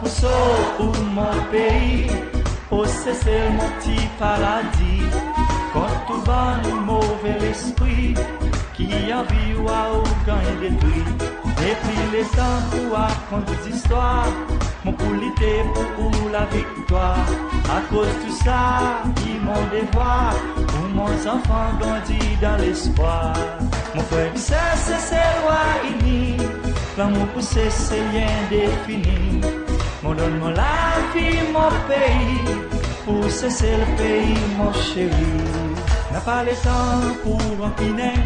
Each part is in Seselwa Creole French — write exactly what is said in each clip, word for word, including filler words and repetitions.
So ou mon pei, o Sesel mon pti paradi, kont tou bann move lespri ki anvi war ou ganny detri. Depi letan pou rakont zistwar, mon pou lite pour ou laviktwar. Akoz tou sa i mon devwar, pour mon zanfan grandi dan lespwar. Mon frer ek ser Seselwa ini, lanmour pour Sesel i endefini. Mon donn mon lavi mon pei, pour Sesel pei mon seri. Napa letan pour rankinen,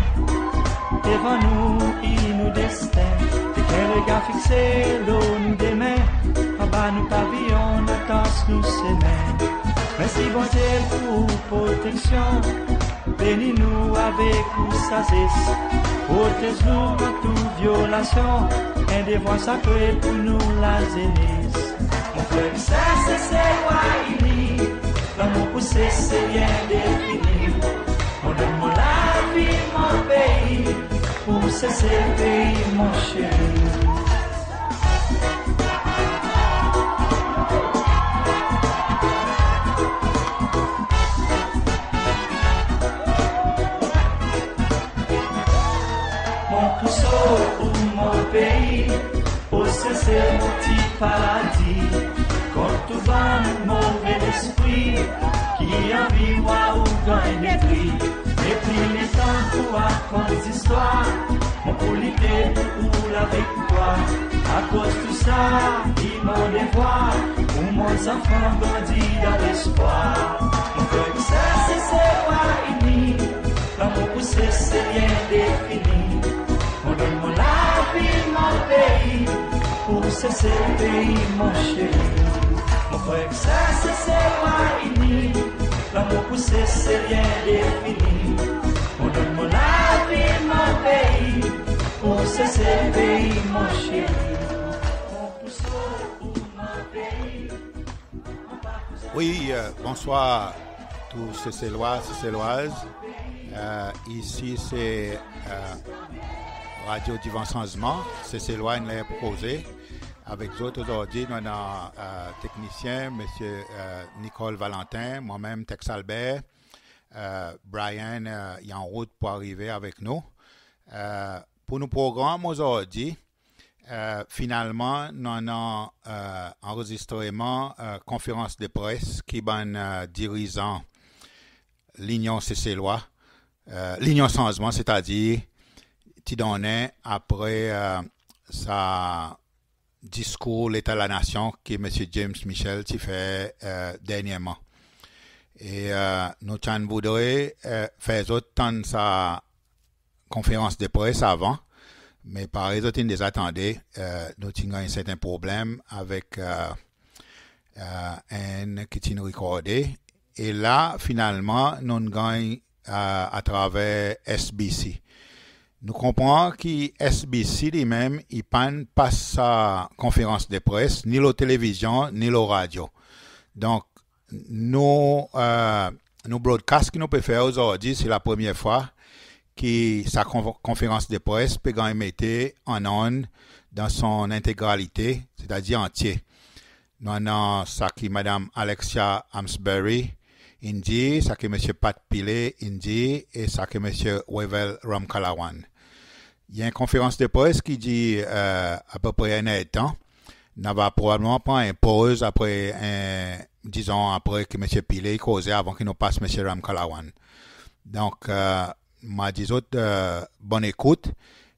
devan nou i nou desten. Tek en regar fikse lo nou demen, anba nou paviyon nou tans nou semen. Mersi Bondye pour ou proteksyon, beni nou avek ou sazes. Protez nou kont tou vyolasyon, en devwar sakre pour nou lazenes. Mon frer ek ser Seselwa ini, lanmour pour Sesel i endefini. Mon donn mon lavi mon pei, pour Sesel pei mon seri. Mon pou so ou mon pei, o Sesel mon pti paradi, kont tou bann move lespri ki anvi war ou ganny detri. Depi letan pou rakont zistwar, mon pou lite pour ou laviktwar. Akoz tou sa i mon devwar, pour mon zanfan grandi dan lespwar. Mon frer ek ser Seselwa ini, lanmour pour Sesel i endefini. Mon donn mon lavi mon pei, pour Sesel pei mon seri. Mon frer ek ser Seselwa ini, lanmour pour Sesel i endefini. Mon donn mon lavi mon pei, pour Sesel pei mon seri. Mon pou so ou mon pei. Wi, euh, bonswar tou Seselwa, Seselwaz. Euh, isi se, euh, Radio Divan Sanzman, Seselwa in ler pour koze. Avek zot ozordi nou annan, euh, teknisyen, Msye, euh, Nicole Valentin, mwan menm Tex Albert, euh, Brian, euh, i an rout pour arive avek nou. Euh, pour nou progranm ozordi, euh, finalman nou annan, euh, anrezistreman, euh, konferans de pres ki bann, euh, dirizan Linyon Seselwa, euh, Linyon Sanzman, setadir ti donnen apre, euh, sa diskour Leta Lanasyon ki Msye James Michel ti fer, euh, dernyerman. E, euh, nou ti'n voudre, euh, fer zot tann sa konferans de pres avan, me parey zot in deza tande, euh, nou ti'n ganny serten problenm avek, euh, euh, enn ki ti'n rekorde. E la, finalman, nou'n ganny, euh, atraver S B C. Nou konpran ki S B C li menm, i pa'n pas sa konferans de pres, ni lo televizyon, ni lo radyo. Donk, nou, euh, nou broadcast ki nou pe fer ozordi, se lapremyer fwa ki sa kon-, konferans de pres pe ganny mete an onn dan son entegralite, setadir antye. Nou annan sa ki Madanm Alexia Amesbury in dir, sa ki Msye Pat Pillay in dir, e sa ki Msye Wavel Ramkalawan. I en konferans de pres ki dir, euh, apepre enn erdtan. Nou ava probableman pran en poz apre, en, dizon, apre ki Msye Pillay i koze, avan ki nou pas Msye Ramkalawan. Donk, euh, mon a dir zot, euh, bonn ekout,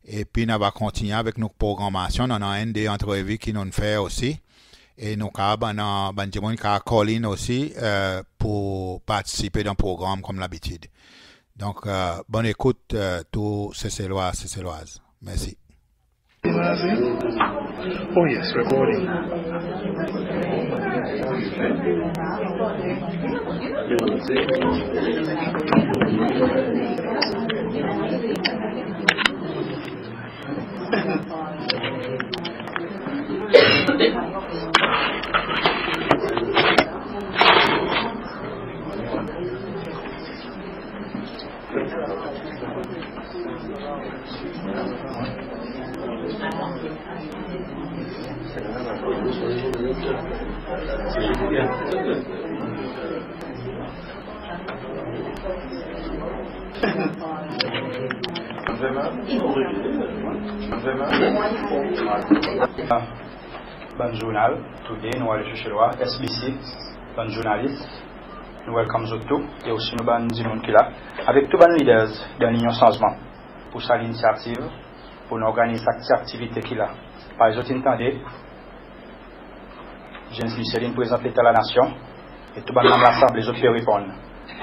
epi nou ava kontinyen avek nou progranmasyon. Nou annan enn de antrevi ki nou'n fer osi, e nou kapab annan bann dimoun ki a call in osi, euh, pour partisipe dan progranm konm labitid. Donk, euh, bonn ekout, euh, tou Seselwa, Seselwaz. Mersi. Oh yes, recording. Bann zournal, Today, Nou Vwar Lefichye Dwa, S B C, bann zournalis, nou welcome zot tou, e osi nou bann dimoun ki la, avek tou bann leaders dan Linyon Sanzman pour sa linisyativ pour nou organiz sa aktivite ki la. Parey zot in tande, James Michel in prezant Leta Lanasyon, e tou bann manm Lasanble zot pe reponn.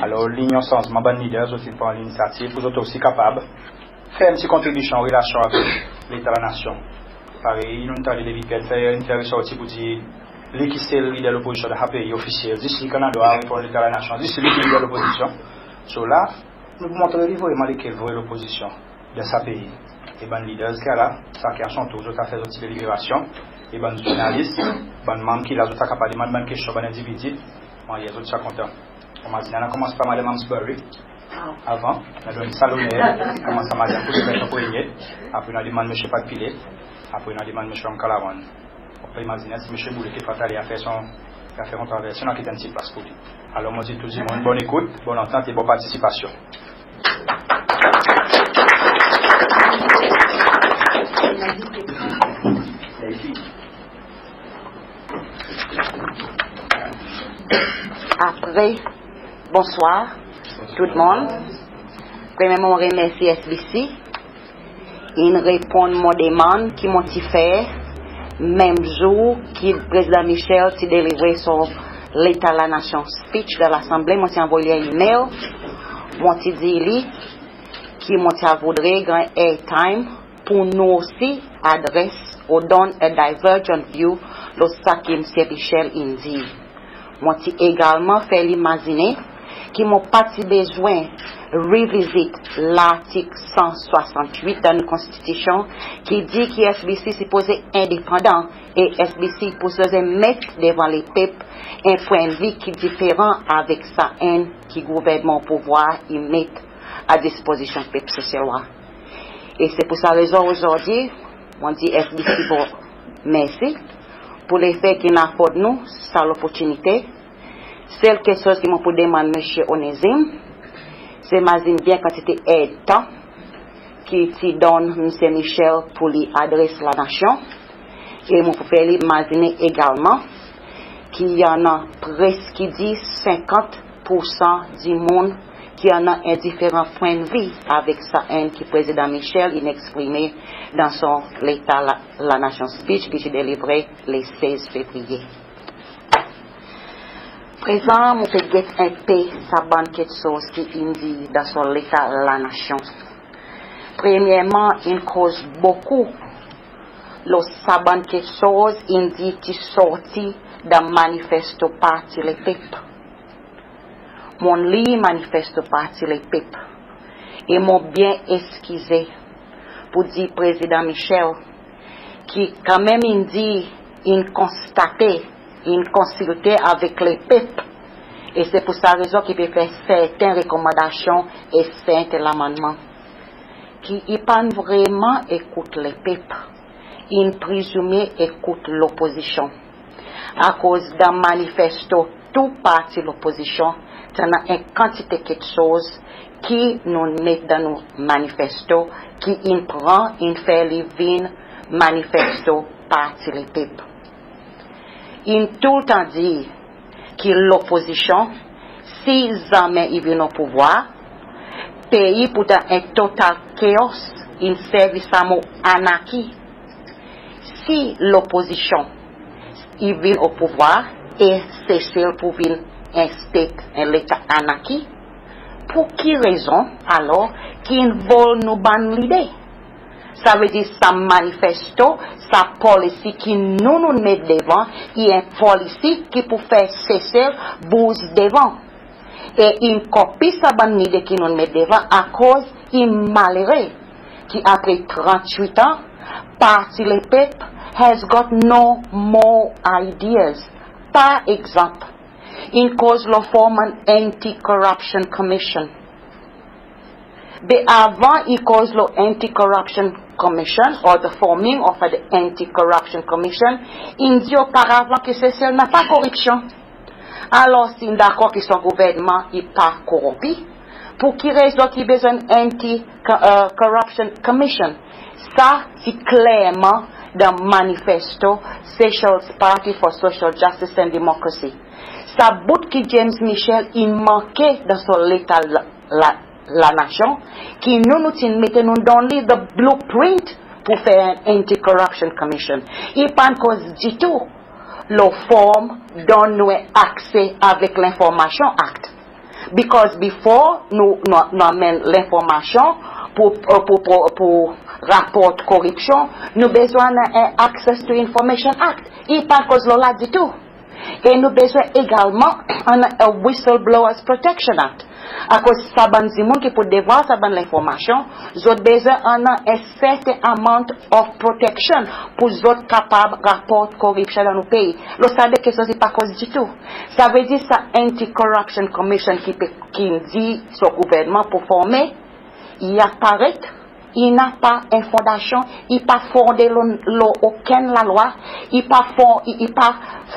Alor, Linyon Sanzman, bann leaders, zot in pran linisyativ pour zot osi kapab fer en pti kontribisyon an relasyon avek Leta Lanasyon. Parey nou'n tande David Pell fer, in fer resorti pour dir li ki sel lider lopozisyon dan sa pei ofisyel, zis li ki annan drwa reponn Leta Lanasyon, zis li ki lider lopozisyon. So la, nou pou montre li vreman lekel vre lopozisyon dan sa pei. E bann leaders ki la, saken a son tour, zot a fer zot pti deliberasyon. E bann zournalis, bann manm ki la, zot a kapab demann bann kestyon bann endividi. Mannyer zot ti a kontan. Mon mazinen nou a konmans par Madanm Amesbury. Avan, nou a donn sa loner, konmans par Madanm Cousselet an premye, apre nou a demann Msye Pat Pillay, apre nou a demann Msye Ramkalawan. Ou pe imazinen si Msye Boulay kekfwa i a fer son, i a fer kontraversi, nou a kit en pti plas pour li. Alor, mon dir tou dimoun, bonn ekout, bonn antant e bonn partisipasyon. Apre, bonswar tou dimoun. Premyerman, mon remersi S B C in reponn mon demann ki mon ti fer menm zour ki Prezidan Michel ti delivre son Leta Lanasyon speech dan Lasanble. Mon ti anvoy li en email, mon ti dir li ki mon ti a voudre ganny airtime pour nou osi adres ou donn en divergent view lo sa ki Msye Michel in dir. Mon ti egalman fer li mazinen ki mon pa ti bezwen revizit lartik san swasannwit dan nou Konstitisyon ki dir ki S B C sipoze endepandan e S B C sipoze met devan lepep en pwennvi ki diferan avek sa enn ki gouvernman o pouvwar i met a dispozisyon pep Seselwa. E se pour sa rezon ozordi mon dir S B C bon mersi pour lefe ki in aford nou sa loportinite. Sel keksoz ki mon pou demann Msye Onezime, se mazin byen kantite erdtan ki ti donn Msye Michel pour li adres lanasyon. E mon pou fer li mazinen egalman ki i annan preski dir senkant poursan dimoun ki annan en diferan pwennvi avek sa enn ki Prezidan Michel in eksprime dan son Leta la, Lanasyon speech ki ti delivre le sez fevriye. Prezan, mon pe get en pe sa bann keksoz ki in dir dan son Leta Lanasyon. Premyerman, in koz bokou lo sa bann keksoz in dir ki sorti dan manifesto Parti Lepep. Mon lir manifesto Parti Lepep e mon byen eskize pour dir Prezidan Michel ki kanmenm in dir in konstate, in konsilte avek lepep, e se pour sa rezon ki pe fer serten rekomandasyon e serten lamannman, ki i pa'n vreman ekout lepep, in prezime ekout lopozisyon. Akoz dan manifesto tou parti lopozisyon, ti annan en kantite keksoz ki nou'n met dan nou manifesto, ki in pran, in fer li vin manifesto Parti Lepep. In toultan dir ki lopozisyon, si zanmen i vin o pouvwar, pei pou dan en total chaos, in servi sa mo anarki. Si lopozisyon i vin o pouvwar e Sesel pou vin en state, en leta anarki, pour ki rezon alor ki in vol nou bann lide? Savedir sa manifesto, sa polisi ki nou, nou'n met devan, i en polisi ki pou fer Sesel bouz devan. E in kopi sa bann lide ki nou'n met devan, akoz i malere ki apre trannwit an, Parti Lepep has got no more ideas. Par egzanp, in koz lo form an Anti-Corruption Commission. Be avan i koz lo Anti-Corruption Commission, or the forming of the Anti-Corruption Commission, in dir oparavan ki Sesel napa koripsyon. Alor, si in dakor ki son gouvernman i pa koronpi, pour ki rezon ki bezwen Anti-Corruption Commission? Sa ti klerman dan manifesto Seychelles Party for Social Justice and Democracy. Sa bout ki James Michel in manke dan son leta la, la, lanasyon, ki nou, nou ti'n mete, nou'n donn li the blueprint pour fer en Anti-Corruption Commission. I pa'n koz ditou lo form donn nou en akse avek Lenformasyon Act. Because before nou, nou, nou anmenn lenformasyon pour, pour, pour, pour raport koripsyon, nou bezwen annan en Access to Information Act. I pa'n koz lo la ditou. E nou bezwen egalman annan en Whistleblowers Protection Act. Akoz sa bann dimoun ki pou devwar sa bann lenformasyon, zot bezwen annan en certain amount of protection pour zot kapab raport koripsyon dan nou pei. Lo sa de keksoz i pa koz ditou. Sa vedir sa Anti-Corruption Commission ki pe, ki'n dir son gouvernman pou formen, i aparet, i napa en fondasyon, i pa fonde lo, lo okenn lalwa, i pa fon-, i, i pa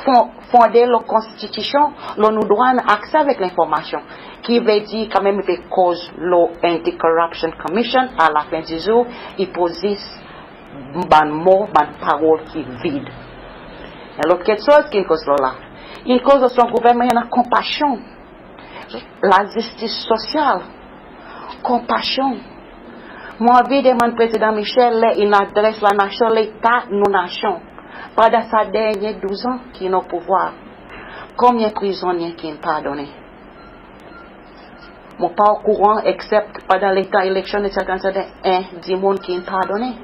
fon-, fonde lo konstitisyon, lo nou drwa annan akse avek lenformasyon. Ki vedir kanmenm i pe koz lo Anti-Corruption Commission, alafen di zour, i pou zis bann mo, bann parol ki vid. En lot keksoz ki'n koz lo la. In koz lo son gouvernman i annan konpasyon. Lazistis sosyal. Konpasyon. Mon anvi demann Prezidan Michel, ler in adres lanasyon, leta nou nasyon, pandan sa dernyen douz an ki'n o pouvwar, konbyen prizonnyen ki'n pardonnen? Mon pa okouran, except pandan letan eleksyon, et cetera, et cetera, en dimoun ki'n pardonnen.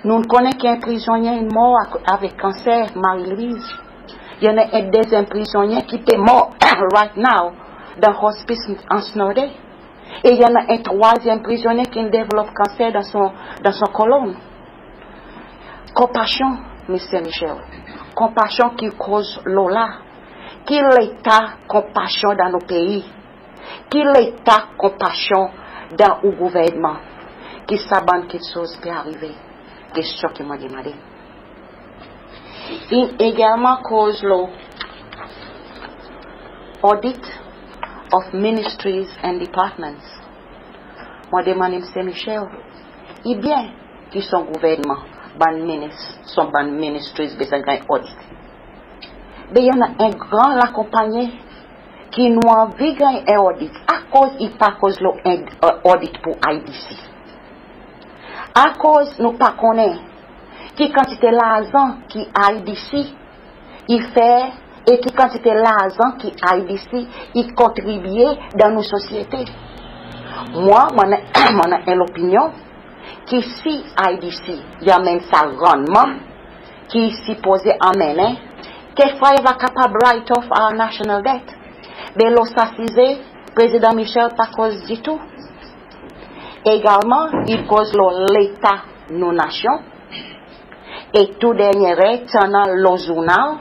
Nou'n konnen ki en prizonnyen in mor ak-, avek kanser, Marie-Louise. I annan en dezyenm prizonnyen ki pe mor right now dan hospis an Snow Day. E i annan en trwazyenm prizonnyen ki'n devlop kanser dan son, dan son kolonn. Konpasyon, Msye Michel. Konpasyon ki koz lo la. Ki leta konpasyon dan nou pei? Ki leta konpasyon dan ou gouvernman? Ki sa bann keksoz pe arive? Kestyon ki mon demande. In egalman koz lo Audit of Ministries and Departments. Mon demann Msye Michel, i byen ki son gouvernman, bann minis, son bann ministries bezwen ganny audit. Be i annan en gran lakonpannyen ki nou anvi ganny en audit. Akoz i pa koz lo en, euh, audit pour I D C? Akoz nou pa konnen ki kantite larzan ki I D C i fer e ki kantite larzan ki I D C i kontribye dan nou sosyete? Mwan, mon annan, mon annan en lopinyon ki si I D C i anmenn sa rannman ki i sipoze anmennen, kekfwa i ava kapab write off our national debt. Be lo sa size, Prezidan Michel pa koz ditou. Egalman, i koz lo leta nou nasyon. E tou dernyen ler, ti annan lo zournal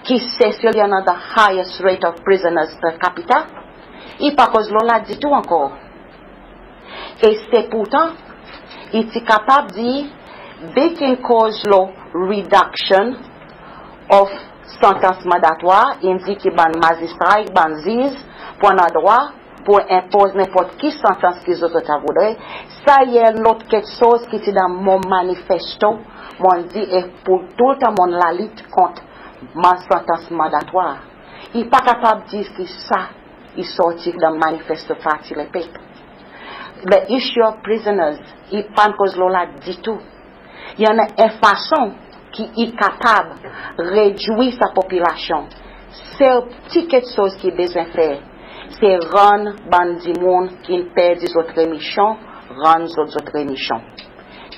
ki Sesel i annan the highest rate of prisoners per capita. I pa koz lo la ditou ankor. E se pourtan, i ti kapab dir, be ki'n koz lo reduction of santans mandatwar, in dir ki bann mazistra ek bann ziz pou annan drwa pou enpoz nenport ki santans ki zot, zot a voudre. Sa i en lot keksoz ki ti dan mon manifesto, mon dir, e pour toultan mon lalit kont santans mandatwar. I pa kapab dir ki sa i sorti dan manifesto Parti Lepep. The issue of prisoners, i pa'n koz lo la ditou. I annan en fason ki i kapab redwir sa popilasyon. Sel pti keksoz ki bezwen fer, se rann bann dimoun ki'n perdi zot remisyon, rann zot, zot remisyon.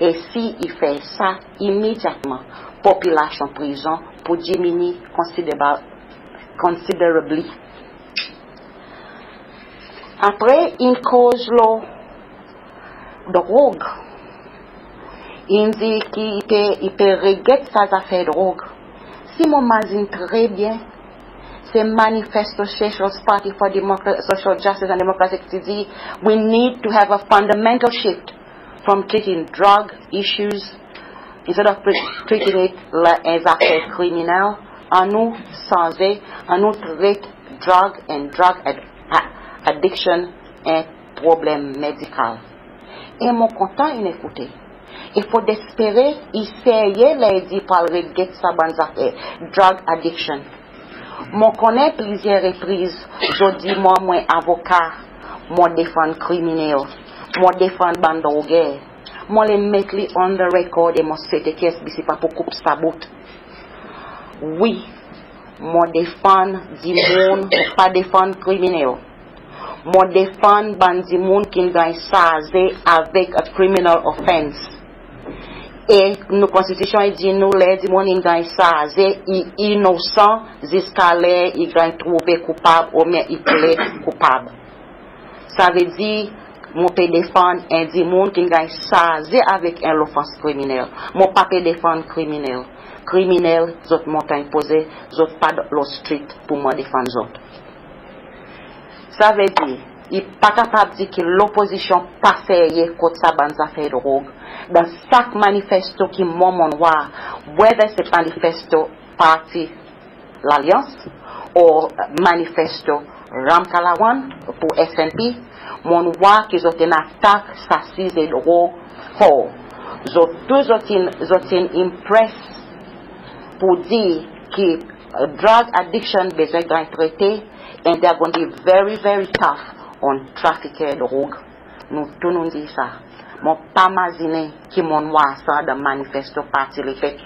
E si i fer sa, imedyatman popilasyon prizon pou diminye konsiderab-, considerably. Apre, in koz lo drog. In dir ki i pe, i pe regret sa zafer drog. Si mon mazin tre byen, se manifesto Seychelles Party for Democra-, Social Justice and Democracy ki ti dir, "We need to have a fundamental shift from treating drug issues, instead of pre-, treating it la, en zafer kriminel, annou sanze, annou tret drug and drug ad-, a-, addiction en problenm medikal." E mon kontan in ekoute. E fodre espere i serye ler i dir i pral regret sa bann zafer drug addiction. Mon konnen plizyer repriz zot dir mwan mwen avoka, mon defann kriminel, mon defann bann droger. Mon le met li on the record e mon swete ki S B C pa pou koup sa bout. Wi, mon defann dimoun, mon pa defann kriminel. Mon defann bann dimoun ki'n ganny sarze avek a criminal offence. E nou konstitisyon i dir nou ler dimoun in ganny sarze, i inosan ziska ler i ganny trouve koupab oubyen i pled koupab. Savedir, mon pe defann en dimoun ki'n ganny sarze avek en lofans kriminel. Mon pa pe defann kriminel. Kriminel, zot montanny poze, zot pa dan lo street pour mwan defann zot. Savedir, i pa kapab dir ki lopozisyon pa serye kot sa bann zafer drog. Dan sak manifesto ki mwan mon'n war, whether se manifesto parti Lalyans or manifesto Ramkalawan pour S N P, mon'n war ki zot in atak sa size drog for. Zot tou zot in, zot in impress pour dir ki, uh, drug addiction bezwen ganny trete, and they are going to be very, very tough on trafiker drog. Nou tou nou'n dir sa. Mon pa mazinen ki mon'n war sa dan manifesto Parti Lepep.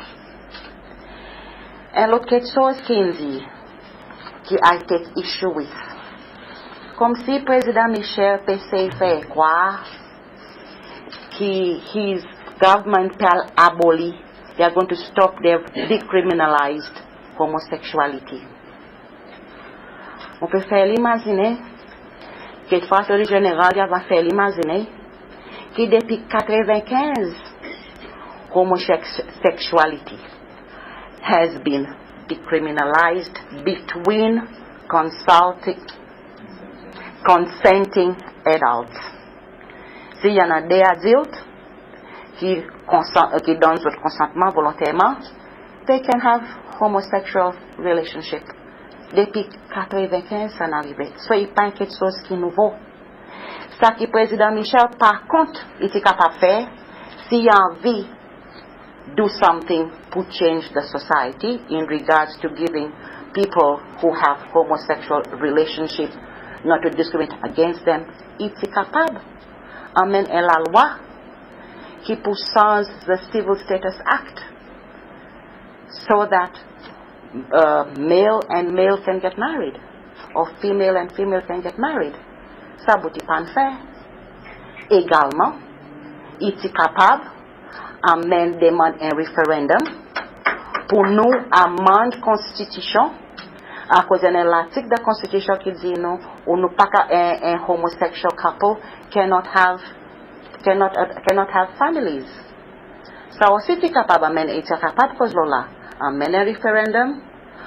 En lot keksoz ki'n dir, ki I take issue with. Konmsi Prezidan Michel pe esey fer krwar ki his government pe al aboli, they are going to stop, they have decriminalized homosexuality. Mon pe fer li mazinen, kekfwa Attorney General i ava fer li mazinen, ki depi katrevenkenz, homosexuality has been decriminalized between consulting, consenting adults. Si i annan de adilt ki konsan-, ki donn zot konsantman volonterman, they can have homosexual relationship. Depi katrevenkenz sa in arive. So, i pa en keksoz ki nouvo. Sa ki Prezidan Michel, par kont, i ti kapab fer, si i anvi do something pour change the society in regards to giving people who have homosexual relationship not to discriminate against them, i ti kapab anmenn en lalwa ki pou sanz the Civil Status Act so that, uh, male and male can get married or female and female can get married. Sa bout i pa'n fer. Egalman, i ti kapab anmenn demann en referendum pour nou amann konstitisyon, akoz i annan latik dan konstitisyon ki dir nou, ou nou pa ka, en, en homosexual couple cannot have, cannot, uh, cannot have families. Sa osi ti kapab anmenn, i ti kapab koz lo la, anmenn en referendum,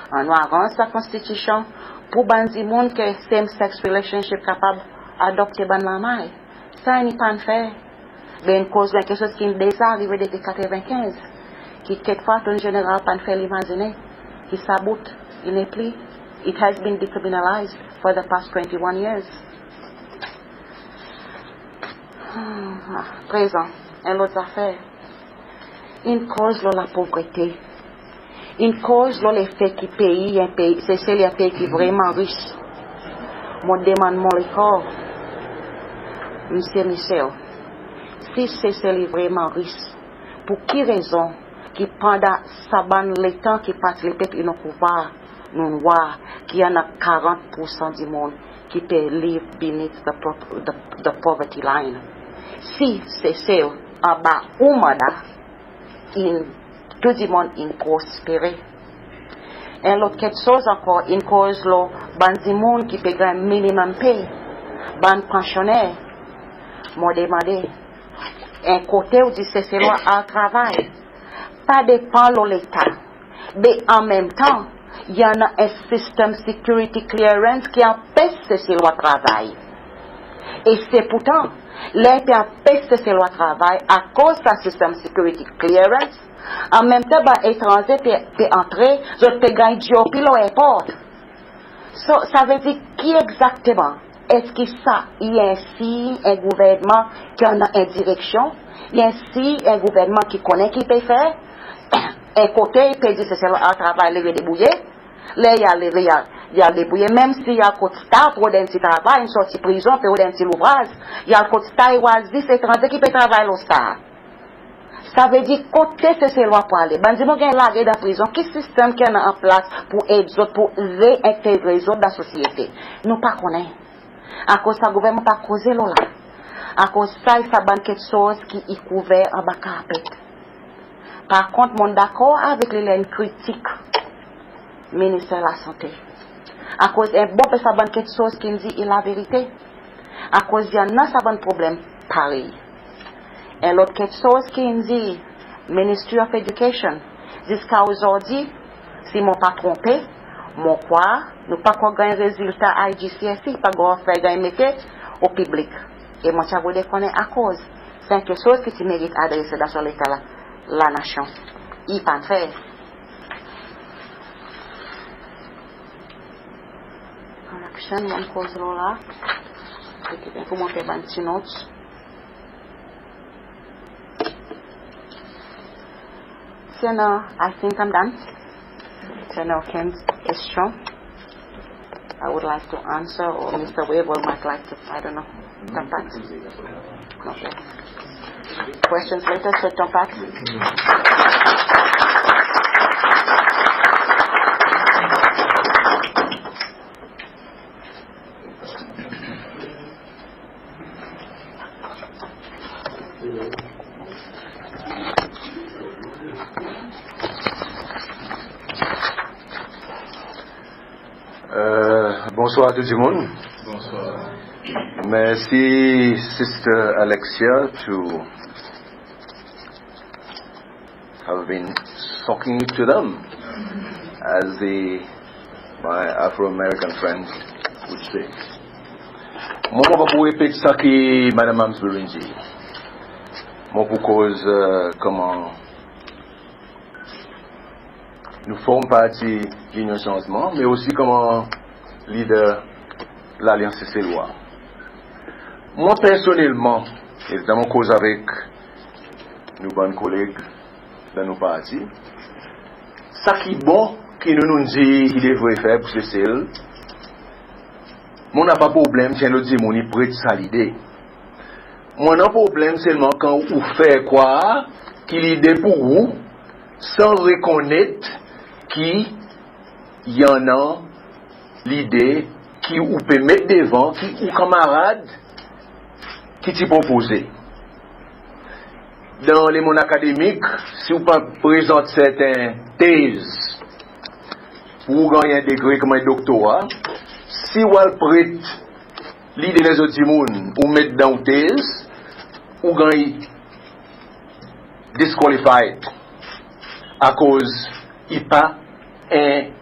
annou aranz sa konstitisyon pour bann dimoun ke same sex relationship kapab adopte bann lanmay. Sa i pa'n fer. Be in koz lo keksoz ki'n deza arive depi katrevenkenz, ki kekfwa Attorney General pa'n fer li mazinen ki sa bout i nepli, it has been decriminalized for the past twenty-one years. Ah, prezan, en lot zafer. In koz lo lapovrete. In koz lo lefe ki pei, en pei, Sesel i en pei ki vreman ris. Mon demann mon lekor, Msye Michel, si Sesel i vreman ris, pour ki rezon ki pandan sa bann letan ki Parti Lepep in o pouvwar, nou'n war ki i annan karant poursan dimoun ki pe live beneath the pro-, the, the poverty line? Si Sesel anba ou manda, in, tou dimoun in prospere. En lot keksoz ankor, in koz lo bann dimoun ki pe ganny minimum pay, bann pansyoner. Mon demande, en kote ou dir Seselwa al travay, pa depan lo Leta, be anmenmtan i annan en sistenm security clearance ki anpes Seselwa travay. E se pourtan, ler pe anpes Seselwa travay akoz sa sistenm security clearance, an menm tan bann etranze pe, pe antre, zot pe ganny GOP lo erport. So, savedir ki egzakteman? Eski sa i en siny en gouvernman ki annan en direksyon? I en siny en gouvernman ki konnen ki i pe fer? En kote i pe dir Seselwa al travay, leve debourye. Ler i al leve, i al, i al debourye, menm si i al kot STAR pour rod en pti travay, in sorti prizon, pe rod en pti louvraz, i al kot STAR, i war zis etranze ki pe travay lo STAR. Savedir kote Seselwa pou ale? Bann dimoun ganny large dan prizon, ki sistenm ki annan an plas pour ed zot, pour reentegre zot dan sosyete? Nou pa konnen. Akoz sa gouvernman pa koze lo la. Akoz sa i sa bann keksoz ki i kouver anba karpet. Par kont, mon dakor avek li ler in kritik Minister Lasante. Akoz en bon pe sa bann keksoz ki in dir i laverite. Akoz i annan sa bann problenm parey. En lot keksoz ki in dir, Ministry of Education, ziska ozordi, si mon pa tronpe, mon krwar nou pa ankor ganny rezilta IGCSE, pa ankor fer ganny mete o piblik. E mon ti a voudre konnen akoz. Se en keksoz ki ti merit adrese dan son leta la, lanasyon. I pa'n fer. Correction, mon koz lo la. Okipe pour mon fer bann pti not. Si i annan, I think I'm done. Si i annan okenn kestyon, I would like to answer, or Mister Wavel might like to, I don't know. Ton Pat. Okay. Questions later, so Ton Pat. Euh, bonsoir a tou dimoun. Bonsoir. Mersi, Sister Alexia, to have been talking to them, as the, my Afro-American friend would say. Mwan, mon pa pou repet sa ki Madanm Amesbury in dir. Mon pou koz, euh, konman nou form parti Linyon Sanzman, me osi konman lider Lalyans Seselwa. Mwan, personnelman, e letan mon koz avek nou bann koleg dan nou parti, sa ki bon ki nou, nou'n dir ki devret fer pour Sesel, mon napa problenm si en lot dimoun i pret sa lide. Mon annan problenm selman kan ou fer krwar ki lide pour ou, san rekonnet ki i annan lide ki ou pe met devan, ki ou kanmarad ki ti propoze. Dan lemonn akademik, si ou pa prezant serten tez pour ou ganny en degre konman en doktora, si ou al pret lide lezot dimoun, ou met dan ou tez, ou ganny disqualified. Akoz i pa en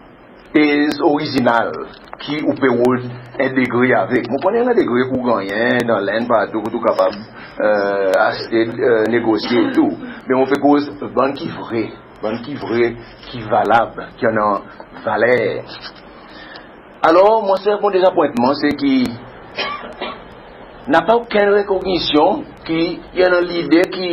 tez orizinal ki ou pe rod en degre avek. Mon konnen i annan degre ki ou gannyen dan Lenn, partou, ki ou kapab, euh, aste, euh, negosye e tou. Me mon pe koz bann ki vre, bann ki vre, ki valab, ki annan valer. Alor, mon sel mon dezapwentman, se ki napa okenn rekognisyon ki i annan lide ki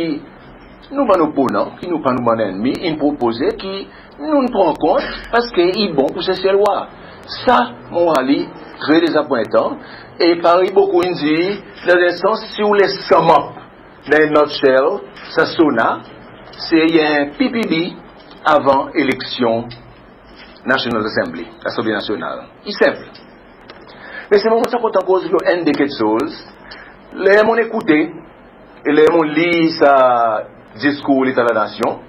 nou bann oponan, ki nou pa nou bann lennmi, in propoze, ki nou'n pran kont, paski i bon pour Seselwa. Sa, mon war li tre dezapwentan, e parey bokou in dir, dan en sans, si ou les sum up, dan en nutshell, sa SONA, se en PPB avan eleksyon National Assembly, Lasanble Nasyonal. I senp. Me selman mon ti a kontan koz lo enn de keksoz, ler mon ekoute, e ler mon lir sa diskour Leta Lanasyon,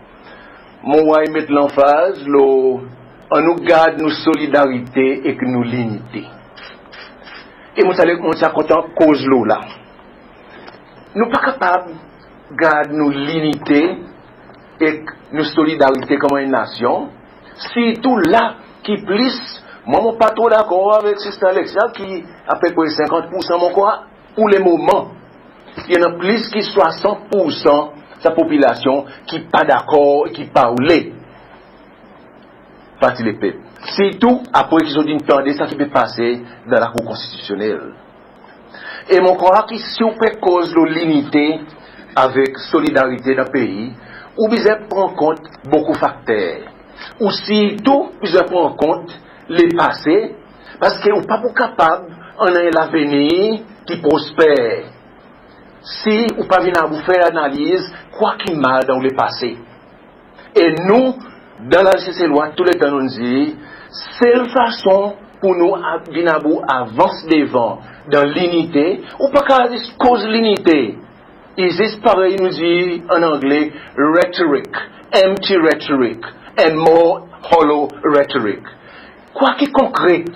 mon war i met lanfaz lo annou gard nou solidarite ek nou linite. E mon ti a, mon ti a kontan koz lo la. Nou pa kapab gard nou linite ek nou solidarite konman en nasyon, sirtou la ki plis, mwan mon pa tro dakor avek Sister Alexia ki apepre senkant poursan, mon krwar pour lemoman i annan plis ki swasant poursan sa popilasyon ki pa dakor, ki pa oule Parti Lepep. Sirtou apre ki zot in tande sa ki pe pase dan Lakour Konstitisyonnel. E mon krwar ki si ou pe koz lo linite avek solidarite dan pei, ou bezwen pran kont bokou fakter. Ou sirtou bezwen pran kont lepase, parski ou pa pou kapab annan en lavenir ki prosper si ou pa vin abou fer analiz kwa ki mal dan ou lepase. E nou, dan Lalyans Seselwa, tou letan nou'n dir, sel fason pour nou a-, vin abou avans devan dan linite, ou pa kapab zis koz linite. I zis parey nou dir an Angle, rhetoric, empty rhetoric, and more hollow rhetoric. Kwa ki konkret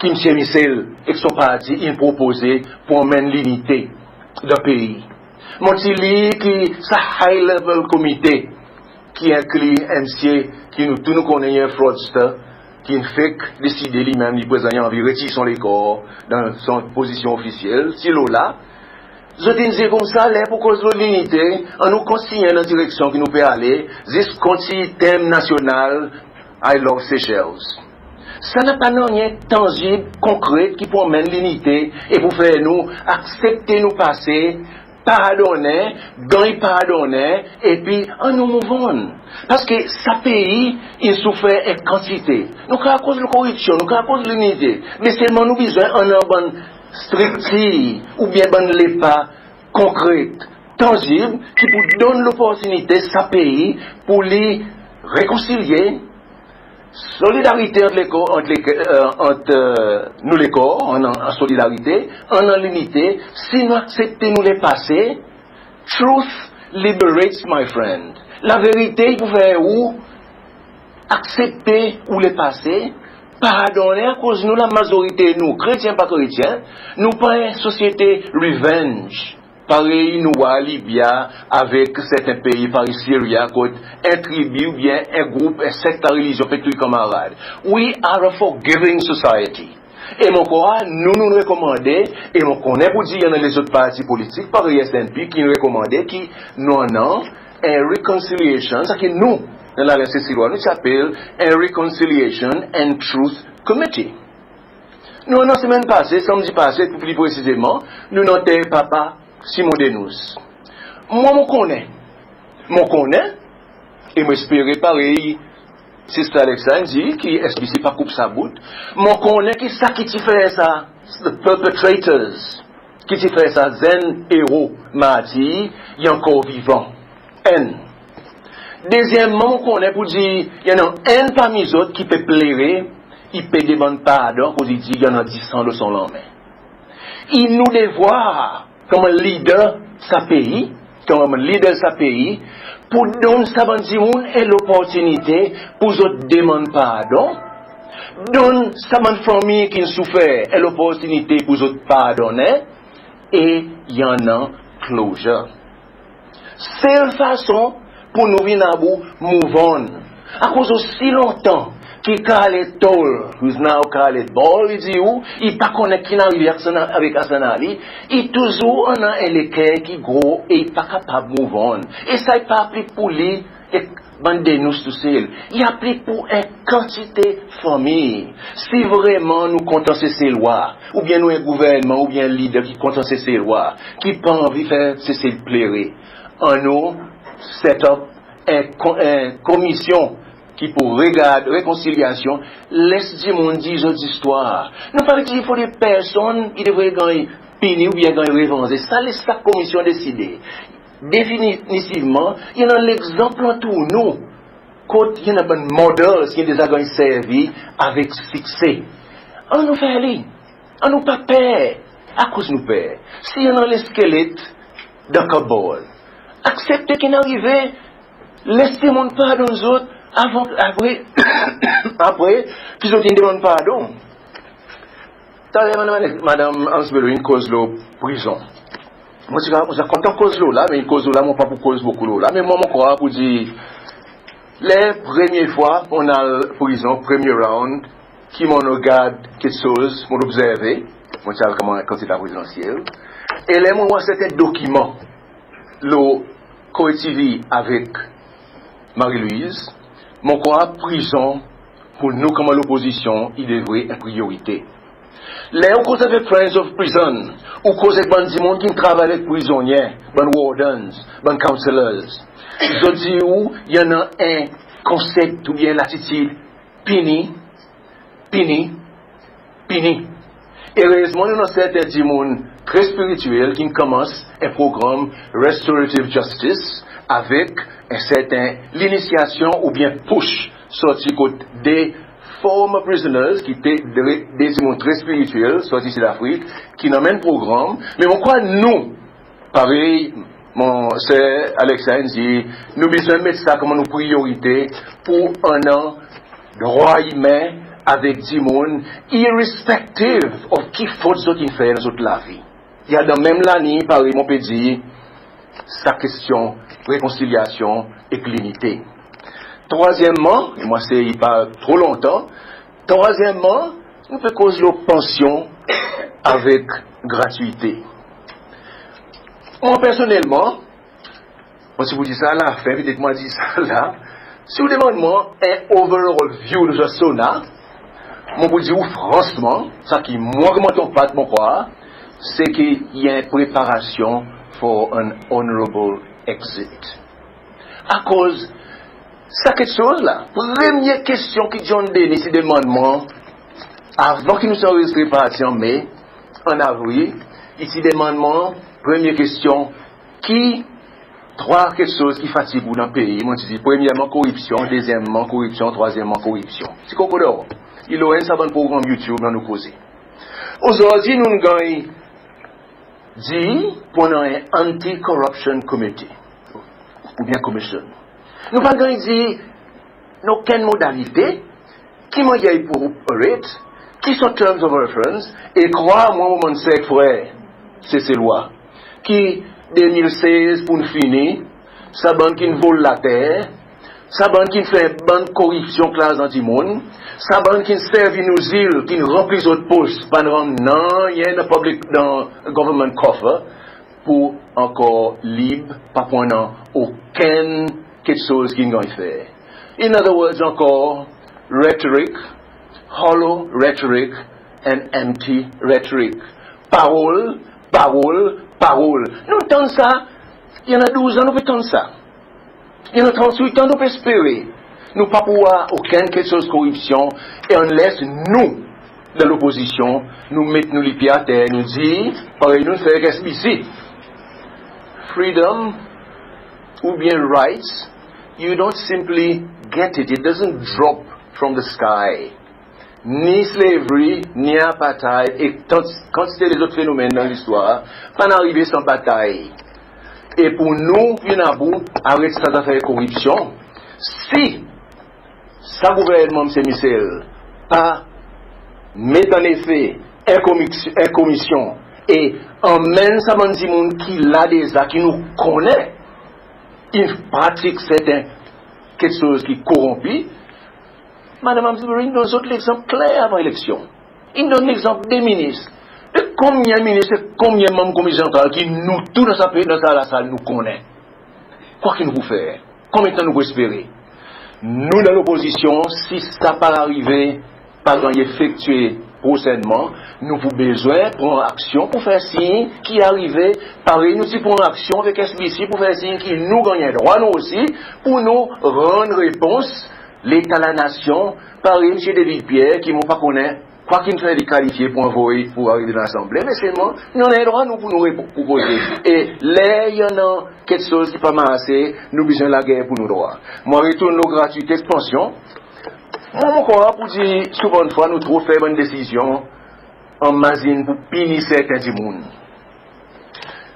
ki Msye Michel ek son parti in propoze pour anmenn linite dan pei? Mon ti lir ki sa high level komite ki enkli en msye ki nou tou nou konnen i en fraudster, ki'n fek deside li menm li prezan i anvi retir son lekor dan son pozisyon ofisyel, si lo la, zot in dir koumsa, ler pour koz lo linite, annou kontinyen dan direksyon ki nou pe ale, zis kontinyen tenm nasyonal, I love Seychelles. Sa napa nanryen tanzib, konkret ki pou anmenn linite e pou fer nou aksepte nou pase, pardonnen, ganny pardonnen, epi annou move on. Parski sa pei in soufer en kantite. Nou kapab koz lo koripsyon, nou kapab koz linite, me selman nou bezwen annan bann striktir oubyen bann lepa konkret, tanzib, ki pou donn loportinite sa pei pour li rekonsilye, solidarite ant lekor, ant lek-, e, ant, e, nou lekor, annan solidarite, annan linite, si nou aksepte nou lepase. Truth liberates, my friend. Laverite i pou fer ou aksepte ou lepase, pardonnen, akoz nou, lamazorite nou, kretyen pa kretyen, nou pa en sosyete revenge. Parey nou war Libya avek serten pei parey Syria, kot en tribi oubyen en group, en sekt larelizyon pe touy kanmarad. We are a forgiving society. E mon krwar nou, nou'n rekomande, e mon konnen pour dir i annan lezot parti politik parey SNP ki'n rekomande ki nou annan en reconciliation, sa ki nou, dan Lalyans Seselwa, nou ti apel en Reconciliation and Truth Committee. Nou annan semenn pase, sanmdi pase pour pli presizeman, nou'n anter Papa Simon Denous. Mwan mon konnen, mon konnen, e mon espere parey Sister Alexa in dir ki SBC pa koup sa bout, mon konnen ki sa ki ti fer sa, the perpetrators, ki ti fer sa zenn ero martir, i ankor vivan. Enn. Dezyenmman, mon konnen pour dir i annan enn parmi zot ki pe plere, i pe demann pardon, akoz i dir i annan disan lo son lanmen. I nou devwar konman lider sa pei, konman lider sa pei, pour donn sa bann dimoun en loportinite pour zot demann pardon, donn sa bann fanmir ki'n soufer en loportinite pour zot pardonnen, e i annan closure. Sel fason pour nou vin abou move on. Akoz osi lontan ki Khaled Toll, who's now Khaled Ball, i dir ou i pa konnen ki'n arive avek Hassan, avek Hassan Ali, i touzour annan en leker ki gro e i pa kapab move on. E sa i pa aplik pour li ek bann Denous tousel. I aplik pour en kantite fanmir. Si vreman nou kontan Seselwa, oubyen nou en gouvernman, oubyen en lider ki kontan Seselwa, ki pa anvi fer Sesel plere, annou set up en ko-, en komisyon ki pou regard rekonsilyasyon, les dimoun dir zot zistwar. Nou pa dir fodre personn i devret ganny pini oubyen ganny revanze. Sa les sa komisyon deside. Definitivman, i annan legzanp lantour nou, kot i annan bann models ki deza ganny servi avek sikse. Annou fer li. Annou pa per. Akoz nou per? Si i annan leskelet dan cupboard, aksepte ki'n arive, les dimoun pardonn zot avan, apre, apre ki zot in demann pardon. Taler madanm, madanm Anse-Belleau in koz lo prizon. Mon ti, mon ti a kontan koz lo la, me in koz lo la, mon pa pou koz bokou lo la, me mwan mon krwar pour dir Ler premye fwa mon al prizon, premye round, ki mon'n regard keksoz, mon'n obzerve, mon ti al konman kandida prezidansyel, e ler mon war serten dokiman lo Koret TV avek Marie-Louise, mon krwar prizon pour nou konman lopozisyon i devret en priyorite. Ler ou koz avek Friends of Prison, ou koz avek bann dimoun ki'n travay avek prizonnyen, bann wardens, bann counsellors, zot dir ou i annan en konsep oubyen latitid pini, pini, pini. Erezman nou annan serten dimoun tre spirityel ki'n konmans en progranm restorative justice avek en serten linisyasyon oubyen push sorti kot de former prisoners ki ti de, de dimoun tre spirityel sorti Sid Afrik ki'n anmenn progranm. Me mon krwar nou, parey mon ser Alexa in dir, nou bezwen met sa konman nou priyorite pour annan drwa imen avek dimoun, irrespective of ki fot zot in fer dan zot lavi. I al dan menm laliny, parey mon pe dir, sa kestyon rekonsilyasyon ek linite. Trwazyenmman, e mon a sey pa tro lontan, trwazyenmman, nou pe koz lo pansyon avek gratwite. Mwan personnelman, mon ti pou dir sa lafen, petet mon a dir sa la, si ou demann mwan en overall view lo sa SONA, mon pou dir ou fransman, sa ki mwan konman tonpat mon krwar, se ki i en preparasyon for an honorable exit. Akoz sa keksoz la, premye kestyon ki John Dennis i demann mwan, avan ki nou ti anrezistre parti an Me, an Avril, i ti demann mwan, premye kestyon, ki trwa keksoz ki fatig ou dan pei? Mon ti dir, premyerman koripsyon, dezyenmman koripsyon, trwazyenmman koripsyon. Ti kokodor. I lo enn sa bann progranm YouTube la nou koze. Ozordi nou'n ganny dir pour annan en anti-corruption committee oubyen commission. Nou pa'n ganny dir dan okenn modalite, ki mannyer i pou operate, ki son terms of reference, e krwar mwan mon bann ser ek frer Seselwa, ki de mil sez pou'n fini, sa bann ki'n vol later, sa bann ki'n fer bann koripsyon ek larzan dimoun, sa bann ki'n servi nou zil, ki'n ranpli zot pos, pa'n rann nanryen dan public, dan government coffer, pou ankor lib, pa pou annan okenn keksoz ki'n ganny fer. In other words, ankor rhetoric, hollow rhetoric and empty rhetoric. Parol, parol, parol. Nou tann sa, i annan douz an nou pe tann sa. I annan trannwit an nou pe espere. Nou pa pou war okenn keksoz koripsyon, e unless nou, dan lopozisyon, nou met nou lipye ater, nou dir, parey nou'n fer ek SBC, freedom oubyen rights, you don't simply get it, it doesn't drop from the sky. Ni slavery, ni apartheid, e kantite lezot fenomenn dan listwar, pa'n arive san batay. E pour nou vin about, aret sa zafer koripsyon. Si sa gouvernman Msye Michel pa met an efe en komi-, en komisyon e anmenn sa bann dimoun ki la deza, ki nou konnen in pratik serten keksoz ki koronpi, Madanm Amesbury in donn zot legzanp kler avan eleksyon. In donn legzanp de minis. E konbyen minis e konbyen manm Komite Santral ki nou tou dan sa pei, dan sa lasal nou konnen? Kwa ki nou pou fer? Konbyen tan nou pou espere? Nou dan lopozisyon, si sa pa arive, pa ganny efektye prosennman, nou pou bezwen pran aksyon pour fer sir ki arive, parey nou ti pran aksyon avek SBC pour fer sir ki nou ganny en drwa nou osi, pour nou rann repons Leta lanasyon, parey Msye David Pierre, ki mon pa konnen kwa ki'n fer li kalifye pour anvoy pour arive dan Lasanble, me selman nou annan en drwa nou pour nou repo-, pour koze. E ler i annan keksoz ki pa marse, nou bezwen lager pour nou drwa. Mon retourn lo gratwite ek pansyon. Mwan mon krwar pour dir, souvandfwa nou tro fer bann desizyon an mazin pour pini serten dimoun.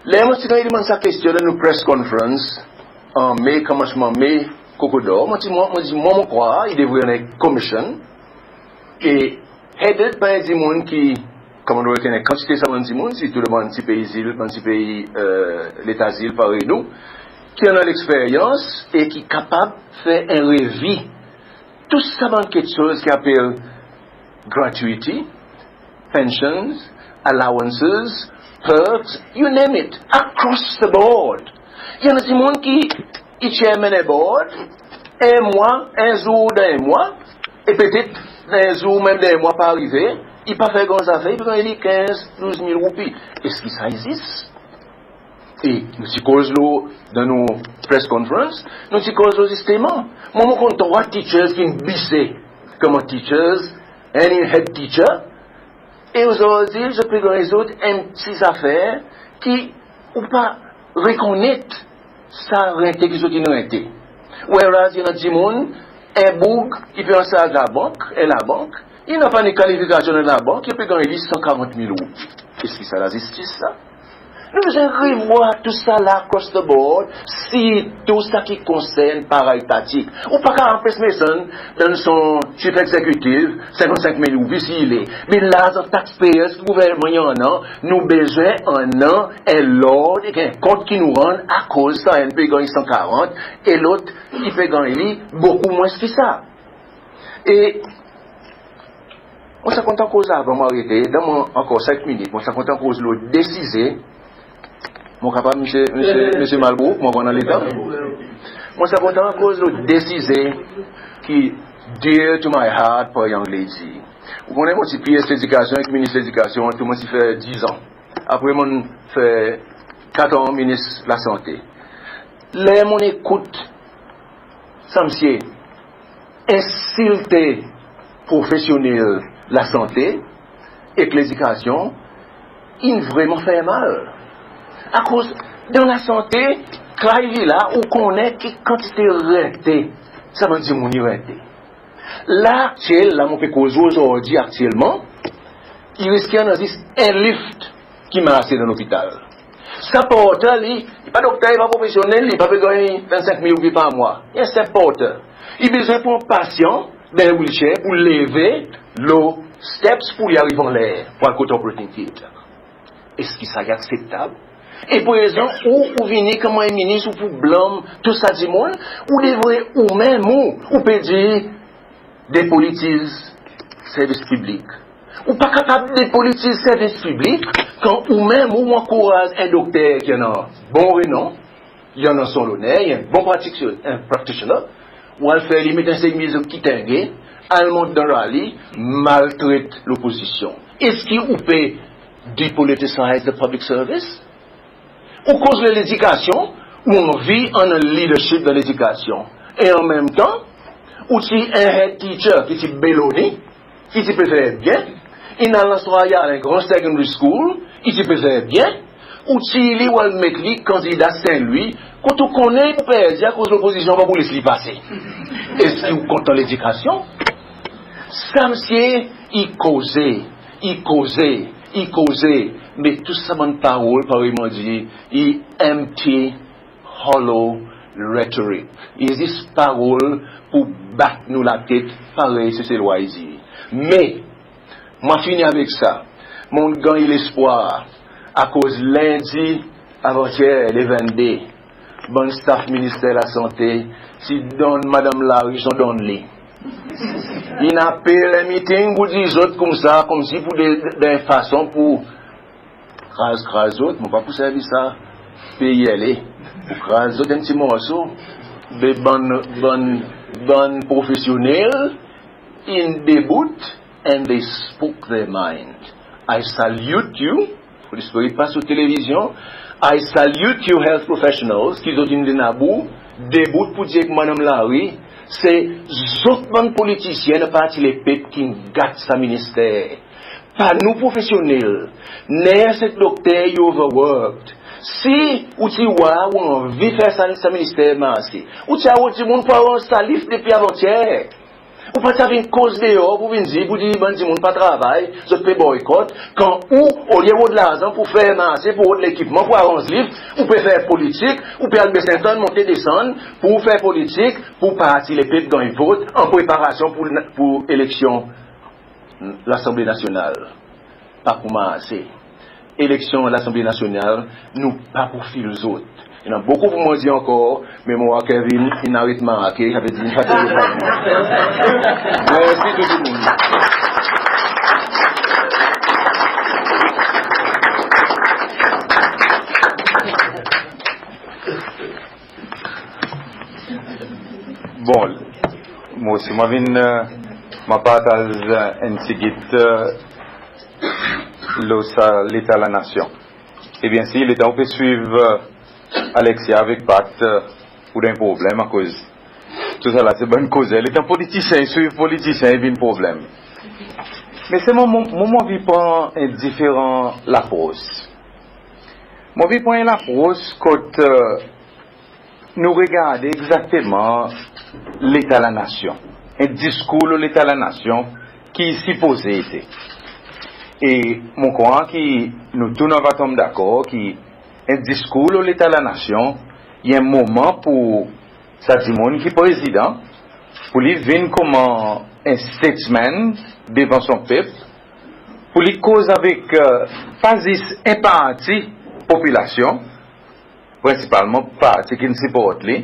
Ler mon ti ganny demann sa kestyon dan nou press conference an Me, konmansman Me, kokodor, mon ti, mwan, mon ti, mwan mon krwar i devret annan en commission e headed by dimoun ki, konman nou rekonet, kantite sa bann dimoun, sirtou dan bann ti pei zil, bann ti pei, e, Leta zil parey nou, ki annan leksperyans e ki kapab fer en revi tou sa bann keksoz ki apel gratuity, pensions, allowances, perks, you name it, across the board. I annan dimoun ki i chairman en board, en mwa, en zour dan en mwa, e petet dan en zour menm dan en mwa pa arive, i pa fer gran zafer, i pe ganny li kenz, douz mil roupi. Eski sa i zis? E nou ti koz lo, dan nou press conference, nou ti koz lo zisteman. Mwan, mon konn trwa teachers ki'n bise konman teachers, en head teacher, e ozordi zot pe ganny zot en pti zafer ki ou pa rekonnet sa rente ki zot in rente. Whereas i annan dimoun, en boug, i pe ansarz labank, en labank, i napa ni kalifikasyon dan labank, i pe ganny li san karant mil roupi. Eski sa lazistis sa? Nou bezwen revwar tou sa la across the board, sirtou sa ki konsern paraytatik. Ou pa kapab anpes Mason donn son chief executive senkannsenk mil roupi si i le. Me larzan taxpayers ki gouvernman i annan, nou bezwen annan en lord ek en kont ki nou rann akoz sa enn pe ganny san karant e lot i pe ganny li bokou mwens ki sa. E mon ti a kontan koz avan mon arete, donn mwan ankor senk minit, mon ti a kontan koz lo de size. Mon kapab, Msye, Msye, Msye Malbrook, mon annan letan. Mon ti a kontan koz lo de size ki dear to my heart, par young lady. Ou konnen mon ti PS Ledikasyon ek Minis Ledikasyon, tou mon ti fer diz an. Apre mon fer kat an Minis Lasante. Ler mon ekout sa msye ensilte profesyonnel lasante ek ledikasyon, in vreman fer mal. Akoz dan lasante, kler i la, ou konnen ki kantite rente sa bann dimoun i rente. La aktyel, la mon pe koz ou ozordi aktyelman, i riske annan zis en lift ki marse dan lopital. Sa porter li, i pa dokter, i pa profesyonnel, i pa pe ganny vennsenk mil roupi par mwa. I en senp porter. I bezwen pran pasyan dan en wheelchair pour leve lo steps pour li ariv anler pour al kot operating theatre. Eski sa i akseptab? E prezan ou, ou vini konman en minis, ou pou blanm tou sa dimoun, ou devret ou menm ou, ou pe dir depolitiz servis piblik. Ou pa kapab depolitiz servis piblik kan ou menm ou ankouraz en dokter ki annan bon renon, i annan son loner, i en bon pratik-, en practitioner, ou al fer li met en semiz ki tengen, al mont dan rali, maltret lopozisyon. Eski ou pe depoliticize the public service? Ou koz lo ledikasyon, ou anvi annan leadership dan ledikasyon. E anmenmtan, ou ti en head teacher ki ti Belonie, ki ti pe fer byen, in al Anse Royale, en gran secondary school, i ti pe fer byen, ou tir li, ou al met li kandida Saint Louis, kot ou konnen i pou perdi akoz lopozisyon pa pou les li pase. Eski ou kontan ledikasyon? Sa msye, i koze, i koze, i koze, me tou sa bann parol, parey mon dir, i empty, hollow rhetoric. I zis parol pour bat nou latet, parey Seselwa i dir. Me mon fini avek sa. Mon ganny lespwar, akoz lendi, avantyer, le vennde, bann staff Minister Lasante ti donn Madanm Larue son donn li. In apel en meeting pour dir zot koumsa, koumsi pour de, de fason pour kraz, kraz zot, mon pa pou servi sa P I L A, pour kraz zot en pti morso. Me bann, bann, bann profesyonnel in debout and they spoke their mind. I salute you, pour lespri pa sou televizyon, I salute you health professionals, ki zot in vin debout, debout pour dir ek Madanm Larue, se zot bann politisyen dan Parti Lepep ki'n gat sa minister. Pa nou profesyonnel, ners ek dokter, i overworked. Si ou ti war ou anvi fer sa, sa minister marse, ou ti a rod dimoun pour aranz sa lift depi avantyer. Ou pa ti a vin koz deor pour vin dir, pour dir bann dimoun pa travay, zot pe boycott, kan ou, olye rod larzan pour fer marse, pour rod lekipman, pour aranz lift, ou pe fer politik, ou pe al Baie Ste Anne, monte desann, pour fer politik, pour Parti Lepep ganny vot, an preparasyon pour, pour eleksyon Lasanble Nasyonal. Pa pou marse. Eleksyon Lasanble Nasyonal, nou pa pou fil zot. I annan bokou pour mwan dir ankor, me mon war Kevin in aret marke, sa i vedir in fatige. Mersi tou dimoun. Bon, mon osi mon vin, e, mon partaz, e, en pti git, e, lo sa leta lanasyon. E byensir, letan ou pe swiv, e, Alexia avek Pat, e, ou dan problenm akoz tou sa la se bann koze. Letan politisyen i swiv politisyen i vin problenm. Me se mon, mon, mon, mon anvi pran en diferan lapros. Mon anvi pran en lapros kot, e, nou regarde egzakteman leta lanasyon, en diskour lo leta lanasyon ki i sipoze ete. E mon krwar ki nou tou nou ava tonm dakor ki en diskour lo leta lanasyon, i en moman pour sa dimoun ki prezidan, pour li vin konman en statesman devan son pep, pour li koz avek, e, pa zis en parti popilasyon, prensipalman parti ki'n siport li,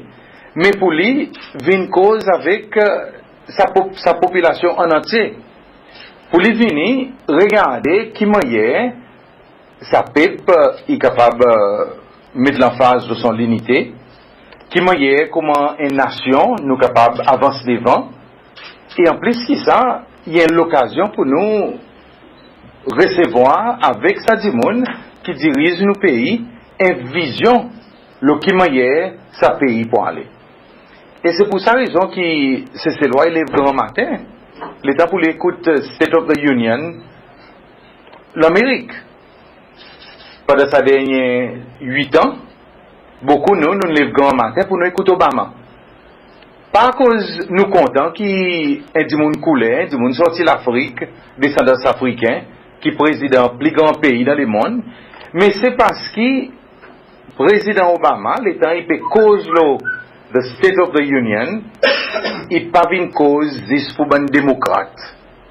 me pour li vin koz avek, e, sa pop-, sa popilasyon an antye. Pour li vini regarde ki mannyer sa pep, e, i kapab, e, met lanfaz lo son linite, ki mannyer konman en nasyon nou kapab avans devan, e an plis ki sa, i en lokazyon pour nou resevwar avek sa dimoun ki diriz nou pei en vizyon lo ki mannyer sa pei pou ale. E se pour sa rezon ki Seselwa i lev granmaten, letan pour li ekout State of the Union Lanmerik. Pandan sa dernyen wit an, bokou nou, nou'n lev granmaten pour nou ekout Obama. Pa akoz nou kontan ki en dimoun kouler, en dimoun sorti Lafrik, desandans Afriken, ki prezidan pli gran pei dan lemonn, me se paski Prezidan Obama, letan i pe koz lo the State of the Union, i pa vin koz zis pour bann demokrat,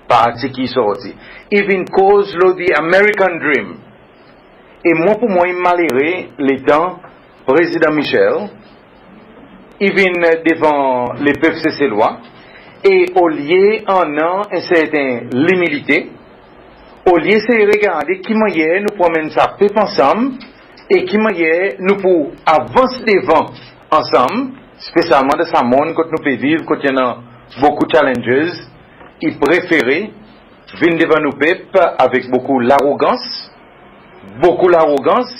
parti ki i sorti. I vin koz lo the American Dream. E mwan pour mwan i malere letan Prezidan Michel i vin devan lepep Seselwa, e olye annan en serten limilite, olye sey regarde ki mannyer nou pou anmenn sa pep ansanm, e ki mannyer nou pou avans devan ansanm, spesyalman dan sa monn kot nou pe viv, kot i annan bokou challenges, i prefere vin devan nou pep avek bokou larogans, bokou larogans,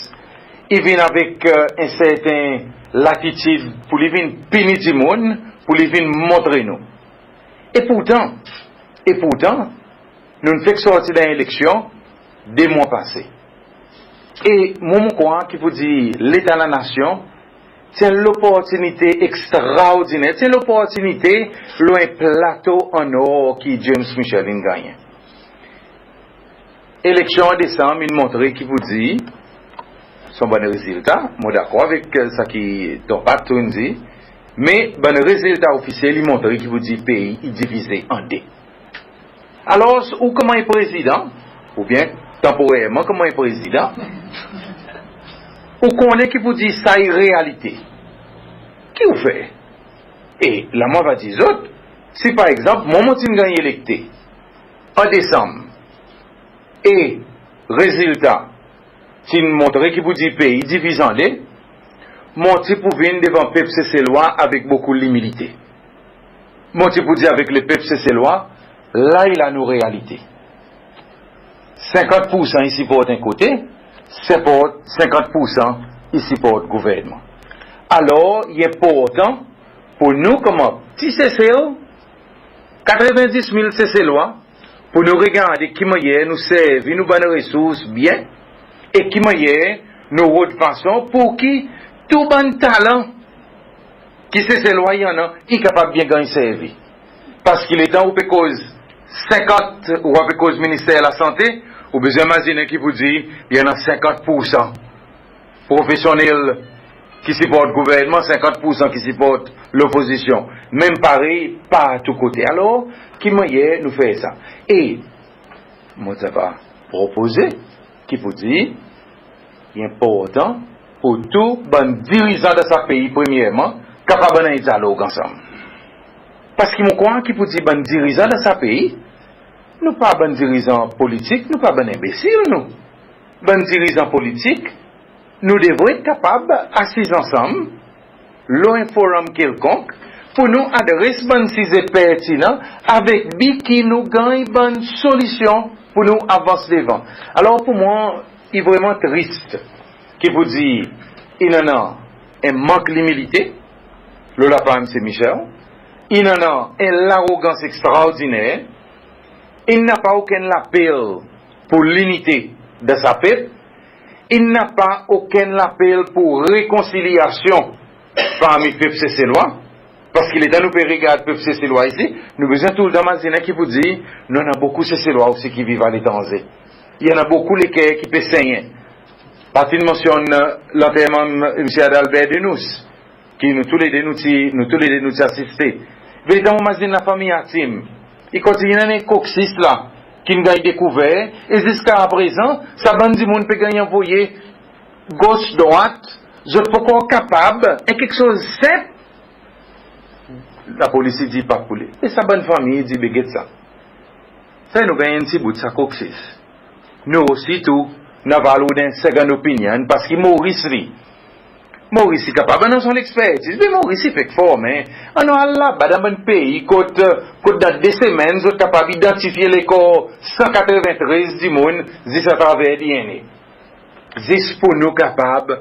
i vin avek, e, en serten latitid pour li vin pini dimoun, pour li vin montre nou. E pourtan, e pourtan, nou'n fek sorti dan eleksyon de mwan pase. E mwan mon krwar ki pour dir leta lanasyon, ti en loportinite ekstraordiner, ti en loportinite lo en plato an or ki James Michel in gannyen. Eleksyon an Desanm in montre ki pour dir, son bann rezilta, mon dakor avek, e, sa ki Ton Pat in dir, me bann rezilta ofisyel i montre ki pour dir pei i divize an de. Alors, ou konman en prezidan, oubyen tanporerman konman en prezidan, ou konnen ki pour dir sa i realite. Ki ou fer? E la mon ava dir zot, si par egzanp, mwan mon ti'n ganny elekte an Desanm, e rezilta ti'n montre ki pour dir pei divize an de, mon ti pou vin devan pep Seselwa avek bokou limilite. Mon ti pou dir avek lepep Seselwa, la i la nou realite. Senkant poursan i siport en kote, siport, senkant poursan i siport gouvernman. Alor, i enportan pour nou konman pti Sesel, katrevendis mil Seselwa, pour nou regarde ki mannyer nou servi nou bann resours byen, e ki mannyer nou rod fason pour ki tou bann talan ki Seselwa i annan, i kapab byen ganny servi. Paski letan ou pe koz senkant, ou pe koz Minister Lasante, ou bezwen mazinen ki pour dir i annan senkant poursan profesyonnel ki siport gouvernman, senkant poursan ki siport lopozisyon. Menm parey partou kote. Alor, ki mannyer nou fer sa? E mon ti ava propoze ki pour dir i enportan Pour tou bann dirizan dan sa pei, premyerman, kapab annan en dyalog ansanm. Parski mon krwar ki pour dir bann dirizan dan sa pei, nou pa bann dirizan politik, nou pa bann enbesil nou. Bann dirizan politik, nou devret kapab asiz ansanm lo en foranm kelkonk pour nou adres bann size pertinan avek bi ki nou ganny bann solisyon pour nou avans devan. Alor pour mwan, i vreman tris ki pour dir in annan en mank limilite lo lapar Msye Michel, in annan en larogans ekstraordiner, in napa okenn lapel pour linite dan sa pep, in napa okenn lapel pour rekonsilyasyon parmi pep Seselwa, parski letan nou pe regard pep Seselwa isi, nou bezwen toultan mazinen ki pour dir nou annan bokou Seselwa osi ki viv aletranze. I annan bokou leker ki pe senyen. Parti nou mansyonn lanterman Msye Adalbert Denous, ki nou toulede nou ti, nou toulede nou ti asiste. Be letan mon mazin lafanmir Hatim, i kontinyen annan koksis la ki'n ganny dekouver, e ziska aprezan sa bann dimoun pe ganny anvoye gos, drwat, zot pa ankor kapab, e keksoz senp, lapolis i dir pa pou li. E sa bann fanmir i dir be get sa. Sa nou ganny en pti bout sa koksis. Nou osi tou, nou ava al rod en second opinion, parski Moris li, Moris i kapab annan son lekspertiz, be Moris i fek formen. Annou al laba dan bann pei kot, kot dan de semenn zot kapab idantifye lekor san katreven trez dimoun zis atraver DNA. Zis pour nou kapab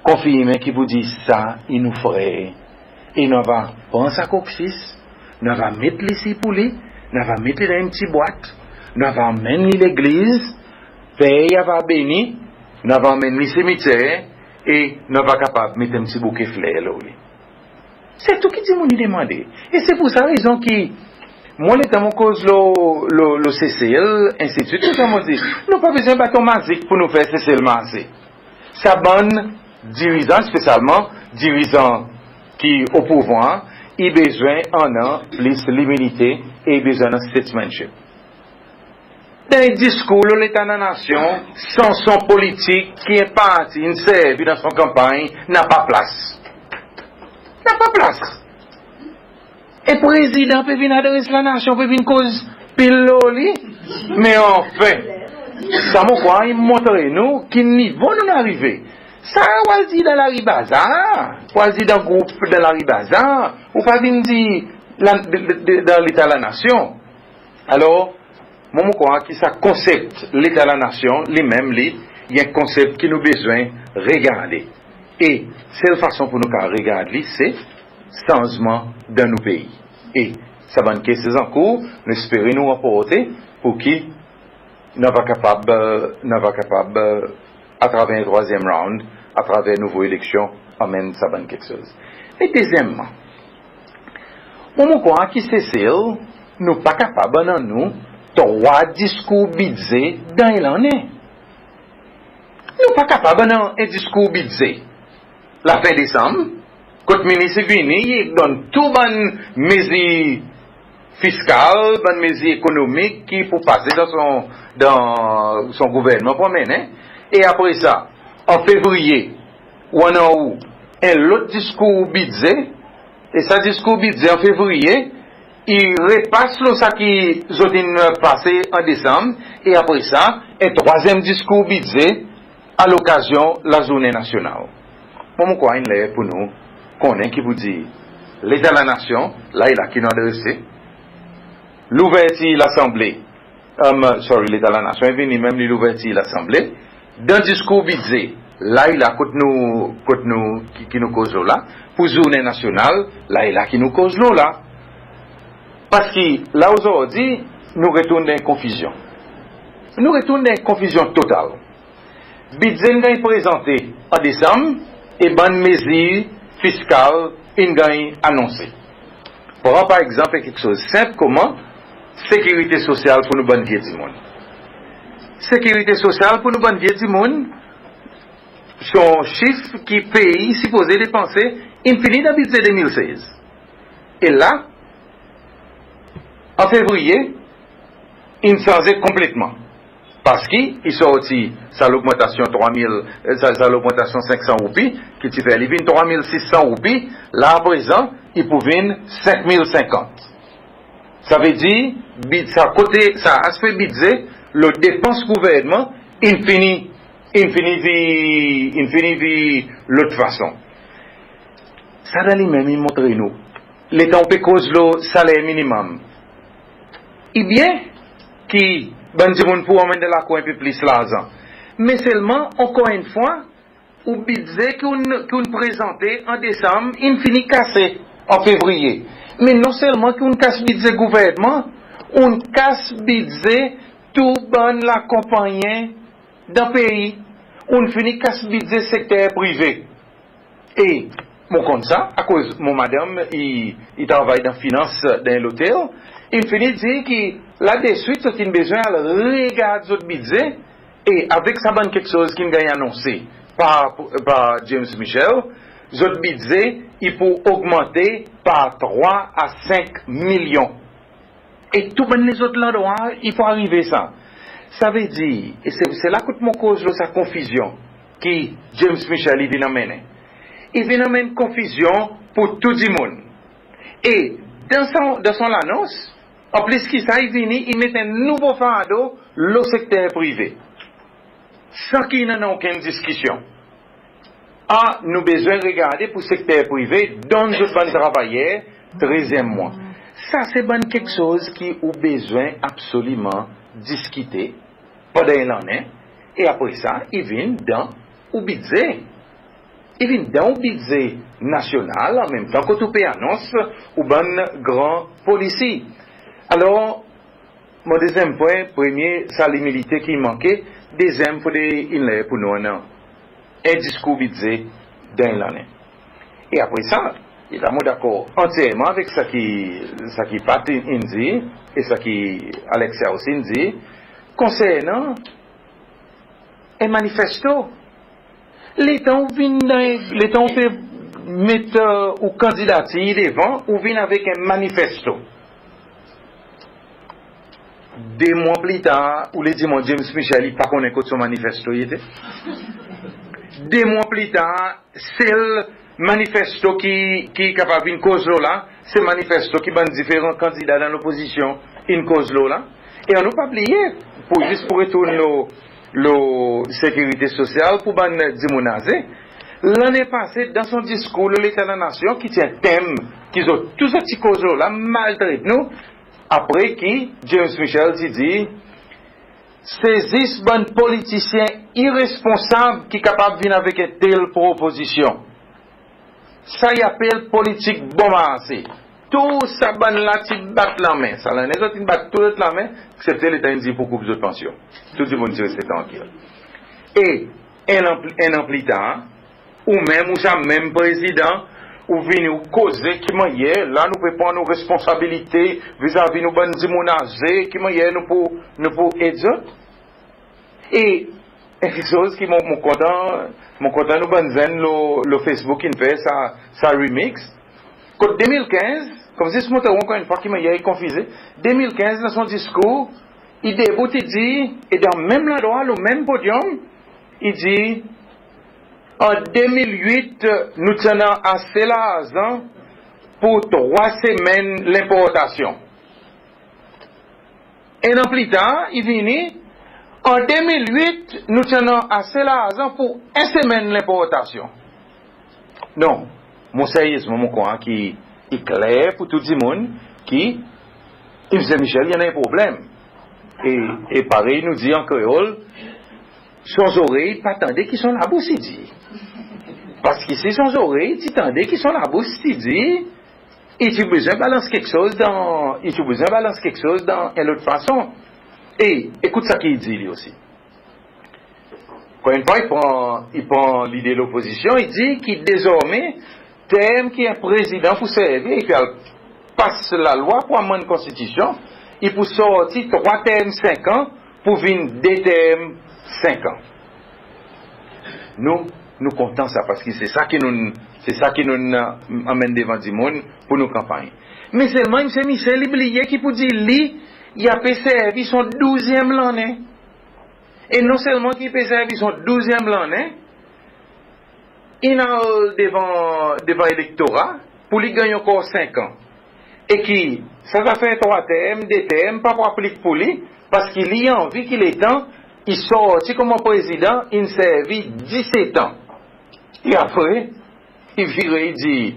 konfirmen ki pour dir sa i nou frer. E nou ava pran sa koksis, nou ava met li si pou li, nou ava met li dan en pti bwat, nou ava anmenn li legliz, per i ava beni, nou ava anmenn li simityer, e nou ava kapab met en pti bouke fler lo li. Se tou ki dimoun i demande. E se pour sa rezon ki mwan, letan mon koz lo, lo, lo Sesel, ensidswit, tou sa mon dir, nou pa bezwen baton mazik pour nou fer Sesel marse. Sa bann dirizan, spesyalman dirizan ki o pouvwar, i bezwen annan plis limilite e i bezwen annan statesmanship. Dan en diskour lo Leta Lanasyon, san son politik ki en parti in servi dan son kanpanny, napa plas. Napa plas. E Prezidan pe vin adres lanasyon, pe vin koz pil lo li. Me anfen, sa mon krwar i montre nou ki nivo nou'n arive. Sa ou al dir dan lari bazar, ou al dir dan group dan lari bazar, ou pa vin dir la, de, de, de, dan Leta Lanasyon. Alor, mwan, mon krwar ki sa konsep Leta Lanasyon, li menm li, i en konsep ki nou bezwen regarde. E sel fason pour nou kapab regard li, se sanzman dan nou pei. E sa bann cases ankour, nou espere nou ranporte pour ki nou ava kapab, nou ava kapab, atraver en trwazyenm round, atraver nouvo eleksyon, anmenn sa bann keksoz. E dezyenmman, mwan, mon krwar ki Sesel, nou pa kapab annan nou trwa diskour bidze dan en lannen. Nou pa kapab annan en diskour bidze lafen Desanm, kot minis i vini, i donn tou bann mezir fiskal, bann mezir ekonomik ki pou pase dan son, dan son gouvernman pou anmennen. E apre sa, an Fevriye, ou annan ou en lot diskour bidze, e sa diskour bidze an Fevriye, i repas lo sa ki zot in pase an Desanm, e apre sa, en trwazyenm diskour bidze a lokazyon lazournen nasyonal. Mwan, mon krwar in ler pour nou konnen ki pour dir Leta Lanasyon, la i la ki nou adrese. Louvertir Lasanble, sorry, Leta Lanasyon i vini menm li louvertir Lasanble. Dan diskour bidze, la i la kot nou, kot nou, ki, ki nou koz lo la. Pour zournen nasyonal, la i la ki nou koz lo la. Parski la ozordi, nou retourn dan en konfizyon. Nou retourn dan en konfizyon total. Bidze in ganny prezante an Desanm e bann mezir fiskal in ganny anonse. Pran par egzanp en keksoz senp konman sekirite sosyal pour nou bann vye dimoun. Sekirite sosyal pour nou bann vye dimoun, son sif ki pei sipoze depanse, in fini dan bidze de mil sez. E la, an Fevriye, in sanze konpletman. Parski i sorti sa logmantasyon trwa mil, sa, sa logmantasyon senk san roupi, ki ti fer li vin trwa mil sis san roupi, la aprezan i pou vin senk mil senkant. Savedir, bid-, sa kote, sa aspe bidze, lo depans gouvernman, in fini, in fini vir, in fini vir lot fason. Sa dan li menm i montre nou, letan ou pe koz lo saler minimonm, i byen ki bann dimoun pou anmenn dan lakour en pe plis larzan. Me selman, ankor enn fwa, ou bidze ki ou'n, ki ou'n prezante an Desanm, in fini kase an Fevriye. Me non selman ki ou'n kas bidze gouvernman, ou'n kas bidze tou bann lakonpannyen dan pei, ou'n fini kas bidze sekter prive. E mon konn sa, akoz mon madanm i, i travay dan finans dan en lotel, in fini dir ki la deswit zot in bezwen al regard zot bidze, e avek sa bann keksoz ki'n ganny anonse par, par James Michel, zot bidze i pou ogmante par trwa a senk milyon. E tou bann lezot landrwa i pou arive sa. Savedir, e se, se la kot mon koz lo sa konfizyon ki James Michel i vin anmennen. I vin anmenn konfizyon pour tou dimoun. E dan son, dan son lanons, an plis ki sa, i vini, i met en nouvo fardo lo sekter prive, san ki i annan okenn diskisyon. A, nou bezwen regarde pour sekter prive, donn zot bann travayer trezyenm mwan. Sa se bann keksoz ki ou bezwen absoliman diskite pandan en lannen, e apre sa, i vin dan ou bidze. I vin dan ou bidze nasyonal, an menm tan kot ou pe anons ou bann gran polisi. Alor, mon dezyenm pwen, premye, sa limilite ki manke, dezyenm, fodre in ler pour nou annan en diskour bidze dan en lannen. E apre sa, e la mon dakor antyerman avek sa ki, sa ki Pat in dir, e sa ki Alexia osi in dir, konsernan en manifesto. Letan ou vin dan, letan ou pe met, e, ou kandidatir devan, ou vin avek en manifesto. De mwan pli tar, ou le dir mwan James Michel i pa konnen kot son manifesto i ete. De mwan pli tar, sel manifesto ki, ki kapab vin koz lo la, se manifesto ki bann diferan kandida dan lopozisyon in koz lo la. E annou pa bliye, pour, zis pour retourn lo, lo sekirite sosyal pour bann dimoun aze. Lannen pase, dan son diskour lo Leta Lanasyon, ki ti en tenm ki zot, tou zot ti koz lo la, maltret nou, apre ki James Michel ti dir, se zis bann politisyen iresponsab ki kapab vin avek en tel propozisyon. Sa i apel politik bon marse. Tou sa bann la ti bat lanmen. Sa lannen zot in bat tou zot lanmen, eksepte letan in dir pou koup zot pansyon. Tou dimoun ti reste trankil. E en an, en an pli tar, ou menm, ou sa menm prezidan, ou vini, ou koze ki mannyer la nou pe pran nou responsabilite vizavi nou bann dimoun aze, ki mannyer nou pou, nou pou ed zot. E en keksoz ki mon, mon kontan, mon kontan nou bann zenn lo, lo Facebook in fer sa, sa remix. Kot de mil kenz, konmsi mon trouv ankor enn fwa ki mannyer i konfize. De mil kenz, dan son diskour, i debout, i dir, e dan menm landrwa, lo menm podyonm, i dir, an de mil wit, nou ti annan ase larzan pour trwa semenn lenportasyon. En an pli tar, i vini, an de mil wit, nou ti annan ase larzan pour en semenn lenportasyon. Non, mon seryezman, mon krwar ki i kler pour tou dimoun ki Msye Michel i annan en problenm. E, e parey nou dir an kreol, son zorey pa tande ki son labous i dir. Parski si son zorey ti tande ki son labous i dir, i ti bezwen balans keksoz dan, i ti bezwen balans keksoz dan en lot fason. E ekout sa ki i dir li osi. Ankor enn fwa, i pran, i pran lide lopozisyon, i dir ki dezormen, term ki en prezidan pou servi, i pe al pas lalwa pou amann konstitisyon, i pou sorti trwa term senk an, pou vin de term senk an. Nou, nou kontan sa, parski se sa ki nou, se sa ki nou, e, anmenn devan dimoun pour nou kanpanny. Me selman, Msye Michel, i bliye ki pour dir li, i ape servi son douzyenm lannen. E non selman ki i pe servi son douzyenm lannen, in al devan, devan elektora pour li ganny ankor senk an. E ki sa zafer trwa term, de term pa pou aplik pour li, paski li i anvi ki letan i sorti konman Prezidan, in servi diset an. E apre, i vire i dir,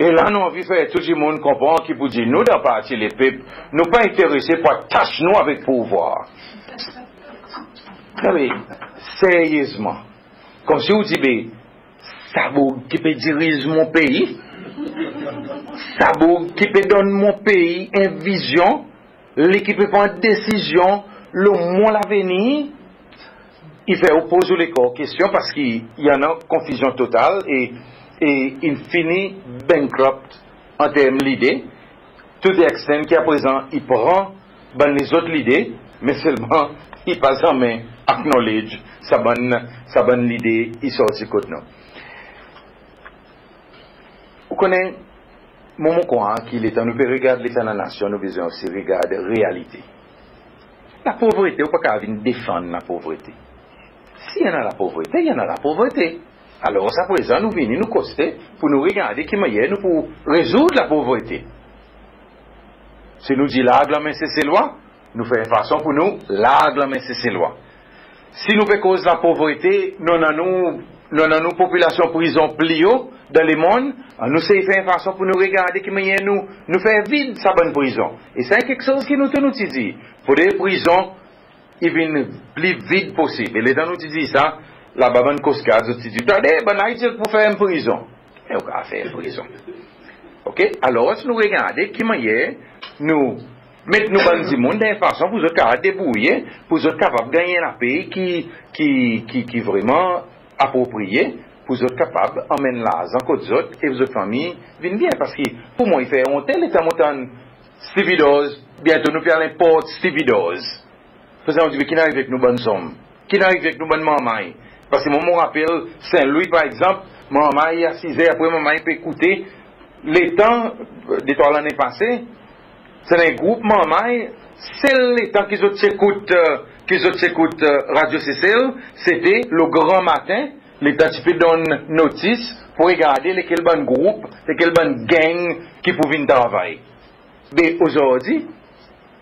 e la nou anvi fer tou dimoun konpran ki pour dir nou dan Parti Lepep, nou pa enterese pour atas nou avek pouvwar. Non, me seryezman, konmsi ou dir, be, sa boug ki pe diriz mon pei, sa boug ki pe donn mon pei en vizyon, li ki pe pran desizyon lo mon lavenir, i fer ou poz ou lekor kestyon, paski i annan konfizyon total e, e in fini bankrupt an term lide, to the extent ki aprezan i pran bann lezot lide, me selman i pa zanmen acknowledge sa bann, sa bann lide i sorti kot nou. Ou konnen, mwan mon krwar ki letan nou pe regard leta lalnasyon, nou bezwen osi regard realite. Lapovrete, ou pa kapab vin defann lapovrete. Si i annan lapovrete, i annan lapovrete. Alors, aprezan nou vini, nou koste pour nou regarde ki mannyer nou pou rezoud lapovrete. Si nou dir larg lanmen Seselwa, nou fer fason pour nou larg lanmen Seselwa. Si nou pe koz lapovrete, nou annan nou, nou annan nou popilasyon prizon pli o dan lemonn, annou sey fer fason pour nou regarde ki mannyer nou, nou fer vid sa bann prizon. E sa i keksoz ki nou tou nou ti dir, fodre prizon i vin pli vid posib. E letan nou ti dir sa, laba bann Coast Guard zot ti dir, tande, bann Ayiti pou fer prizon. E ou kapab fer prizon. OK? Alors, nou regarde ki mannyer nou met nou bann dimoun dan en fason pour zot kapab debourye, pour zot kapab ganny en lapey ki, ki, ki, ki vreman apropriye, pour zot kapab anmenn larzan kot zot e zot fanmir vin byen. Paski pour mwan i fer onte letan mon tann stevedores, byento nou pe al enport stevedores. Prezan ou dir, be ki'n arive ek nou bann zonm? Ki'n arive ek nou bann marmay? Paski mwan mon rapel Sen Lwi, par egzanp, marmay asize, apre marmay pe ekoute. Letan, de trwa lannen pase, ti annan en group marmay, sel letan ki zot ti ekout, e, ki zot ti ekout, e, Radyo Sesel, sete lo granmaten, letan ti pe donn notis pour regarde lekel bann group, lekel bann gang ki pou vin travay. Be ozordi,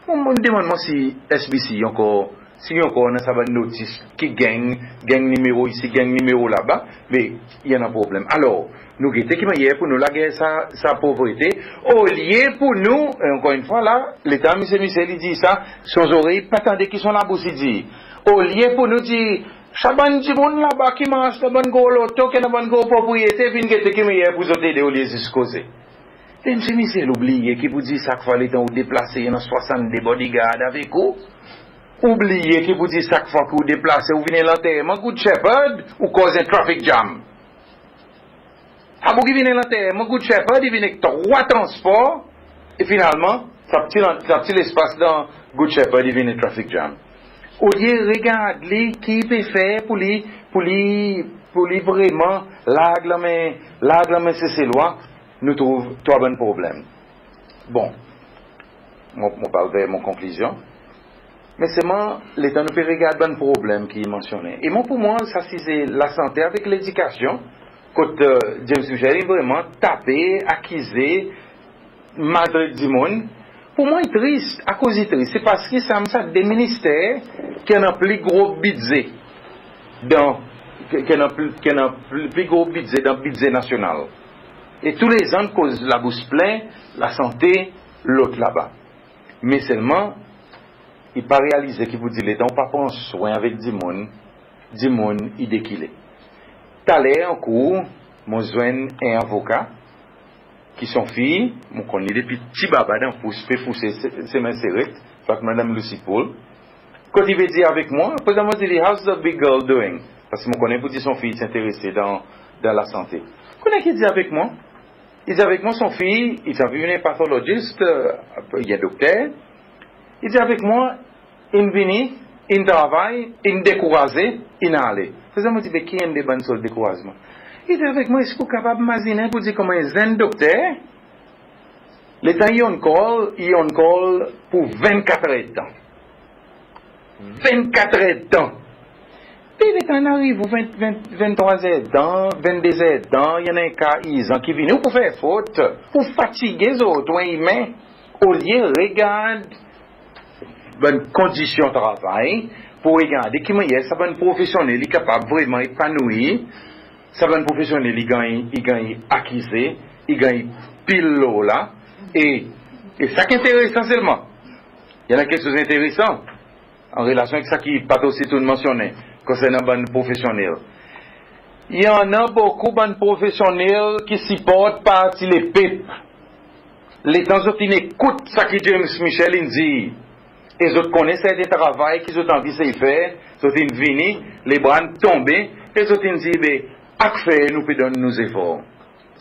mon, mon demann mwan si SBC i ankor, si i ankor annan sa bann notis ki gang, gang nimero isi, gang nimero laba, be i annan problenm. Alors, nou gete ki mannyer pour nou lager sa, sa povrete, olye pour nou, e ankor en fwa la, letan Msye Michel i dir sa, son zorey pa tande ki son labous i dir. Olye pour nou dir, sa bann dimoun laba ki mars dan bann gro loto, ki annan bann gro propriyete, vin gete ki mannyer pour zot ede olye zis koze. Be Msye Michel, ou bliye ki pour dir sak fwa letan ou deplase, i annan swasann de bodyguard avek ou? Ou bliye ki pour dir sak fwa ki ou deplase, ou vin en lanterman Good Shepherd, ou koz en traffic jam? Sa boug i vin en lanterman Good Shepherd, i vin ek trwa transpor, e finalman, sa pti lan-, sa pti lespas dan Good Shepherd i vin en traffic jam. Olye regard li, ki i pe fer pour li, pour li, pour li vreman larg lanmen, larg lanmen Seselwa, nou trouv trwa bann problenm. Bon, mon, mon pe al ver mon konklizyon. Me selman, letan nou pe regard bann problenm ki mansyonnen. E mwan, pour mwan, sa size lasante avek ledikasyon, kot, e, James Michel i vreman tape, akize, maltret dimoun. Pour mwan, i tris. Akoz i tris? Se paski sa, sa de minister ki annan pli gro bidze dan, ki, ki annan pli, ki annan pli, pli gro bidze dan bidze nasyonal. E toulezan koz labous plen, lasante, lot laba. Me selman, i pa realize ki pour dir letan ou pa pran swen avek dimoun, dimoun i dekile. Taler an kour, mon zwenn en avoka ki son fiy, mon konn li depi pti baba dan pous, pe pouse se-, semen Seret, fek Madanm Lucy Paul. Kot i pe dir avek mwan, prezan mon dir li, "How's the big girl doing?" Paski mon konnen pour dir son fiy ti enterese dan, dan lasante. Konnen ki i dir avek mwan? I dir avek mwan son fiy, i ti anvi vin en pathologist, e, en dokter. I dir avek mwan, in vini, in travay, in dekouraze, in ale. Prezan mon dir, "Be ki enn de bann sort dekourazman?" I dir avek mwan, "Eski ou kapab mazinen pour dir konman en zenn dokter, letan i on call, i on call pour vennkatr erdtan?" Vennkatr erdtan. Pe letan in ariv ou ven, ven, venntrwa zertan, vennde zertan, i annan en ka irzan ki vini, ou pou fer fot, pou fatige zot, ou en imen, olye regard bann kondisyon travay, pou regarde ki mannyer sa bann profesyonnel i kapab vreman epanouir, sa bann profesyonnel i ganny, i ganny akize, i ganny pil lo la, e, e sa ki enteresan selman, i annan keksoz enteresan an relasyon ek sa ki Pat osi tou mansyonnen konsernan bann profesyonnel. I annan bokou bann profesyonnel ki siport Parti Lepep. Letan zot in ekout sa ki James Michel in dir, e zot konnen serten travay ki zot anvi sey fer, zot in vini, lebra in tonbe, e zot in dir, be, akfer nou pe donn nou zefor.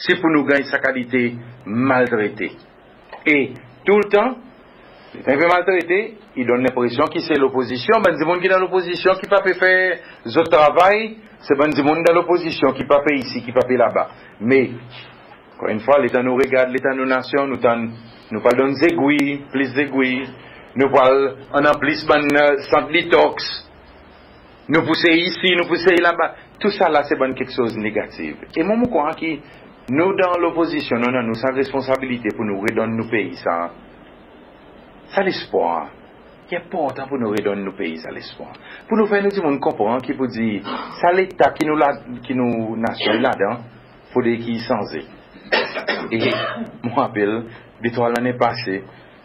Se pou nou ganny sa kalite maltrete. E toultan, letan i pe maltrete, i donn lenpresyon ki se lopozisyon, bann dimoun ki dan lopozisyon ki pa pe fer zot travay, se bann dimoun dan lopozisyon ki pa pe isi, ki pa pe laba. Me, ankor enn fwa, letan nou regard leta nou nasyon, nou tann, nou pou al donn zegwi, plis zegwi, nou pou al annan plis bann, e, sant detox, nou pou sey isi, nou pou sey laba. Tousala se bann keksoz negatif. E mwan, mon krwar ki nou dan lopozisyon, nou annan nou sa responsabilite pou nou redonn nou pei sa, sa lespwar. I enportan pou nou redonn nou pei sa lespwar. Pou nou fer nou dimoun konpran ki pou dir, sa leta ki nou la, ki nou nasyon i ladan, fodre ki i sanze. E mon rapel, de trwa lannen pase,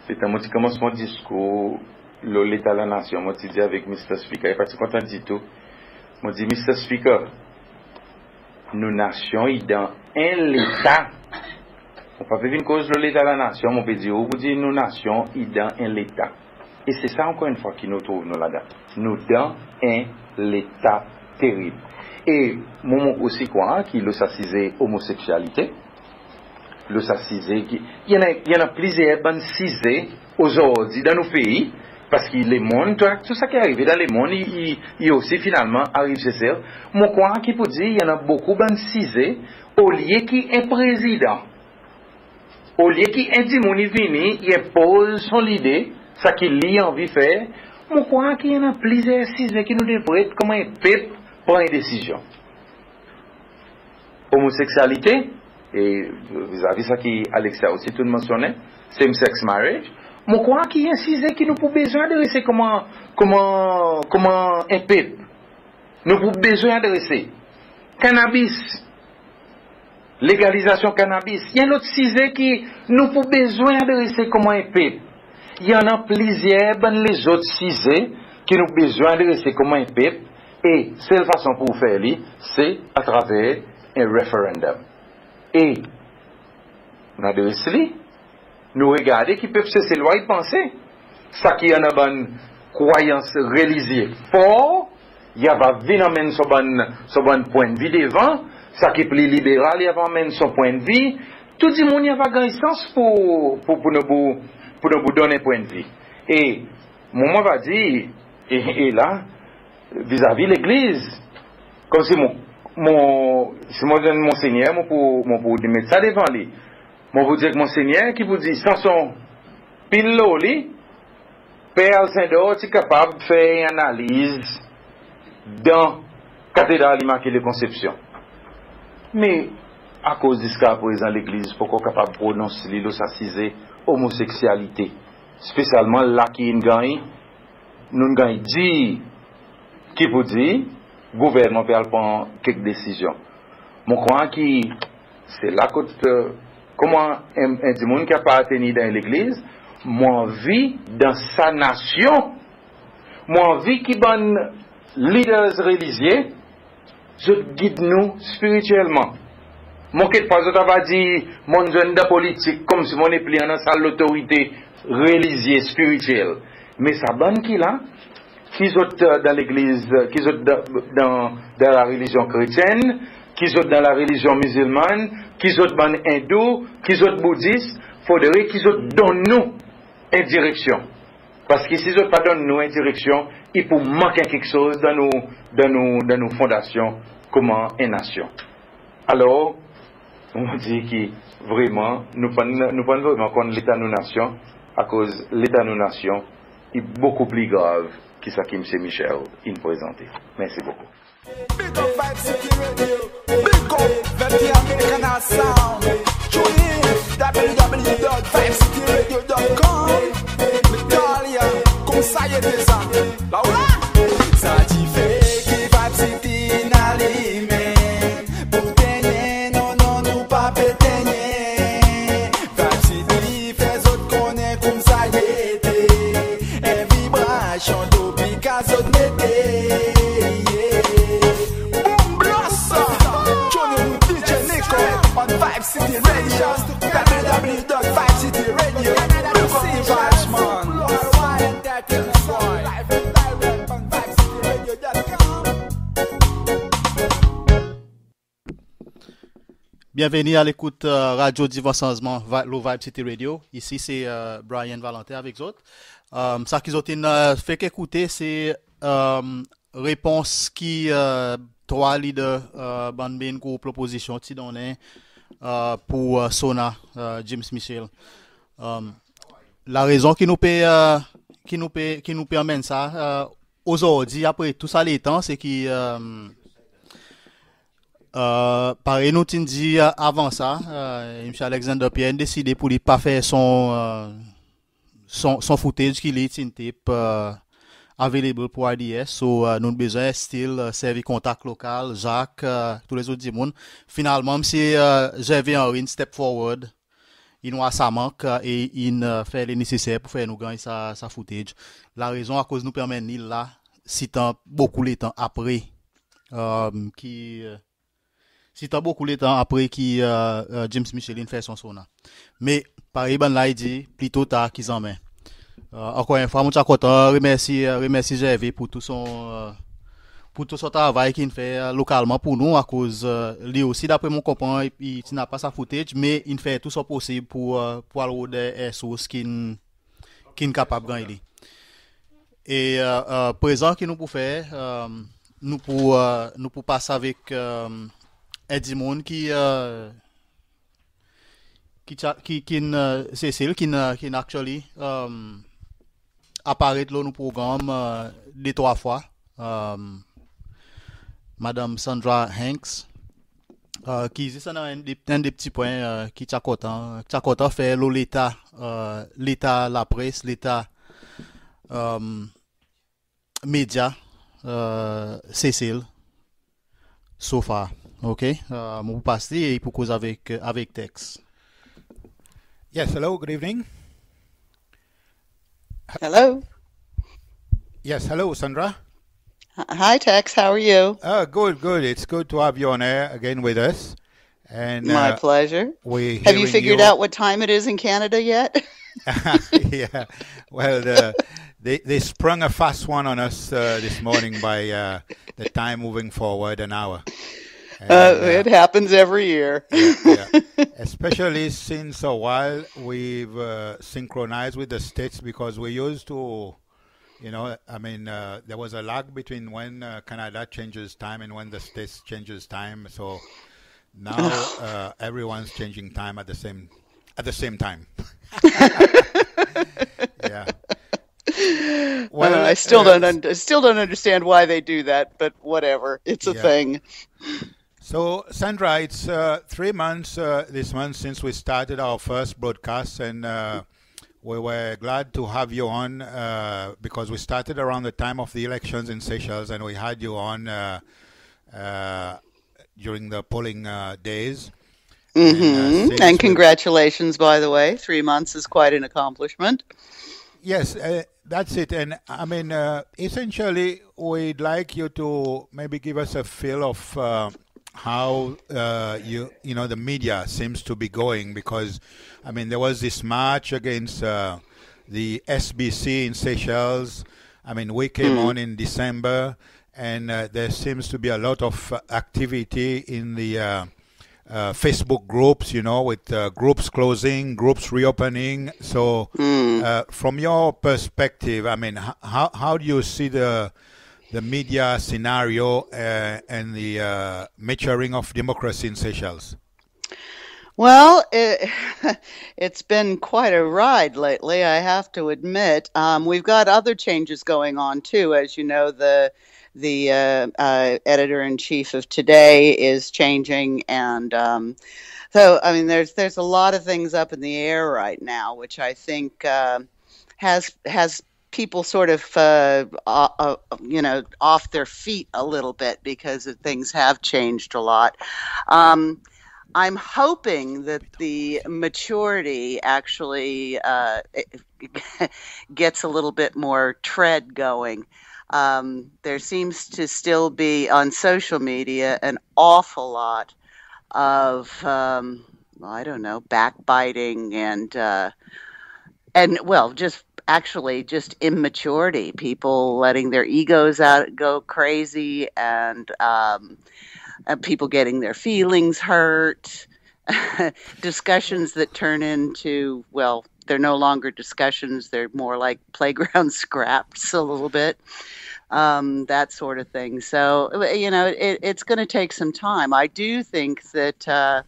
letan mon ti konmans mon diskour lo leta lanasyon, mon ti dir avek Mister Speaker, i pa ti kontan ditou. Mon dir, Mister Speaker, nou nasyon i dan en leta. Mon pa pe vin koz lo leta lanasyon, mon pe dir ou, pou dir nou nasyon i dan en leta. E se sa, ankor enn fwa, ki nou trouv nou ladan. Nou dan en leta terib. E mwan, mon osi krwar ki lo sa size omoseksyalite, lo sa size ki, i annan, i annan plizyer bann size ozordi dan nou pei, paski lemonn, tou, tou sa ki arive dan lemonn, i, i, i osi finalman ariv Sesel. Mon krwar ki pou dir, i annan bokou bann size, olye ki en prezidan, olye ki en dimoun i vini, i enpoz son lide, sa ki li anvi fer, mon krwar ki i annan plizyer size ki nou devret, konman en pep, pran en desizyon. Omoseksyalite, e vizavi sa ki Alexia osi tou mansyonnen, same sex marriage, mon krwar ki en size ki nou pou bezwen adrese konman, konman, konman en pep. Nou pou bezwen adrese. Kanabis, legalizasyon kanabis, i en lot size ki nou pou bezwen adrese konman en pep. I annan plizyer bann lezot size ki nou bezwen adrese konman en pep, e sel fason pou fer li, se atraver en referandom. E nou adres li, nou regarde ki pep Seselwa i panse. Sa ki annan bann krwayans relizye for, i ava vin anmenn son bann, son bann pwennvi devan. Sa ki pli liberal, i ava anmenn son pwennvi. Tou dimoun i ava ganny sans pou, pou, pou nou pou, pou nou pou donn en pwennvi. E mwan, mon ava dir, e, e la, vizavi legliz, konmsi mon, mon, si mon zwenn Monsenyer, mon pou, mon pou met sa devan li. Mon pou dir ek Monsenyer ki pou dir sanson pil lo li, Per Alcindor ti kapab fer en analiz dan Katedral Imakile Konsepsyon. Me akoz ziska prezan legliz pa ankor kapab pronons li lo sa size omoseksyalite, spesyalman la ki in ganny, nou'n ganny dir ki pou dir gouvernman pe al pran kek desizyon. Mon krwar ki se la kot, e, konman en, en dimoun ki apartenir dan en legliz, mon anvi dan sa nasyon, mon anvi ki bann leaders relizye, zot gid nou spirityelman. Mon kekfwa zot ava dir, mon'n zwenn dan politik konmsi mon nepli annan sa lotorite relizye, spirityel. Me sa bann ki la, ki zot, e, dan legliz, e, ki zot dan, dan, dan larelizyon kretyenn, ki zot dan larelizyon mizilmann, ki zot bann endou, ki zot boudis, fodre ki zot donn nou en direksyon. Paski si zot pa donn nou en direksyon, i pou mank en keksoz dan nou, dan nou, dan nou fondasyon konman en nasyon. Alor, mon dir ki vreman, nou pa'n, nou pa'n vreman konn leta nou nasyon, akoz leta nou nasyon i bokou pli grav ki sa ki Msye Michel in prezante. Mersi bokou. Big up Vibe City Radio. Big up Venti Americana Sound. Tune in, w w w dot vibe city radio dot com. Metalia, koumsa i ete sa. La ou la? Sa ti fer ki Vibe City in alimen. Pou tenyen, non, non, nou pa pe tenyen. Vibe City fer zot konnen koumsa i ete. En vibrasyon tropikal zot mete. Yeah. Boom blast! Tune in with D J Nico on Vibe City Radio. w w w dot vibe city radio. Look up the vibes, man. Live and direct on vibe city radio dot com. Byenveni a lekout, e, Radyo Divan Sanzman, Vi-, lo Vibe City Radio. Isi se, e, Brian Valentin avek zot. E, sa ki zot in, e, fek ekoute se, e, repons ki, e, trwa lider, e, bann main group lopozisyon ti donnen, e, pou, e, SONA, e, James Michel. E, larezon ki nou pe, e, ki nou pe, ki nou pe anmenn sa, e, ozordi apre tou sa letan, se ki, e, e, parey nou ti'n dir, e, avan sa, e, Msye Alexander Pierre in deside pou li pa fer son, e, son, son footage ki li ti'n tape, e, available pou R D S. So, e, nou'n bezwen still, e, servi kontak lokal, Jacques, e, tou lezot dimoun. Finalman, Msye, e, Gervais Henry in step forward. In war sa mank, e, e in, e, fer le neseser pou fer nou ganny sa, sa footage. Larezon akoz nou pe anmenn li la, sitan bokou letan apre, e, ki, e, sitan bokou letan apre ki, e, e, James Michel in fer son SONA. Me, parey bann la i dir, plito tar ki zanmen. E, ankor en fwa, mon ti a kontan remersi, e, remersi Gervais pou tou son, e, pou tou son travay ki'n fer, e, lokalman pou nou, akoz, e, li osi, dapre mon konpran, i, i ti napa sa footage, me in fer tou son posib pou, e, pou al rod en sours ki'n, ki'n kapab ganny li. E, e, e, prezan ki nou pou fer, e, nou pou, e, nou pou pas avek, e, en dimoun ki, e, ki ti a, ki, ki'n, e, Sesel, ki'n, e, ki'n actually, e, aparet lo nou progranm, e, de trwa fwa, e, Madanm Sandra Hanks, e, ki zis annan en de, en de pti pwen, e, ki ti a kontan, ti a kontan fer lo leta, e, leta lapres, leta, e, medya, e, Sesel, so far. OK? E, mon pou pas li e i pou koz avek, avek Tex. Yes, hello, good evening. Hello. Yes, hello, Sandra. Hi, Tex. How are you? Uh, good, good. It's good to have you on air again with us. And, my pleasure. Have you figured out what time it is in Canada yet? Yeah. Well, the, they, they sprung a fast one on us, uh, this morning by, uh, the time moving forward an hour. And, uh, it happens every year. Yeah, yeah. Especially since a while we've, uh, synchronized with the States, because we used to, you know, I mean, uh, there was a lag between when, uh, Canada changes time and when the States changes time. So now, uh, everyone's changing time at the same, at the same time. Yeah. Well, I still, uh, don't un-, I still don't understand why they do that, but whatever. It's a thing. So, Sandra, it's, uh, three months, uh, this month since we started our first broadcast, and, uh, we were glad to have you on, uh, because we started around the time of the elections in Seychelles, and we had you on, uh, uh, during the polling, uh, days. And, uh, since we... And congratulations, by the way. Three months is quite an accomplishment. Yes, uh, that's it. And, I mean, uh, essentially, we'd like you to maybe give us a feel of, uh, how, uh, you, you know, the media seems to be going, because, I mean, there was this march against, uh, the S B C in Seychelles. I mean, we came on in December, and, uh, there seems to be a lot of, uh, activity in the, uh, uh, Facebook groups, you know, with, uh, groups closing, groups reopening. So, uh, from your perspective, I mean, h-, how, how do you see the, the media scenario, uh, and the, uh, maturing of democracy in Seychelles? Well, it, it's been quite a ride lately, I have to admit. Um, we've got other changes going on too, as you know. The the uh, uh, editor in chief of Today is changing, and um, so I mean, there's there's a lot of things up in the air right now, which I think uh, has has people sort of uh, uh, uh, you know, off their feet a little bit because of things have changed a lot. Um, I'm hoping that the maturity actually uh, gets a little bit more tread going. Um, there seems to still be on social media an awful lot of um, I don't know, backbiting and uh, and well, just actually just immaturity, people letting their egos out, go crazy, and um, and people getting their feelings hurt. Discussions that turn into, well, they're no longer discussions, they're more like playground scraps a little bit. Um, that sort of thing. So you know, it, it's going to take some time. I do think that uh,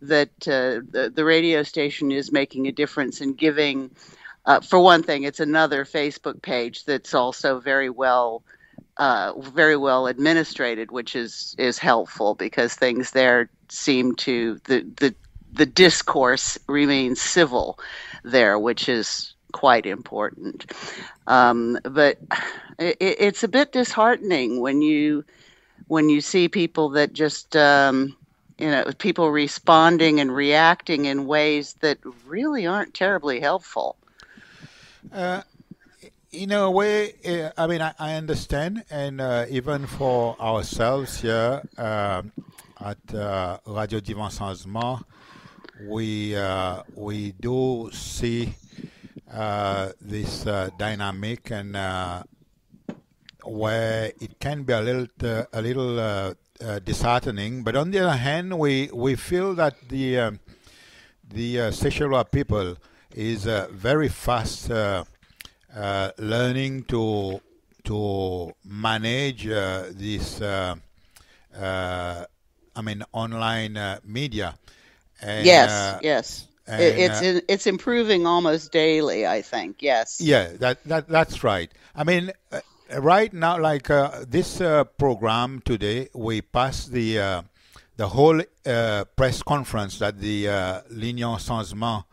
that uh, the, the radio station is making a difference in giving. Uh, for one thing, it's another Facebook page that's also very well, uh, very well administrated, which is is helpful because things there seem to the the the discourse remains civil there, which is quite important. Um, but it, it's a bit disheartening when you when you see people that just um, you know, people responding and reacting in ways that really aren't terribly helpful. Uh, in a way, uh, I mean, I, I understand, and uh, even for ourselves here uh, at uh, Radio Divan Changement, we uh, we do see uh, this uh, dynamic and uh, where it can be a little uh, a little uh, uh, disheartening. But on the other hand, we we feel that the um, the uh, Seychellois people is uh, very fast uh, uh, learning to to manage uh, this uh, uh, I mean online uh, media. And, yes, uh, yes. and, It, it's uh, in, it's improving almost daily, I think. Yes. Yeah, that that that's right. I mean, uh, right now, like uh, this uh, program today, we passed the uh, the whole uh, press conference that the uh, L'Union Changement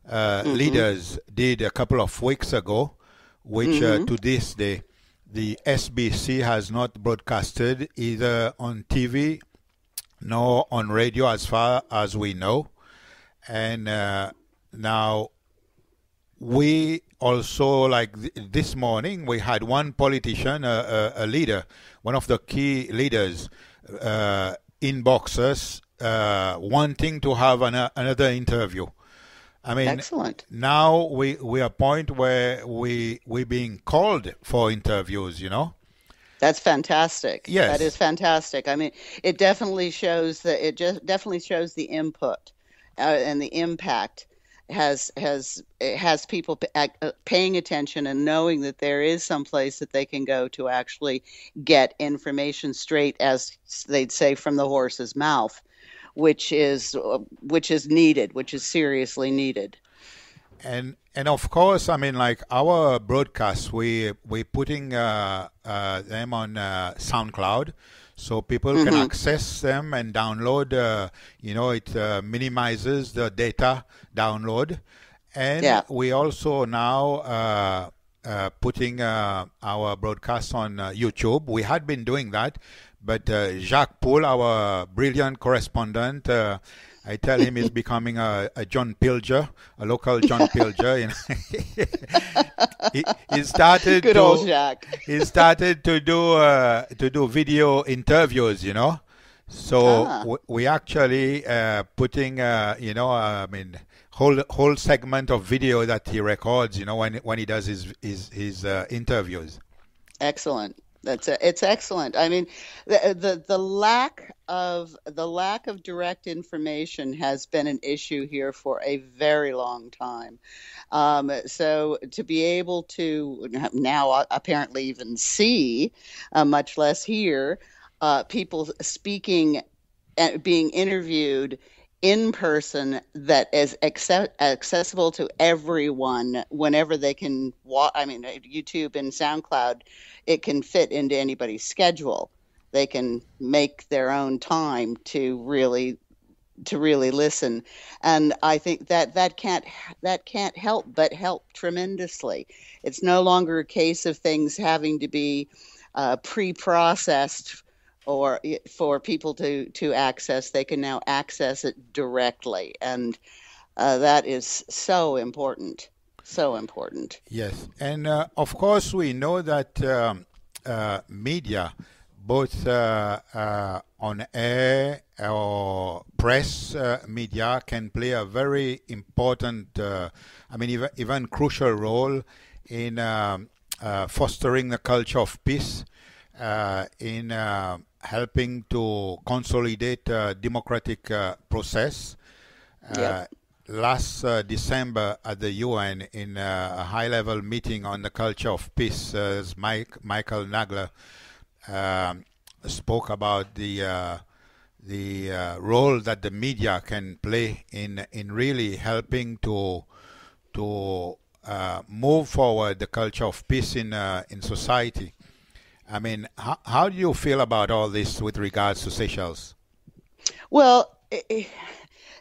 uh, leaders did a couple of weeks ago, which uh, to this day, the S B C has not broadcasted either on T V nor on radio as far as we know. And uh, now we also, like th- this morning, we had one politician, a, a, a leader, one of the key leaders, uh, inbox us uh, wanting to have an, another interview. I mean, Excellent. Now we we are a point where we we being called for interviews. You know. That's fantastic. Yes. That is fantastic. I mean, it definitely shows that it just definitely shows the input uh, and the impact has has it has people p- ac- uh, paying attention and knowing that there is some place that they can go to actually get information straight, as they'd say, from the horse's mouth, which is uh, which is needed, which is seriously needed. And and of course, I mean, like, our broadcasts, we we putting uh, uh, them on uh, SoundCloud, so people can access them and download. Uh, you know, it uh, minimizes the data download, and Yeah. We also now uh, uh, putting uh, our broadcasts on uh, YouTube. We had been doing that, but uh, Jacques Poul, our brilliant correspondent, uh, I tell him he's becoming a, a John Pilger, a local John Pilger. You know? he, he started Good to old Jacques. he started to do uh, to do video interviews. You know, so Ah. we, we actually uh, putting uh, you know I mean whole whole segment of video that he records. You know, when when he does his his his uh, interviews. Excellent. That's a, it's excellent. I mean, the, the the lack of the lack of direct information has been an issue here for a very long time. Um, so to be able to now apparently even see, uh, much less hear, uh, people speaking and being interviewed in person that is acce- accessible to everyone whenever they can watch. I mean, uh, YouTube and SoundCloud, it can fit into anybody's schedule. They can make their own time to really to really listen. And I think that that can't that can't help but help tremendously. It's no longer a case of things having to be uh, pre-processed or for people to to access. They can now access it directly, and uh, that is so important, so important. Yes, and uh, of course we know that um, uh, media, both uh, uh, on air or press uh, media, can play a very important, uh, I mean, even, even crucial role in um, uh, fostering the culture of peace, uh, in uh, helping to consolidate uh, democratic uh, process. Uh, Yep. Last uh, December at the U N, in uh, a high-level meeting on the culture of peace, uh, Mike, Michael Nagler um, spoke about the uh, the uh, role that the media can play in in really helping to to uh, move forward the culture of peace in uh, in society. I mean, how, how do you feel about all this with regards to Seychelles? Well, i- i-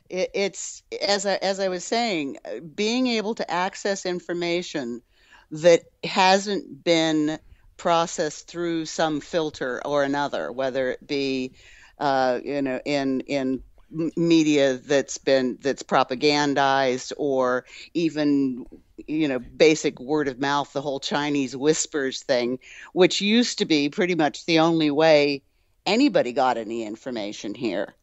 it's as I, as I was saying, uh, being able to access information that hasn't been processed through some filter or another, whether it be uh, you know in in m- media that's been that's propagandized, or even you know basic word of mouth, the whole Chinese whispers thing, which used to be pretty much the only way anybody got any information here.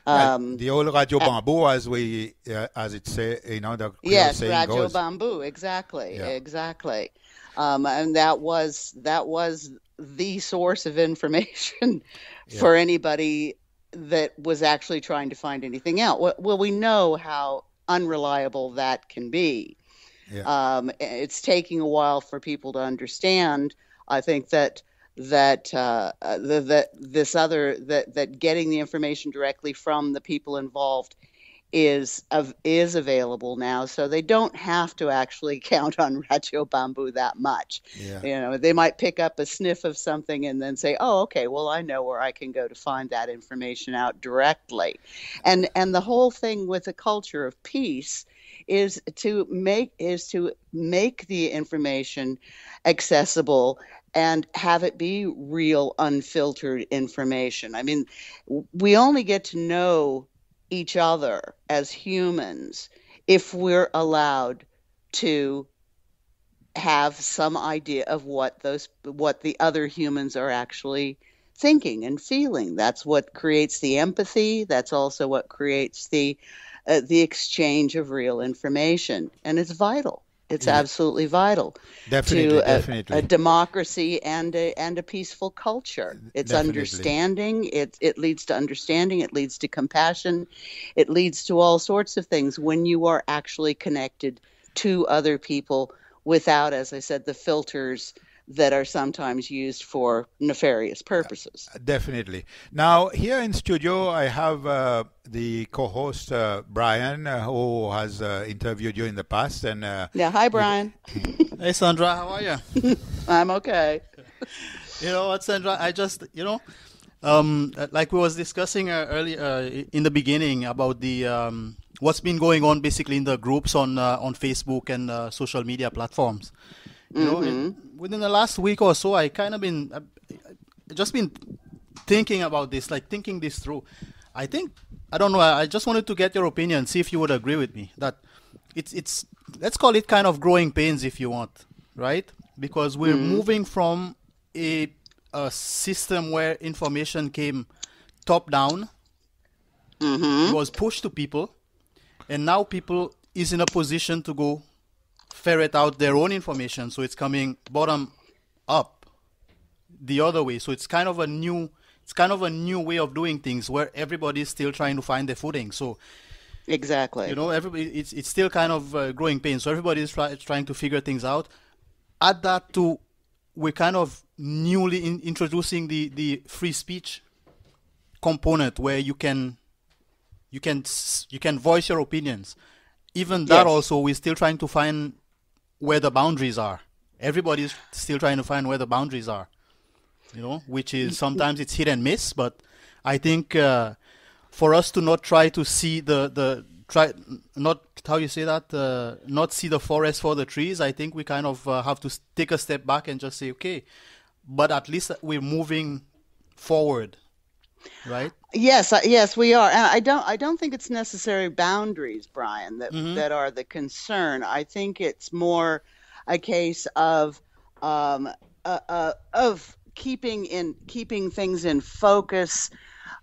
Yeah, Um, the old Radio Bamboo, as we uh, as it say, you know, the Creole yes, saying Radio goes. Bamboo, exactly, Yeah. exactly. Um, and that was that was the source of information Yeah. for anybody that was actually trying to find anything out. Well, well, we know how unreliable that can be. Yeah. Um, it's taking a while for people to understand. I think that that uh, uh, the, that this other that that getting the information directly from the people involved is of is available now, so they don't have to actually count on Radio Bamboo that much. Yeah. You know, they might pick up a sniff of something and then say, "Oh, okay, well, I know where I can go to find that information out directly." And and the whole thing with the culture of peace is to make is to make the information accessible and have it be real, unfiltered information. I mean, w- we only get to know each other as humans if we're allowed to have some idea of what those what the other humans are actually thinking and feeling. That's what creates the empathy. That's also what creates the uh, the exchange of real information, and it's vital. It's Yeah. Absolutely vital Definitely, to a, definitely. a democracy and a, and a peaceful culture. It's Definitely. Understanding. It it leads to understanding. It leads to compassion. It leads to all sorts of things when you are actually connected to other people without, as I said, the filters that are sometimes used for nefarious purposes. Definitely. Now, here in studio, I have uh, the co-host uh, Brian, uh, who has uh, interviewed you in the past, and uh, Yeah, hi, Brian. Hey, Sandra, how are you? I'm okay. You know what, Sandra? I just, you know, um, uh, like we was discussing uh, early uh, in the beginning about the um, what's been going on basically in the groups on uh, on Facebook and uh, social media platforms. You know, in- within the last week or so, I kind of been uh, just been thinking about this, like thinking this through. I think I don't know. I I just wanted to get your opinion, see if you would agree with me that it's it's let's call it kind of growing pains, if you want, right? Because we're moving from a a system where information came top down, it was pushed to people, and now people is in a position to go ferret out their own information, so it's coming bottom up the other way. So it's kind of a new it's kind of a new way of doing things where everybody is still trying to find their footing. So Exactly. you know, everybody it's it's still kind of uh, growing pain. So everybody is try, trying to figure things out. Add that to we're kind of newly in, introducing the the free speech component where you can you can s- you can voice your opinions. Even that, yes, also, we're still trying to find where the boundaries are. Everybody's still trying to find where the boundaries are, you know, which is, sometimes it's hit and miss. But I think, uh, for us to not try to see the the try not, how you say that, uh, not see the forest for the trees, I think we kind of, uh, have to s- take a step back and just say, okay, but at least we're moving forward, right? Yes, uh, yes, we are, and I don't, I don't think it's necessary boundaries, Brian, that, mm-hmm, that are the concern. I think it's more a case of, um, uh, uh, of keeping in, keeping things in focus,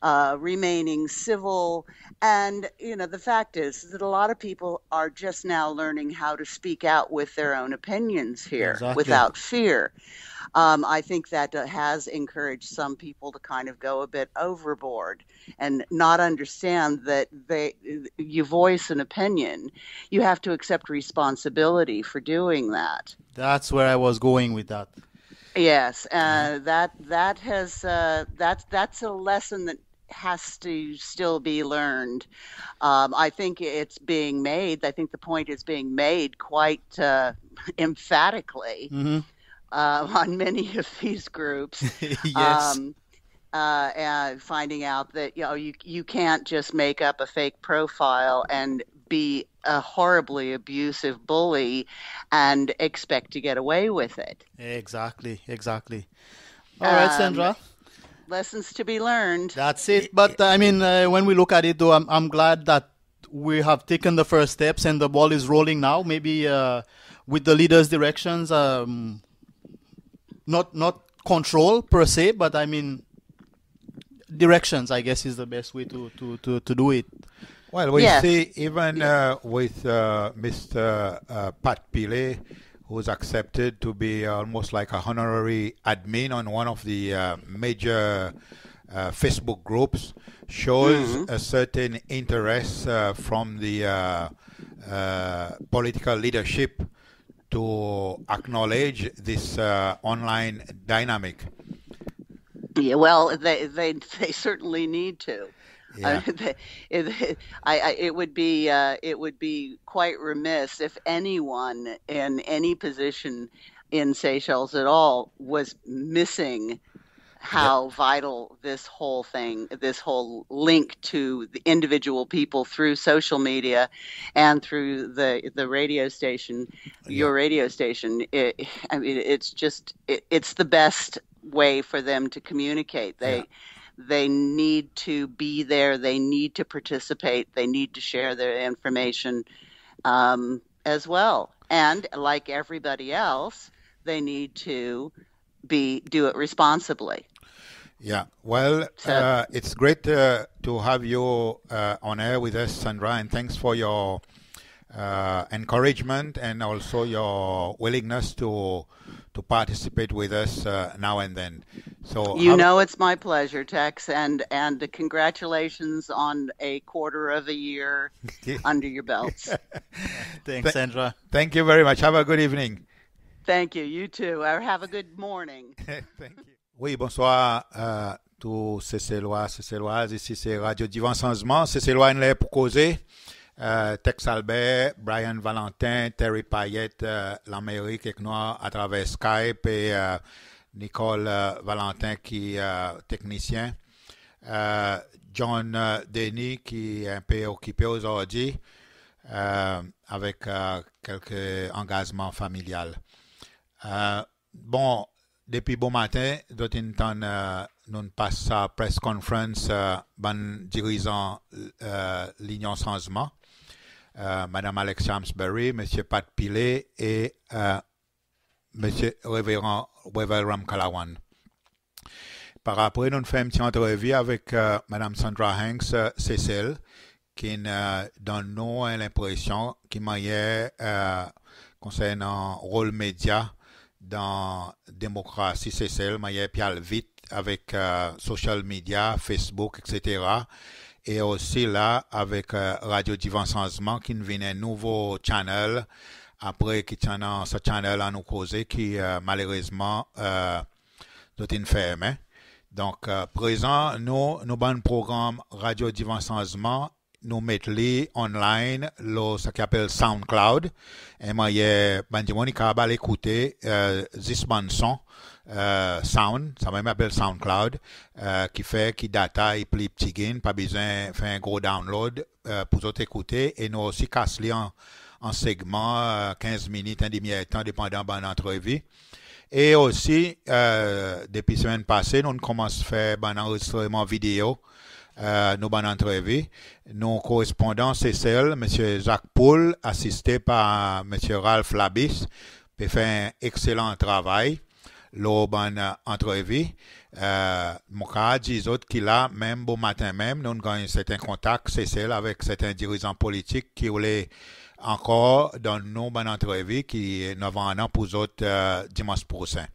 uh, remaining civil, and, you know, the fact is that a lot of people are just now learning how to speak out with their own opinions here, exactly, without fear. Um, I think that, uh, has encouraged some people to kind of go a bit overboard and not understand that they, you voice an opinion, you have to accept responsibility for doing that. That's where I was going with that. Yes, uh, that, that has, uh, that's, that's a lesson that has to still be learned. Um, I think it's being made. I think the point is being made quite, uh, emphatically, mm-hmm, uh, on many of these groups. Yes. Um, uh, and finding out that, you know, you you can't just make up a fake profile and be a horribly abusive bully and expect to get away with it. Exactly, exactly. All right, um, Sandra. Lessons to be learned. That's it. But, I mean, uh, when we look at it, though, I'm, I'm glad that we have taken the first steps and the ball is rolling now. Maybe, uh, with the leaders' directions, um, not, not control per se, but, I mean, directions, I guess, is the best way to, to, to, to do it. Well, we, yes, See, even, yeah, uh, with, uh, Mister, uh, Pat Pillay, who's accepted to be almost like a honorary admin on one of the, uh, major, uh, Facebook groups, shows, mm-hmm, a certain interest, uh, from the, uh, uh, political leadership to acknowledge this, uh, online dynamic. Yeah, well, they, they, they certainly need to. Yeah. Uh, they, it, I, I, it would be, uh, it would be quite remiss if anyone in any position in Seychelles at all was missing how vital this whole thing, this whole link to the individual people through social media and through the, the radio station, your radio station. It, I mean, it's just, it, it's the best way for them to communicate. They, they need to be there. They need to participate. They need to share their information, um, as well. And like everybody else, they need to be, do it responsibly. Yeah, well, uh, it's great, uh, to have you, uh, on air with us, Sandra, and thanks for your, uh, encouragement and also your willingness to, to participate with us, uh, now and then. So you know it's my pleasure, Tex, and, and congratulations on a quarter of a year under your belts. Thanks, Sandra. Thank you very much. Have a good evening. Thank you. You too. Or have a good morning. Thank you. Wi, bonswar, euh, tou Seselwa, Seselwaz. Isi se Radio Divan Sanzman, Seselwa, in ler pour koze. Euh, Tex Albert, Brian Valentin, Terry Payet, euh, Lanmerik ek nou atraver Skype e, euh, Nicole, euh, Valentin ki, euh, teknisyen. Euh, John, euh, Denis ki en pe okipe ozordi, euh, avek, euh, kelke angazman familyal. Euh, bon, depi bomaten, zot in tann, euh, nou'n pas sa press conference, euh, bann dirizan, euh, Linyon Sanzman, euh, Madanm Alexia Amesbury, Msye Pat Pillay e, euh, Msye Reveran Wavel Ramkalawan. Par apre, nou'n fer en pti antrevi avek, euh, Madanm Sandra Hanks, euh, Sesel, ki'n, euh, donn nou en lenpresyon ki mannyer, euh, konsernan rol medya dan demokrasi Sesel, mannyer pe al vit avek, euh, social media, Facebook, et cetera. E osi la avek, euh, Radio Divan Sanzman ki'n vin en nouvo channel, apre ki ti annan sa channel Annou Koze ki, euh, malerezman, euh, zot in fermen. Donk, euh, prezan, nou, nou bann progranm Radio Divan Sanzman nou met li online lo sa ki apel SoundCloud. En mannyer bann dimoun i kapab al ekoute, e, zis bann son, e, sound, sa menm apel SoundCloud, e, ki fer ki data i pli pti gin, pa bezwen fer en gro download, e, pour zot ekoute. E nou osi kas li an, an segman, e, kenz minit, en demi-erdtan, depandan bann antrevi. E osi, e, depi semenn pase, nou'n konmans fer bann anrezistreman video, e, nou bann antrevi. Nou korespondan Sesel, Msye Jacques Poul, asiste par Msye Ralph Labisse, pe fer en ekselan travay lo bann, e, antrevi. E, mon kapab dir zot ki la menm bomaten menm, nou'n ganny serten kontak Sesel avek serten dirizan politik ki oule ankor donn nou bann antrevi ki nou ava annan pour zot, e, dimans prosen.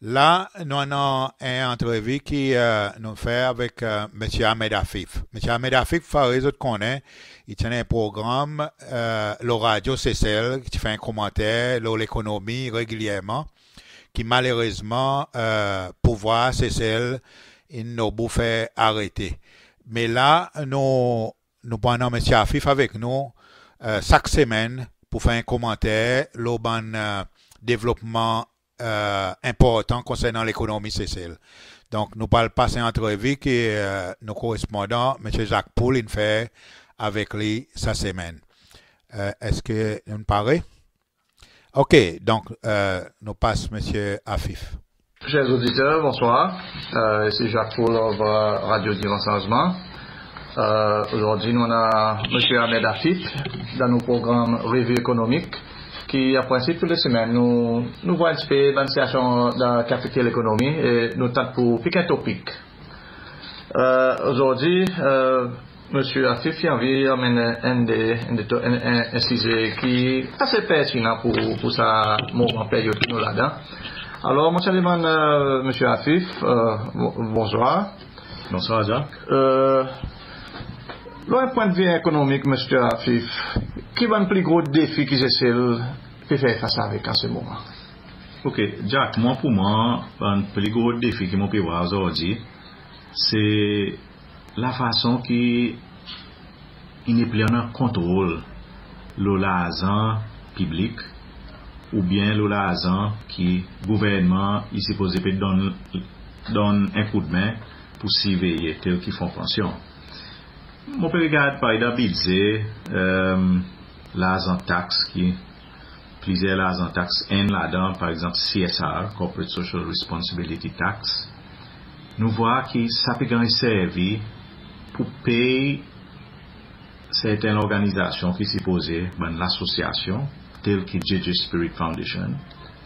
La, nou annan en antrevi ki, e, nou fer avek, e, Msye Ahmed Afif. Msye Ahmed Afif, parey zot konnen, i ti annan en progranm, e, lo Radyo Sesel, ki ti fer en komanter lo lekonomi regilyerman, ki malerezman, e, pouvwar Sesel in nobou fer arete. Me la, nou, nou pou annan Msye Afif avek nou, e, sak semenn pour fer en komanter lo bann, e, devlopman, e, enportan konsernan lekonomi Sesel. Donk, nou pou al pas en antrevi ki, e, nou korespondan, Msye Jacques Poul, in fer avek li sa semenn. E, eski nou'n pare? OK, donk, e, nou pas Msye Afif. Chers auditeurs, bonsoir. Euh, ici Jacques Paul of, euh, Radio Divan Sanzman. Euh, aujourd'hui, nou annan Msye Ahmed Afif dan nou progranm Revi Ekonomik, ki an prensip tou le semenn nou, nou vwar en pti pe bann sitiyasyon dan, ki afekte lekonomi e nou tant pour pik en topik. Euh, aujourd'hui, euh, Msye Afif i anvi anmenn en, en, en, en size ki ase pertinan pour, pour sa moman, peryod ki nou ladan. Alor, mon ti a demann, euh, Msye Afif, euh, bon-, bonsoir. Bonsoir, Jacques. Euh, lo en pwennvi ekonomik, Msye Afif, ki bann pli gro defi ki Sesel pe fer fas avek an se moman? OK, Jacques, mwan pour mwan, bann pli gro defi ki mon pe vwar ozordi, se lafason ki i nepli annan kontrol lo larzan piblik, oubyen lo larzan ki gouvernman i sipoze pe donn, donn en koudmen pour sirveye, tel ki fon pansyon. Mon pe regard parey dan bidze, e, larzan taks ki plizyer larzan taks, enn ladan, par egzanp, C S R, Corporate Social Responsibility Tax, nou vwar ki sa pe ganny servi pour pey serten lorganizasyon ki sipoze, bann lasosyasyon, tel ki J J Spirit Foundation,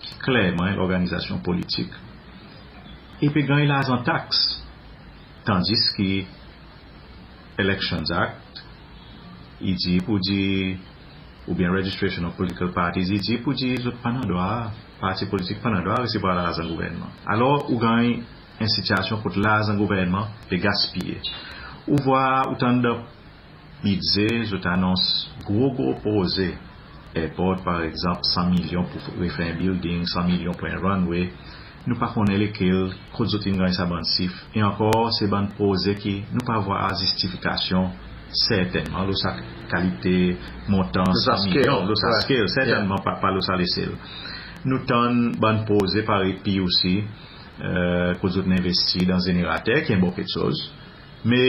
ki klerman en lorganizasyon politik, e pe ganny larzan taks, tandis ki Elections Act, i dir pour dir, oubyen Registration of Political Parties, i dir pour dir zot pa annan drwa, parti politik pa annan drwa resevwar larzan gouvernman. Alor, ou ganny en sitiyasyon kot larzan gouvernman pe gaspiye. Ou vwar, ou tann dan bidze, zot anons gro, gro proze. Airport, par egzanp, san milyon pour refer en building, san milyon pour en runway. Nou pa konnen lekel, kot zot in ganny sa bann sif. E ankor, se bann proze ki nou pa vwar zistifikasyon sertennman lo sa kalite montan, lo sa san milyon, scale, lo sa scale, sertennman pa, pa lo sa lesel. Nou tann bann proze parey P U C, e, kot zot in envesti dan zenerater, ki en bon keksoz. Me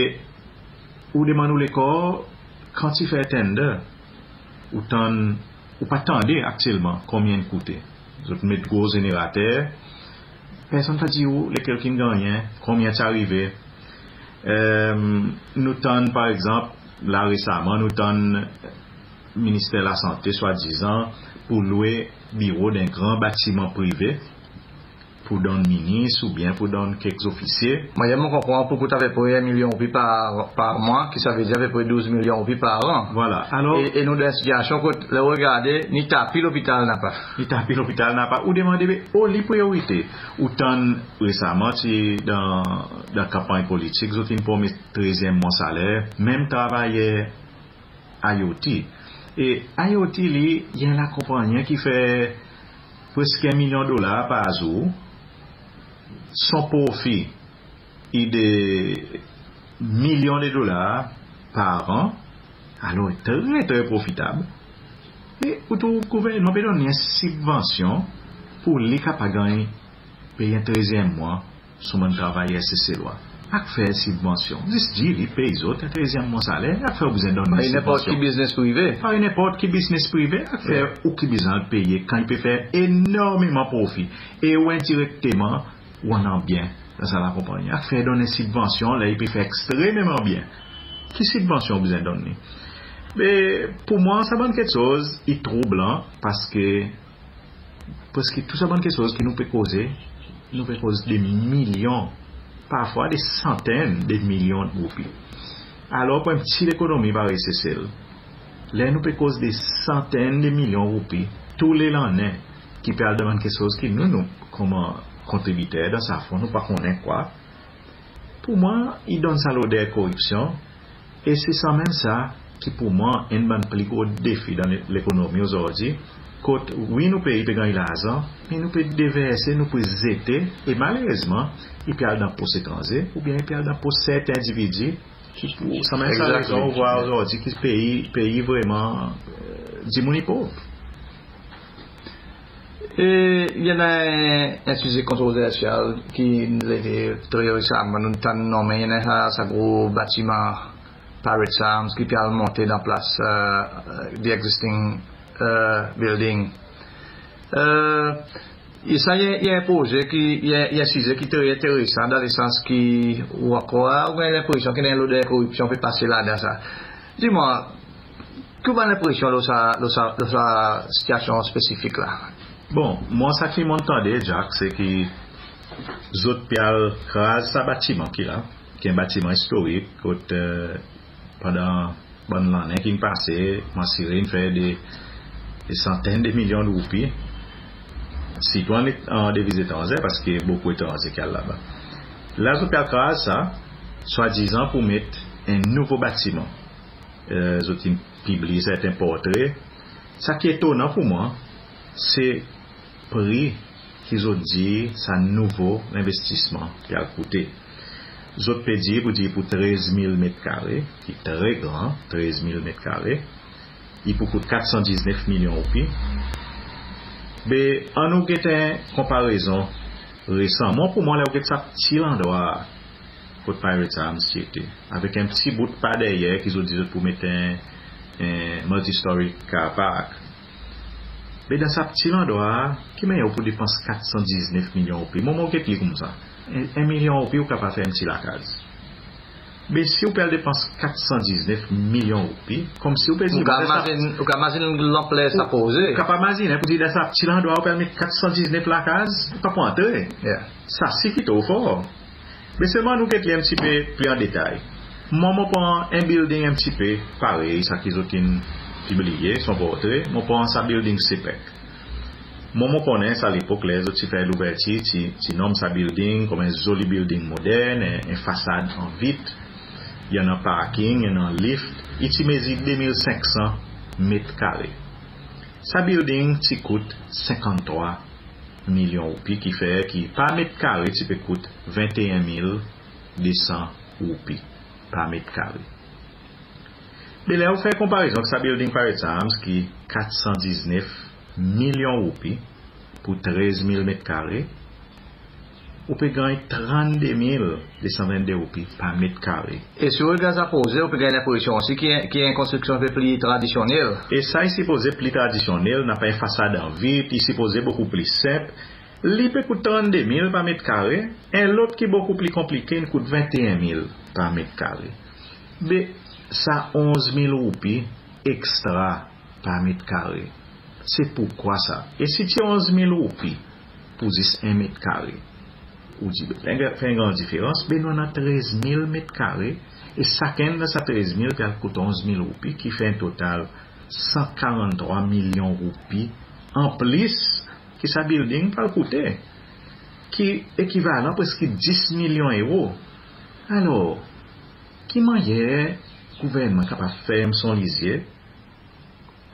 ou demann ou lekor, kan ti fer tender, ou tann, ou pa tande aktyelman konbyen in koute. Zot met gro zenerater, personn pa dir ou lekel ki'n gannyen, konbyen ti arive. E, nou tann, par egzanp, la resaman, nou tann Minister Lasante, swadizan, pour lwe biro dan en gran batiman prive, pour donn minis oubyen pour donn kek zofisye. Mannyer mon konpran, pour kout apepre en milyon roupi par, par mwan, ki sa ve dir apepre douz milyon roupi par an. Vwala. Alor, e, e nou dan en sitiyasyon kot, ler ou regarde, ni tapi lopital napa. Ni tapi lopital napa. Ou demande, be, oli priyorite? Ou tann resaman, ti dan, dan kanpanny politik, zot in promet trezyenm mwan saler, menm travayer I O T. E I O T li, i en lakonpannyen ki fer preski en milyon dolar par zour. Son profi i de milyon de dolar. par an, alor i tre, tre profitab. E ou trouv gouvernman pe donn li en sibvansyon pour li kapab ganny pey en trezyenm mwan son bann travayer Seselwa. Akfer sibvansyon? Zis dir li pey zot en trezyenm mwan saler, akfer ou bezwen donn li sibvansyon? Parey nenport ki biznes prive. Parey nenport ki biznes prive, akfer ou ki bezwen al peye kan i pe fer enormeman profi. E ou endirekteman ou annan byen dan sa lakonpannyen. Akfer donn en sibvansyon ler i pe fer ekstrememan byen? Ki sibvansyon ou bezwen donn li? Me pour mwan sa bann keksoz i troublan, paske preski tou sa bann keksoz ki nou pe koze, nou pe koz de milyon, parfwa de santenn de milyon roupi. Alor pour en pti lekonomi parey Sesel, ler nou pe koz de santenn de milyon roupi tou le lannen ki pe al dan bann keksoz ki nou, nou konman kontribiter dan sa fon, nou pa konnen kwa, pour mwan i donn sa loder koripsyon. E se sanmenm sa ki pour mwan enn bann pli gro defi dan le-, lekonomi ozordi, kot wi nou pei pe ganny larzan, me nou pe deverse, nou pe zete, e malerezman i pe al dan pos etranze oubyen i pe al dan pos serten endividi ki, pour sanmenm sa rezon, ou vwar ozordi ki pei, pei vreman, e, dimoun i pov. E i annan en, en size kontroversyal ki nou leve tre resaman, nou tann nonmen, i annan sa, sa gro batiman Pirates Arms ki pe al monte dan plas, e, e, the existing, e, building. E, e sa i, i en proze ki, i, i en size ki tre enteresan dan lesans ki ou ankor, ou annan lenpresyon ki annan loder koripsyon pe pase ladan sa. Dir mwan, ki ou bann lenpresyon lo sa, lo sa, lo sa sitiasyon spesifik la? Bon, mwan sa ki mon'n tande, Jack, se ki zot pe al kraz sa batiman ki la, ki en batiman istorik, kot, e, pandan bann lannen ki'n pase, mon asire in fer de, de santenn de milyon roupi, sirtou an, an deviz etranze, paske bokou etranze ki al laba. La zot pe al kraz sa, swadizan pour met en nouvo batiman. E, zot in pibliy serten portre. Sa ki etonan pour mwan, se pri ki zot dir sa nouvo lenvestisman pe al koute. Zot pe dir pour dir pour trez mil met kare, ki tre gran, trez mil met kare, i pou kout kat san diznef milyon roupi. Be, annou get en konparezon resan. Mwan, pour mwan, ler ou get sa pti landrwa kot Pirates Arms ti ete, avek en pti bout par deryer ki zot dir zot pou met en, en multi-story car park. Me dan sa pti landrwa, ki mannyer ou pou depans kat san diznef milyon roupi? Mwan, mon get li koumsa. En, en milyon roupi ou kapab fer en pti lakaz. Me si ou pe al depans kat san diznef milyon roupi, konmsi ou pe dir, ou kapab mazinen, ou kapab mazinen lanpler sa proze. Ou kapab mazinen pour dir dan sa pti landrwa ou pe al met kat san diznef lakaz, ou pa pou antre. Yeah. Sa si ki tro for. Me selman nou get li en pti pe pli an detay. Mwan, mon pran en building en pti pe parey sa ki zot in pibliye, son portre, mon pran sa building CPEC. Mwan, mon konnen sa lepok ler zot ti fer louvertir, ti, ti nonm sa building konman en zoli building modern, en, en fasad an vit, i annan parking, i annan lift, i ti mezir de mil senk san met kare. Sa building ti kout senkanntrwa milyon roupi, ki fer ki par met kare ti pe kout venteen mil de san roupi par met kare. Me ler ou fer konparezon avek sa building Pirates Arms ki kat san diznef milyon roupi pour trez mil met kare, ou pe ganny trannde mil de san vennde roupi par met kare. E si ou regard sa proze, ou pe ganny lenpresyon osi ki, ki en konstriksyon pe pli tradisyonnel. E sa i sipoze pli tradisyonnel, napa en fasad an vit, i sipoze bokou pli senp. Li pe kout trannde mil par met kare, en lot ki bokou pli konplike, in kout venteen mil par met kare. Be sa onz mil roupi ekstra par met kare, se pourkwa sa? E si ti onz mil roupi pour zis en met kare, ou dir, be, fer en gran diferans, be nou annan trez mil met kare, e sakenn dan sa trez mil pe al kout onz mil roupi, ki fer en total san karanntrwa milyon roupi an plis ki sa building pe al koute, ki ekivalan preski dis milyon ero. Alor, ki mannyer gouvernman kapab ferm son lizye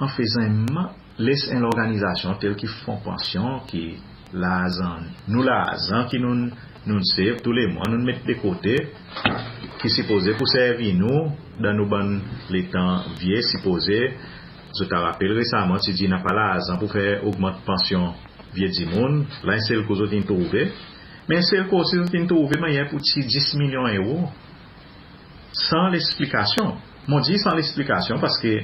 an fezan en ma-, les en lorganizasyon tel ki fon pansyon, ki larzan, nou larzan ki nou, nou save tou le mwan, nou met de kote, ki sipoze pou servi nou dan nou bann letan vye, sipoze, zot a rapel resaman ti dir napa larzan pou fer ogmant pansyon vye dimoun, la en sel kou zot in trouve. Me en sel kou osi zot in trouve mannyer pou tir dis milyon euro san leksplikasyon. Mon dir san leksplikasyon parski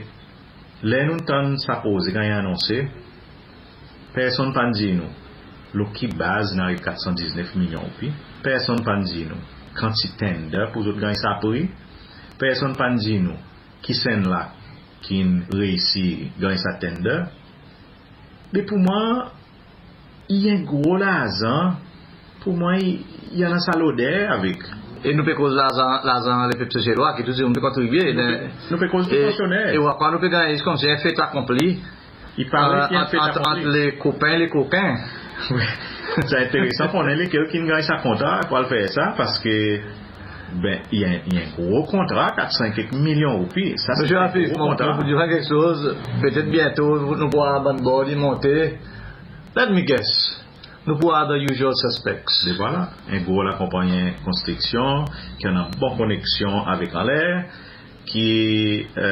ler nou'n tann sa proze ganny anonse, personn pa'n dir nou lo ki baz in ariv kat san diznef milyon roupi. Personn pa'n dir nou kanti tender pou zot ganny sa pri. Personn pa'n dir nou kisennla ki'n reisi ganny sa tender. Me pou mwan, i en gro larzan. Pou mwan, i, i annan sa loder avek. E nou pe koz larzan, larzan lepep Seselwa ki tou dimoun pe kontribye. Nou pe, nou pe koz pou pansyonner. E ou a krwar nou pe ganny konmsi en fet akonpli. I paret ki en fet akonpli ant le kopen, le koken. Wi. Sa enteresan konnen lekel ki'n ganny sa kontra pou al fer sa, parski, ben, i en, i en gro kontra, kat san kek milyon roupi. Sa se en gro kontra. Msye Hafiz, mon, mon pou dir keksoz, petet byento nou pou war bann board i monte. Let me guess. Nou pou war the usual suspects. E vwala, en gro lakonpannyen konstriksyon ki annan bon koneksyon avek anler, ki, e,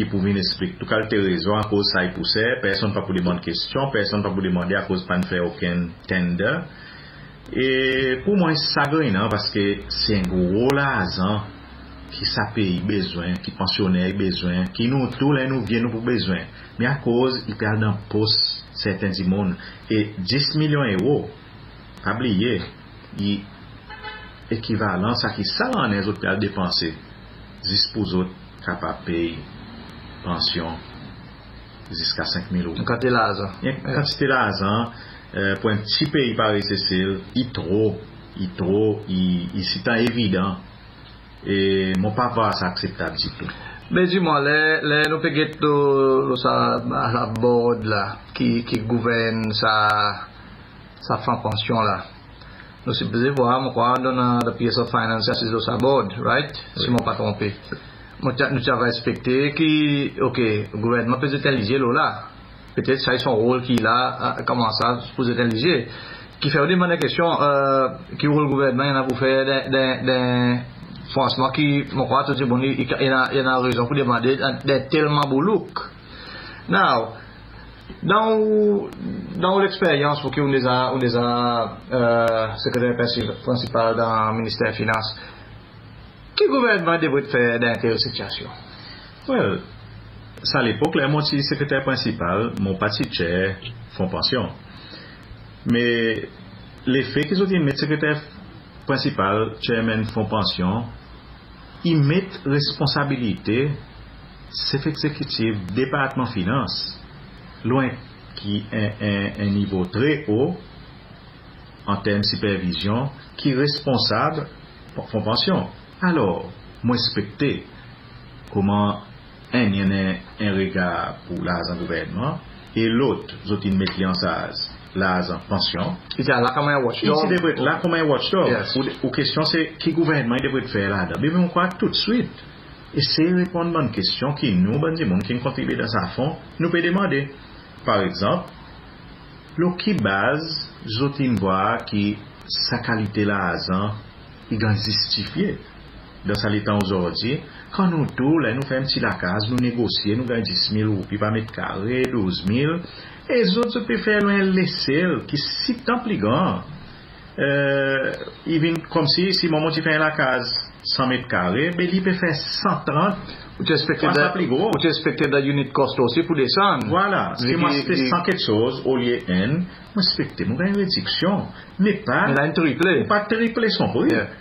i pou vin eksplik tou kalite rezon akoz sa i pou ser. Personn pa pou demann kestyon, personn pa pou demande akoz pa'n fer okenn tender. E pou mwan, i sagrenan, parski se en gro larzan ki sa pei i bezwen, ki pansyonner i bezwen, ki nou tou, ler nou vye, nou pou bezwen. Me akoz i pe al dan pos serten dimoun. E dis milyon euro, pa bliye, i ekivalan sa ki sa lannen zot pe al depanse zis pou zot kapab pey pansyon ziska senk mil roupi. En kantite larzan. En kantite larzan, e, pou en pti pei parey Sesel, i tro, i tro, i, i sitan evidan. E mon pa vwar sa akseptab ditou. Me dir mwan, ler, ler nou pe get lo, lo sa, sa board la ki, ki gouvern sa, sa fon pansyon la. Nou sipoze vwar, mon krwar, dan, e, the P S of Finance i asiz lo sa board, right? Si mon pa tronpe. Mon ti a, nou ti ava ekspekte ki, ok, gouvernman pe zet en lizye lo la. Petet sa i son rol ki la, e, konman sa, pou zet en lizye. Ki fer ou demann en kestyon, e, ki rol gouvernman i annan pou fer dan, dan, dan, fransman, ki, mon krwar, tou dimoun i, i, i annan, i annan rezon pou demande, dan, dan telman boulouk. Now, dan ou, dan ou leksperyans, ou ki ou deza, ou deza, e, sekreter prensi-, prensipal dan Minister Finans, ki gouvernman devret fer dan en tel sitiyasyon? Well, sa lepok, ler mon ti sekreter prensipal, mon pa ti chair fon pansyon. Me lefe ki zot in met sekreter prensipal, chairman fon pansyon, i met responsabilite sef egzekitif Departman Finans, lo en ki en, en, en nivo tre o, an term sipervizyon, ki responsab fon pansyon. Alor, mon ekspekte, konman enn i annan en regar pou larzan gouvernman, e lot, zot in met li ansarz larzan pansyon. I ti la konman en watchdog. I ti devret la konman en watchdog. Yes. Ou, ou kestyon se ki gouvernman i devret fer ladan. Me mon krwar toudswit, esey reponn bann kestyon ki nou, bann dimoun ki'n kontribye dan sa fon, nou pe demande. Par egzanp, lo ki baz zot in vwar ki sa kalite larzan i ganny zistifye dan sa letan ozordi, kan nou tou, ler nou fer en pti lakaz, nou negosye, nou ganny dis mil roupi par met kare, douz mil, e zot, zot pe fer lo en lesel ki sitan pli gran. E, i vin konmsi, si mwan mon ti fer en lakaz san met kare, be li pe fer san trant fwa sa pli gro. Ou ti ekspekte the unit cost osi pou desann. Vwala, si mon aste san keksoz olye enn, mon ekspekte mon ganny rediksyon. Me pa, me la in triple. Ou pa triple son pri. Yeah.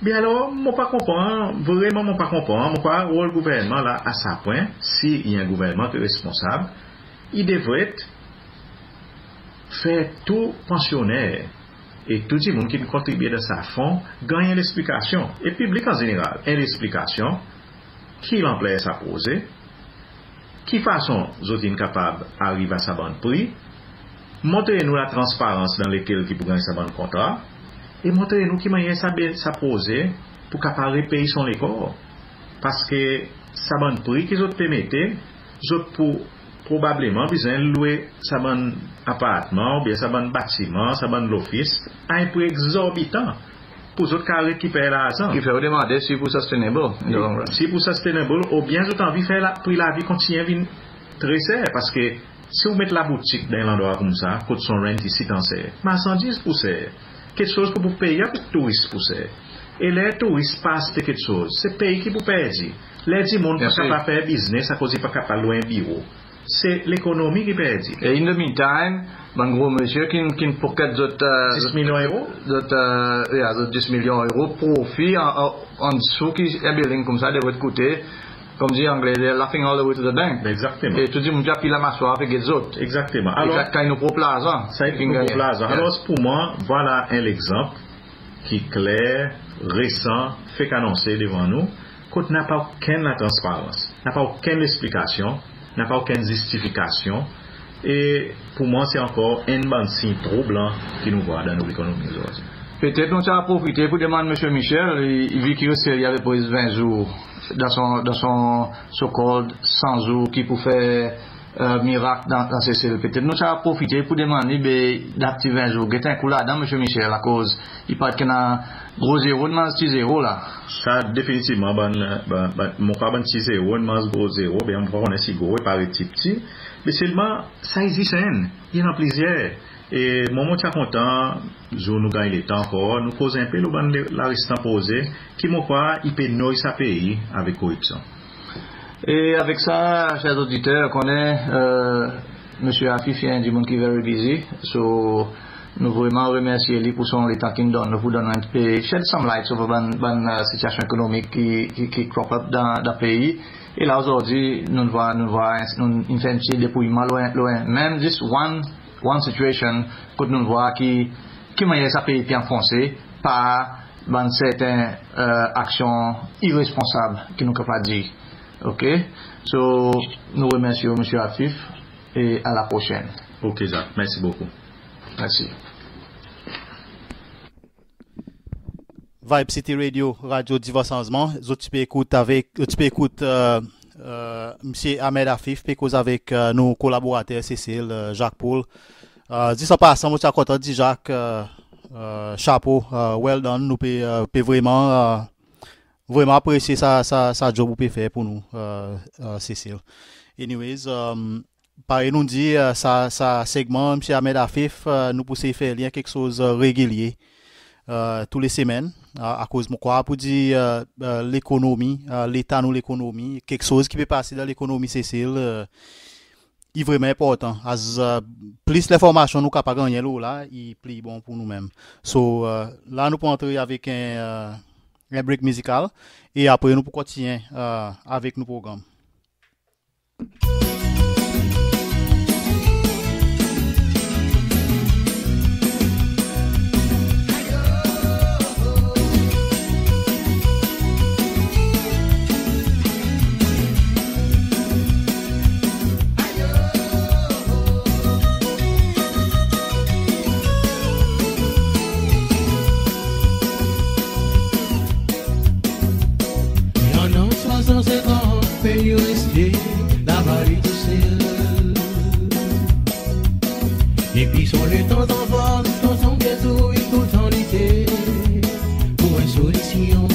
Be alor, mon pa konpran, vreman mon pa konpran, mon krwar rol gouvernman la a sa pwen, si i en gouvernman ki responsab, i devret fer tou pansyonner e tou dimoun ki'n kontribye dan sa fon ganny en leksplikasyon, e piblik an zeneral, en leksplikasyon, ki lanpler sa proze, ki fason zot in kapab ariv a sa bann pri, montre nou latransparans dan lekel ki pou ganny sa bann kontra, e montre nou ki mannyer sa be-, sa proze pou kapab repey son lekor. Parski sa bann pri ki zot pe mete, zot pou probableman bezwen lwe sa bann apartman oubyen sa bann batiman, sa bann lofis, a en pri egzorbitan. pour zot kapab rekiper larzan. Ki fer ou demande si pou sustainable, in the long run. Si pou sustainable, oubyen zot anvi fer la, pri lavi kontinyen vin tre ser, paski si ou met laboutik dan en landrwa koumsa, kot son rent i sitan ser, marsandiz pou ser, keksoz ki ou pou pey avek touris pou ser. E ler touris pa aste keksoz, se pei ki pou perdi. Ler dimoun pa kapab fer biznes akoz i pa kapab lwe en biro, se lekonomi ki perdi. E in the meantime, bann gro msye ki'n, ki'n pocket zot, e, dis milyon euro? Zot, e, ya, zot dis milyon euro profi an, an, an sou ki en building koumsa devret koute, konmdi Angle, they're laughing all the way to the bank. Egzakteman. E tou dimoun ki a pli lamaswar pe get zot. Egzakteman. Alor, e sa, sa i nou prop larzan. Sa i nou prop larzan. Alor, pour mwan, vwala en legzanp ki kler, resan, fek anonse devan nou, kot napa okenn latransparans, napa okenn leksplikasyon, napa okenn zistifikasyon. E pour mwan, se ankor enn bann siny troublan ki nou vwar dan nou lekonomi ozordi. Petet nou ti a profite pour demann Msye Michel, i, i vi ki reste li apeprè ven zour dan son, dan son so-called san zour ki pou fer, e, mirak dan, dan Sesel. Petet nou ti a profite pour demann li, be, dan pti ven zour, get en kou ladan, Msye Michel, akoz i paret ki annan gro zero, nou manz pti zero la. Sa definitivman, bann, bann, bann, mon krwar bann pti zero, nou manz gro zero, be, mon pa konnen si gro i paret pti pti, me selman sa i zis enn, i annan plizyer. E mwan, mon ti a kontan, zour nou ganny letan ankor, nou koz en pe lo bann le, larestan proze ki mon krwar i pe nwi sa pei avek koripsyon. E avek sa, ser oditer, konnen, e, Msye Afif i en dimoun ki very busy. So, nou vreman remersye li pour son letan ki'n donn nou pour donn en pe shed some light over bann, bann, e, sitiyasyon ekonomik ki, ki, ki crop up dan, dan pei. E la ozordi, nou vwar, nou vwar, nou, nou'n fer en pti depouyman lo, lo, menm just one, one situation, kot nou vwar ki, ki mannyer sa pei pe anfonse par bann serten, e, aksyon iresponsab ki nou kapab dir. OK? So, nou remersye ou, Msye Afif, e a la prosenn. OK, Zak. Mersi bokou. Mersi. Vibe City Radio, radyo divan sanzman. Zot ti pe ekout avek, zot ti pe ekout, e, e, Msye Ahmed Afif pe koz avek, e, nou kolaborater Sesel, e, Jacques Paul. E, zis an pasan, mon ti a kontan dir Jacques, e, e, shapo, e, well done, nou pe, e, pe vreman, e, vreman apresye sa, sa, sa job ou pe fer pour nou, e, e, Sesel. Anyways, e, parey nou dir, e, sa, sa segman, Msye Ahmed Afif, e, nou pou sey fer li en keksoz, e, regilye, e, tou le semenn, e, akoz mon krwar pour dir, e, e, lekonomi, e, leta nou lekonomi, keksoz ki pe pase dan lekonomi Sesel, e, i vreman enportan. As, e, plis lenformasyon nou kapab gannyen lo la, i pli bon pour nou menm. So, e, la nou pou antre avek en, e, en break mizikal, e apre nou pou kontinyen, e, avek nou progranm. Pandan swasann senkant pei reste, la vale tousel. Depi son letan zanfan ziska son geto, i toultan lite pour en solisyon.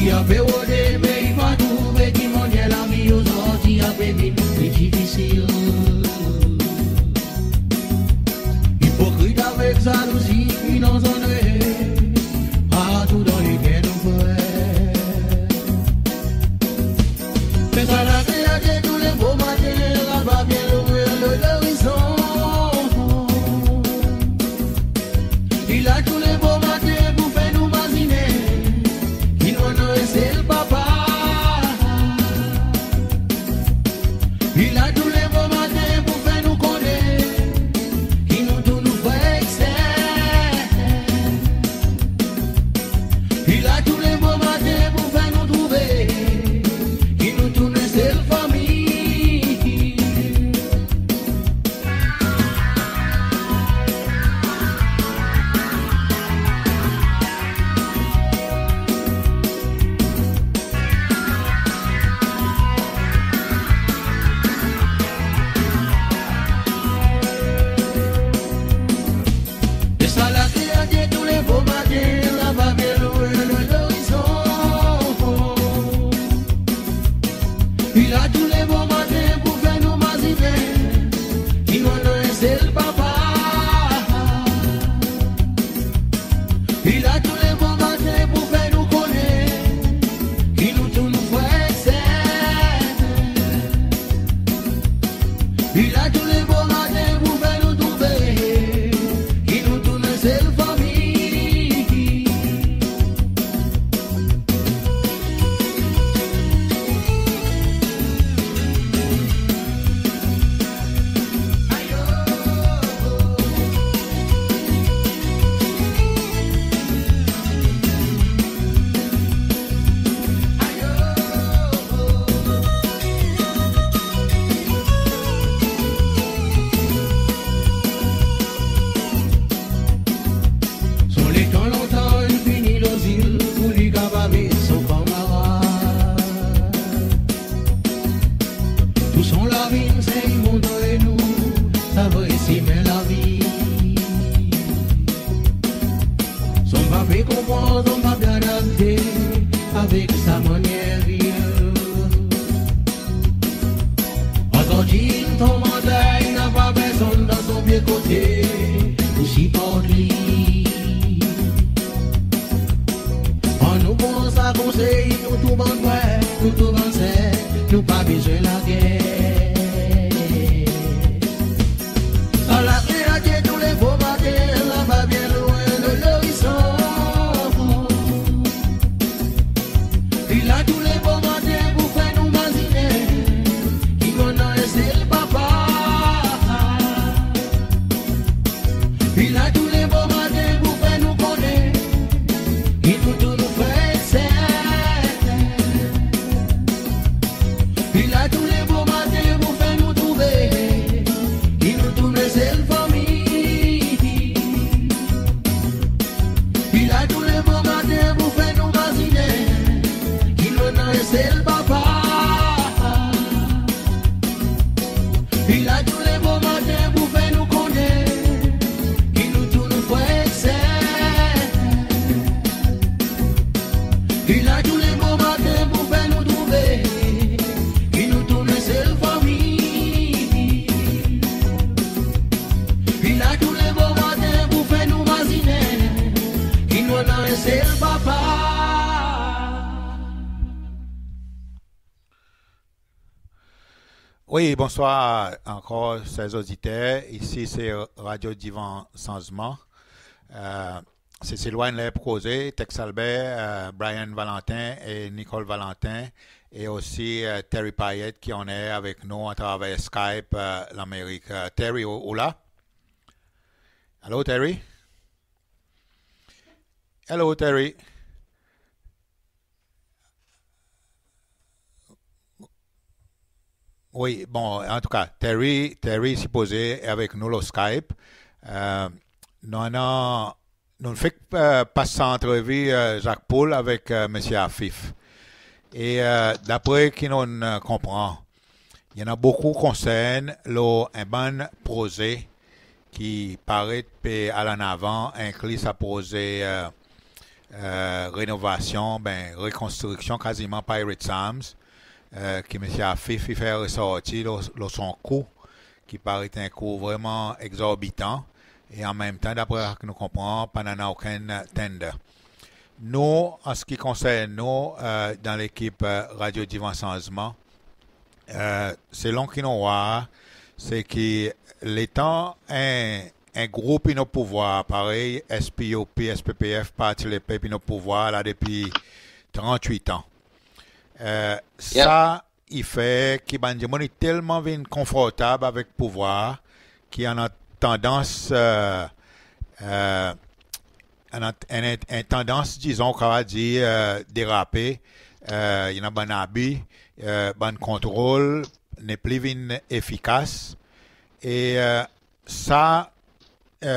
I ape rode, me i pa trouve, ki mannyer lavi ozordi ape vin pli difisil. Ipokrit avek zalouzi, finans antre partou dan leker nou fer. Me sa la kreyate tou le bomaten, la pa byen lwen lo lorizon. I la tou le bomaten pour fer nou mazinen ki nou annan en sel Papa. I la tou le bomaten pour fer nou konnen ki nou tou nou frer ek ser. I la tou le bomaten pour fer nou trouve ki nou tou nou en sel fanmir. I la tou le bomaten pour fer nou trouve ki nou tourn en sel fanmir. Son letan lontan in vini lo zil pour li kapab met son kanmarad. Tou son lavi in sey montre nou sa vre semen lavi. Son pa pe konpran, son pa pe adapte avek sa mannyer viv. Azordi in tonm anter, i napa personn dan son byen kote pour siport li. Annou pran sa konsey, nou tou bann frer, nou tou bann ser, nou pa bezwen lager. Sa la kreatir tou le bomaten, laba byen lwen de lorizon. I la tou le bomaten pour fer nou mazinen ki nou annan en sel Papa. I la tou le bomaten pour fer nou konnen ki nou tou nou frer e ser. I la tou le bomaten pour fer nou trouve ki nou tourn en sel fanmir. I la tou le bomaten pour fer nou mazinen ki nou annan en sel Papa. I la tou le bomaten pour fer nou konnen ki nou tou nou frer e ser. I la tou le bomaten pour fer nou trouve ki nou tourn en sel fanmir. I la tou le bomaten pour fer nou mazinen ki nou annan en sel Papa. Wi, bonswar ankor, ser oditer. Isi se Radio Divan Sanzman. E, Seselwa in ler pour koze, Tex Albert, e, Brian Valentin e Nicole Valentin, e osi, e, Terry Payet ki annan avek nou atraver Skype, e, Lanmerik. E, Terry, ou, ou la? Alo, Terry? Alo, Terry? Wi, bon, antouka, Terry, Terry sipoze avek nou lo Skype. E, nou annan, nou fek, e, pas sa antrevi, e, Jacques Pool avek, e, Msye Afif. E, e, dapre ki nou, e, konpran, i annan bokou konsern lo en bann proze ki paret pe al an avan, enkli sa proze, e, e, renovasyon, ben, rekonstriksyon kaziman Pirates Arms, e, ki Msye Afif i fer resorti lo, lo son kou, ki paret en kou vreman egzorbitan, e an menm tan, dapre sa ki nou konpran, pa annan okenn tender. Nou, an se ki konsern nou, e, dan lekip, e, Radio Divan Sanzman, e, selon ki nou war, se ki letan en, en group in o pouvwar, parey S P U P, S P P F, Parti Lepep in o pouvwar la depi trannwit an. E, sa i fer ki bann dimoun i telman vin konfortab avek pouvwar ki annan tandans, e, e, annan, annan, annan tandans, dizon, ou kapab dir, e, derape, e, i annan bann abi, e, bann kontrol nepli vin efikas. E, e, sa, e,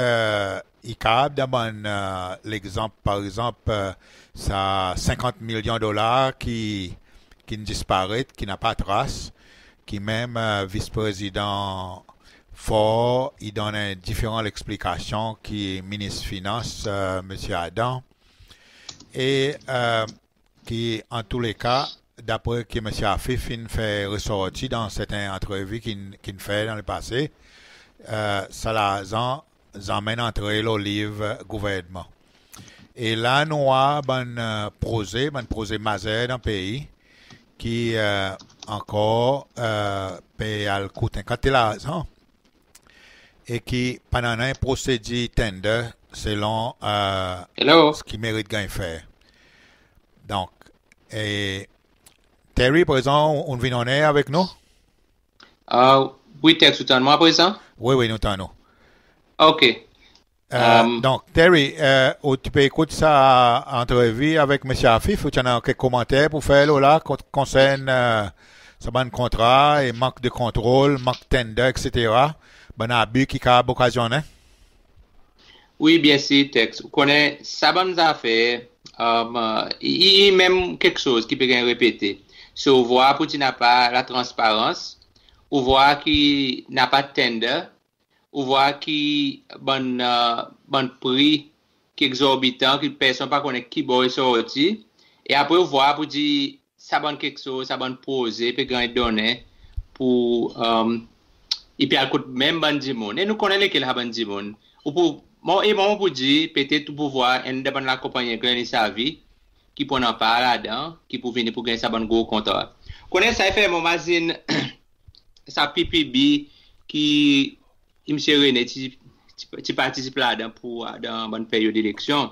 i kapab dan bann, e, legzanp, par egzanp, e, sa senkant milyon dolar ki, ki'n disparet, ki napa tras, ki menm, e, Vis Prezidan Faure i donn en diferan leksplikasyon ki Minis Finans, e, Msye Adam. E, e, ki, an tou le ka, dapre ki Msye Afif in fer resorti dan serten antrevi ki'n, ki'n fer dan lepase, e, sa larzan zanmen antre lo liv gouvernman. E la nou war bann, e, proze, bann proze mazer dan pei, ki ankor pe al kout en kantite larzan e ki pa annan en prosedir tender selon ki merit ganny fer. Donk, Terry, prezan ou'n vin oner avek nou? Wi, Tex, ou tann mwan prezan? Wi, wi, nou tann ou. Ok. Donk, Terry, ou ti pe ekout sa antrevi avek Msye Afif, ou ti annan kek komanter pour fer lo la konsern sa bann kontra e mank de kontrol, mank tender, etsetera, bann abi ki kapab okazyonnen? Wi, byensir, Tex. Ou konnen sa bann zafer, i menm keksoz ki pe ganny repete. So, ou vwar pour dir napa latransparans, ou vwar ki napa tender, ou vwar ki bann pri ki egzorbitan, ki personn pa konnen ki bor i sorti, e apre ou vwar pour dir sa bann keksoz, sa bann proze pe ganny donnen pour i pe al kot menm bann dimoun. E nou konnen lekel sa bann dimoun. Ou pou, mwan, e mwan mon pou dir, petet ou pou vwar enn dan bann lakonpannyen Glenn Isavi ki pou annan par ladan, ki pou vini pour ganny sa bann gro kontra. Konnen sa i fer mwan mazin sa P P B ki Msye Rene ti, ti, ti partisip ladan pour, dan bann peryod eleksyon.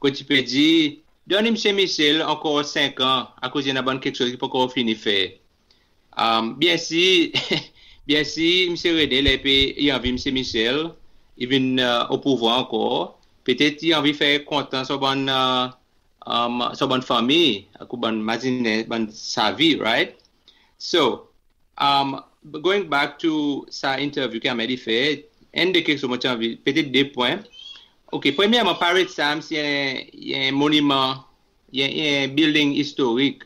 Kot i pe dir, donn Msye Michel ankor senk an, akoz i annan bann keksoz ki pa ankor fini fer. Byensir, byensir, Msye Rene, ler i pe, i anvi Msye Michel i vin o pouvwar ankor, petet i anvi fer kontan son bann, son bann fanmir, akoz bann mazinen, bann savi, right? So, going back to sa interview ki Ahmed i fer, enn de keksoz mon ti anvi, petet de pwen. Ok, premyerman, Parade Sams i en, i en moniman, i en, i en building istorik.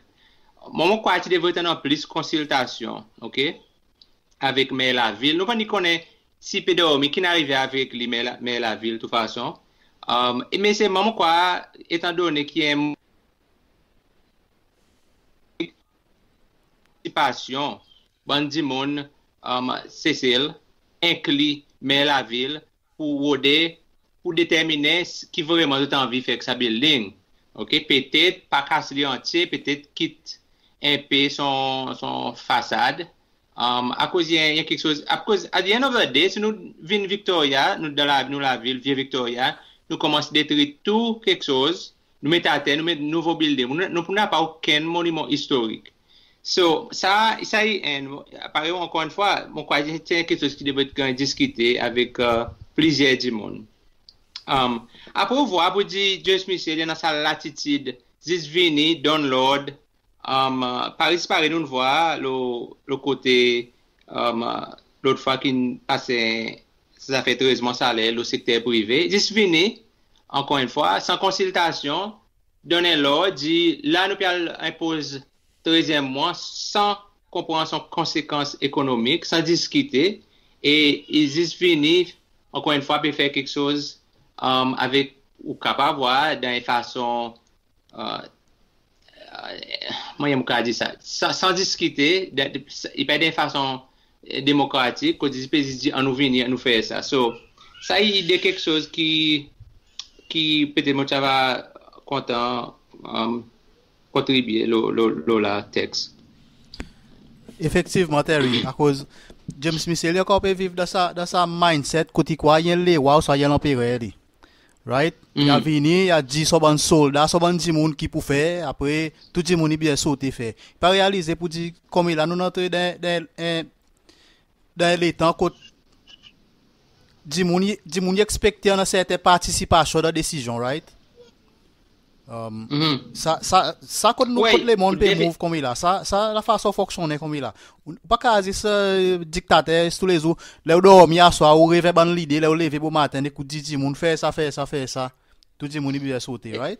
Mwan, mon krwar ti devret annan plis konsiltasyon, ok, avek mer lavil. Nou pa ni konnen si pe dormi, ki'n arive avek li, mer la, mer lavil, tou fason. E me selman mon krwar, etan done ki en partisipasyon bann dimoun Sesel, enkli mer lavil, pour rode, pour determinen ki vreman zot anvi fer ek sa building. Ok, petet pa kas li antye, petet kit en pe son, son fasad. Akoz i en, i en keksoz, akoz at the end of the day, si nou vin Victoria, nou dan la, nou lavil, vye Victoria, nou konmans detri tou keksoz, nou met ater, nou met nouvo building, nou, nou, nou napa okenn moniman istorik. So, sa, sa i en, parey ankor enn fwa, mon krwar se en keksoz ki devret ganny diskite avek plizyer dimoun. Apre ou vwar pour dir James Michel i annan sa latitid zis vini, donn lord, parey, parey nou'n vwar lo, lo kote, lot fwa ki'n pase sa zafer trez mwan saler lo sekter prive, zis vini, ankor enn fwa, san konsiltasyon, donn en lord, dir la nou pe al enpoz trezyenm mwan san konpran son konsekans ekonomik, san diskite, e i zis vini, ankor enn fwa, pe fer keksoz avek, ou kapab vwar, dan en fason, mannyer mon kapab dir sa, san, san diskite, dan, i pa dan en fason demokratik, kot i pe zis dir annou vini, annou fer sa. So, sa i de keksoz ki, ki petet mon ti ava kontan kontribye lo, lo, lo la, Tex. Efektivman, Terry, akoz James Michel i ankor pe viv dan sa, dan sa mindset kot i krwar i en lerwa ouswa i en lanperer li. Right? I a vini, i a dir son bann solda, son bann dimoun ki pou fer, apre tou dimoun i bezwen sote fer. I pa realize pour dir konmela nou'n antre dan, dan, dan letan kot dimoun i, dimoun i ekspekte annan serten partisipasyon dan desizyon, right? Sa, sa, sa kot nou, kot lemonn pe move konmela, sa, sa lafason fonksyonnen konmela. Ou pa kapab zis diktater toulezour, ler ou dormi aswar ou revey bann lide, ler ou leve bomaten, ekout, dir dimoun fer sa, fer sa, fer sa. Tou dimoun i bezwen sote, right?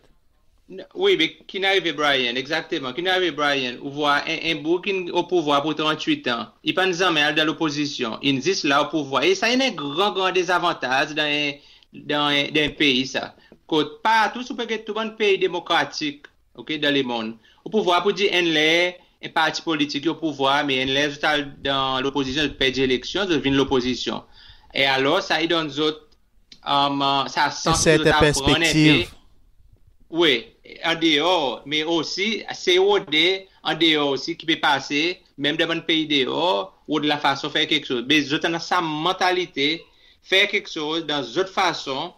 Wi, be ki'n arive, Brian, egzakteman. Ki'n arive, Brian, ou vwar en, en boug ki'n o pouvwar pour trannwit an. I pa'n zanmen al dan lopozisyon. I'n zis la o pouvwar. E sa i annan en gran, gran dezavantaz dan en, dan en, dan en pei sa. Kot partou, si ou pe get tou bann pei demokratik, ok, dan lemonn, ou pou vwar pour dir enn ler en parti politik i o pouvwar, me enn ler zot al dan lopozisyon, zot perdi eleksyon, zot vin lopozisyon. E alor, sa i donn zot sa sans pour zot aprann en pe. Wi, an deor, me osi, se rode an deor osi ki pe pase, menm dan bann pei deor, rod lafason fer keksoz. Be zot annan sa mantalite, fer keksoz dan zot fason,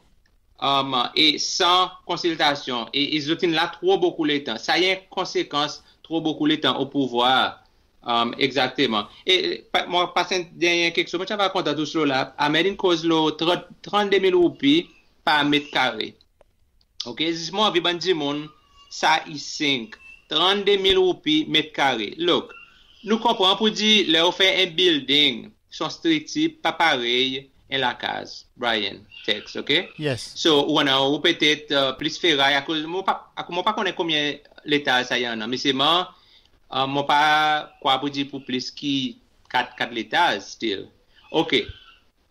um, e san konsiltasyon. E, e zot in la tro bokou letan. Sa i en konsekans tro bokou letan o pouvwar. Um, egzakteman. E, pa, mon pas en dernyen keksoz, mon ti ava kontan tou slo la. Ahmed in koz lo trant, trannde mil roupi par met kare. Oke, zis mon anvi bann dimoun sa i sink. Trannde mil roupi met kare. Look, nou konpran pour dir ler ou fer en building, son striktir pa parey en lakaz, Brian, Tex, oke? Yes. So, ou annan ou petet, uh, plis feray, akoz mon pa, akoz mon pa konnen konbyen letaz sa i annan, me selman, uh, mon pa krwar pour dir pour plis ki kat, kat letaz, still. Oke.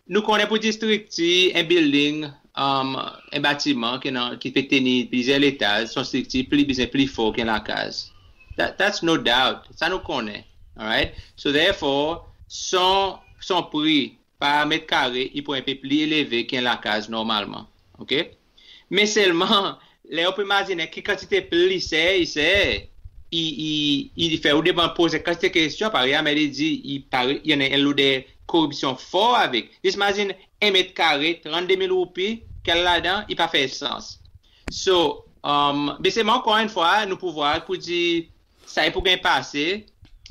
Nou konnen pour dir striktir, en building, um, en batiman ki annan, ki pe tenir plizyer letaz, son striktir pli, bezwen pli for ki en lakaz. That, that's no doubt. Sa nou konnen. Alright? So therefore, son, son pri par met kare, i pou en pe pli eleve ki en lakaz normalman. Oke? Me selman, ler ou pe mazinen ki kantite pli ser i ser, i, i, i fer ou demann, poze kantite kestyon, parey Ahmed i dir, i parey, i annan en loder koripsyon for avek. Zis mazin en met kare, trannde mil roupi, kel ladan, i pa fer sans. So, um, be selman ankor en fwa, nou pou vwar pour dir, sa i pou ganny pase,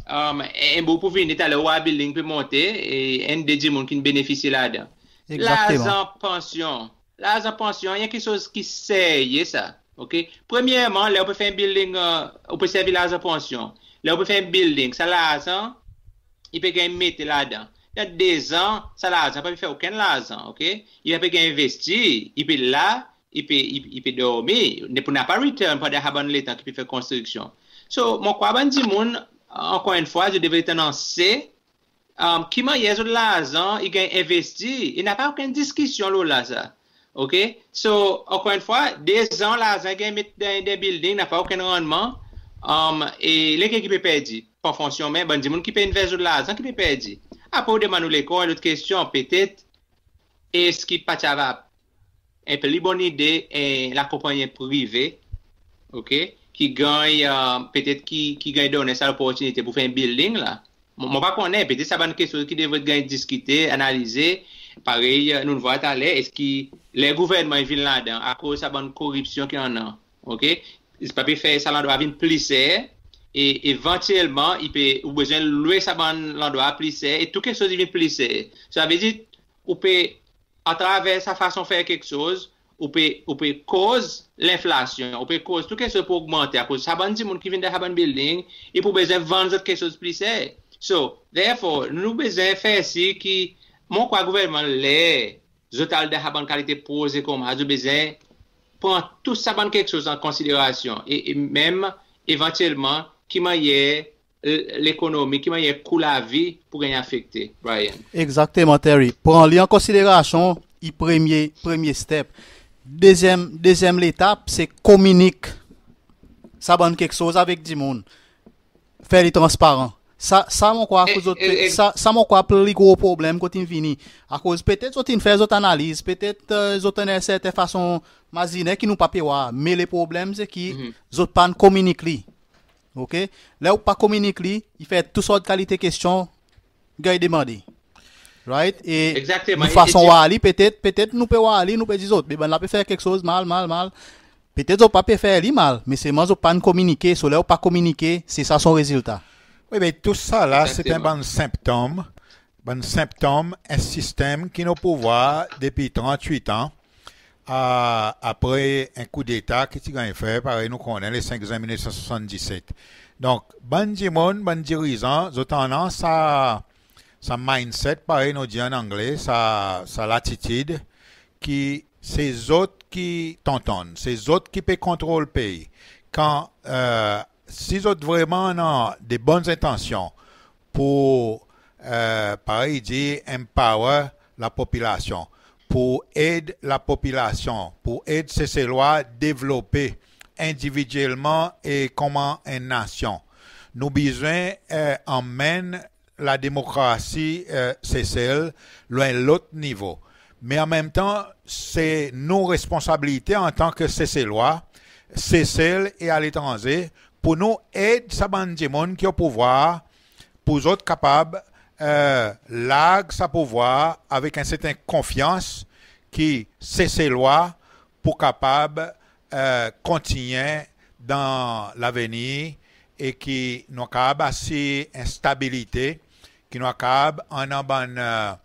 um, en, en bout pou vini, taler ou war building pe monte, e enn de dimoun ki'n benefisye ladan. Egzakteman. Larzan pansyon. Larzan pansyon, i en keksoz ki serye sa. Oke? Premyerman, ler ou pe fer en building, uh, ou pe servi larzan pansyon. Ler ou pe fer en building, sa larzan, i pe ganny mete ladan. Dan dezan, sa larzan pa pe fer okenn larzan, oke? I pa pe ganny envesti, i pe la, i pe, i, i pe dormi, ne pou napa return pandan sa bann letan ki pe fer konstriksyon. So, mon krwar bann dimoun, ankor en fwa, zot devret annan se, um, ki mannyer zot larzan i ganny envesti, i napa okenn diskisyon lo la sa. Oke? So, ankor en fwa, dezan larzan i ganny met dan, dan building, napa okenn rannman, um, e lekel ki pe perdi? Par fonksyon, me bann dimoun ki pe envesti zot larzan ki pe perdi. Apre ou demann ou lekor, en lot kestyon, petet, eski pa ti ava en pli bon ide, en lakonpannyen prive, oke, ki ganny, uh, petet ki, ki ganny donnen sa loportinite pour fer en building la. Mon, mon pa konnen, petet sa bann keksoz ki devret ganny diskite, analize, parey, uh, nou'n vwar taler, eski ler gouvernman i vin ladan, akoz sa bann koripsyon ki annan, oke, i pa pe fer sa landrwa vin pli ser, e evantyelman, i pe, ou bezwen lwe sa bann landrwa pli ser, e tou keksoz i vin pli ser. Sa vedir, ou pe atraver sa fason fer keksoz, ou pe, ou pe koz lenflasyon, ou pe koz tou keksoz pou ogmante, akoz sa bann dimoun ki vin dan sa bann building, i pou bezwen vann zot keksoz pli ser. So, therefore, nou bezwen fer sir ki, mon krwar gouvernman ler zot al dan sa bann kalite proze koumsa, zot bezwen pran tou sa bann keksoz an konsiderasyon, e, e menm evantyelman ki mannyer, e, lekonomi, ki mannyer kou lavi pou ganny afekte, Brian. Egzakteman, Terry. Pran li an konsiderasyon, i premye, premye step. Dezyenm, dezyenm letap, se kominik sa bann keksoz avek dimoun. Fer li transparan. Sa, sa mon krwar, E, akoz zot, e, e- sa, sa mon krwar pli gro problenm kot in vini. Akoz petet zot in fer zot analiz, petet, e, zot annan en serten fason mazinen ki nou pa pe war. Me le problenm se ki zot pa'n kominik li. Oke? Ler ou pa kominik li, i fer tou sort kalite kestyon ganny demande. Right? E Egzakteman. nou fason war li, petet, petet nou pe war li, nou pe dir zot, be bann la pe fer keksoz mal, mal, mal. Petet zot pa pe fer li mal, me selman zot pa'n kominike, so ler ou pa kominike, se sa son rezilta. Wi, be tou sa la, se en Egzakteman. Bann senptom, bann senptom en sistenm ki nou pou vwar depi trannwit an, a, apre en koudeta ki ti ganny fer, parey nou konnen, le senk zen mil nef san swasanndiset. Donk, bann dimoun, bann dirizan, zot annan sa, sa mindset, parey nou dir an angle, sa, sa latitid, ki se zot ki tontonn, se zot ki pe kontrol pei. Kan, e, si zot vreman annan de bonn entansyon pour, e, parey dir, empower lapopilasyon, pour ed lapopilasyon, pour ed Seselwa devlope endividyelman e konman en nasyon. Nou bezwen, e, anmenn lademokrasi, e, Sesel lo en lot nivo. Me anmenmtan, se nou responsabilite antan ki Seselwa, Sesel e aletranze, pour nou ed sa bann dimoun ki o pouvwar, pour zot kapab, e, larg sa pouvwar avek en serten konfyans ki Seselwa pou kapab, e, kontinyen dan lavenir e ki nou kapab asir en stabilite, ki nou kapab annan bann, e,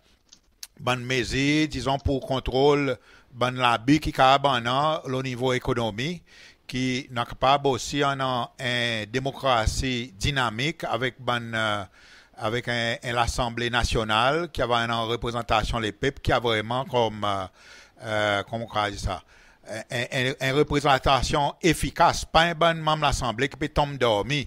bann mezir, dizon, pour kontrol bann labi ki kapab annan lo nivo ekonomi, ki nou kapab osi annan en demokrasi dinamik avek bann, e, avek en, en Lasanble Nasyonal ki ava annan reprezantasyon lepep ki a vreman konm, e, e, konman ou kapab dir sa, en, en, en reprezantasyon efikas, pa en bann manm Lasanble ki pe tonm dormi.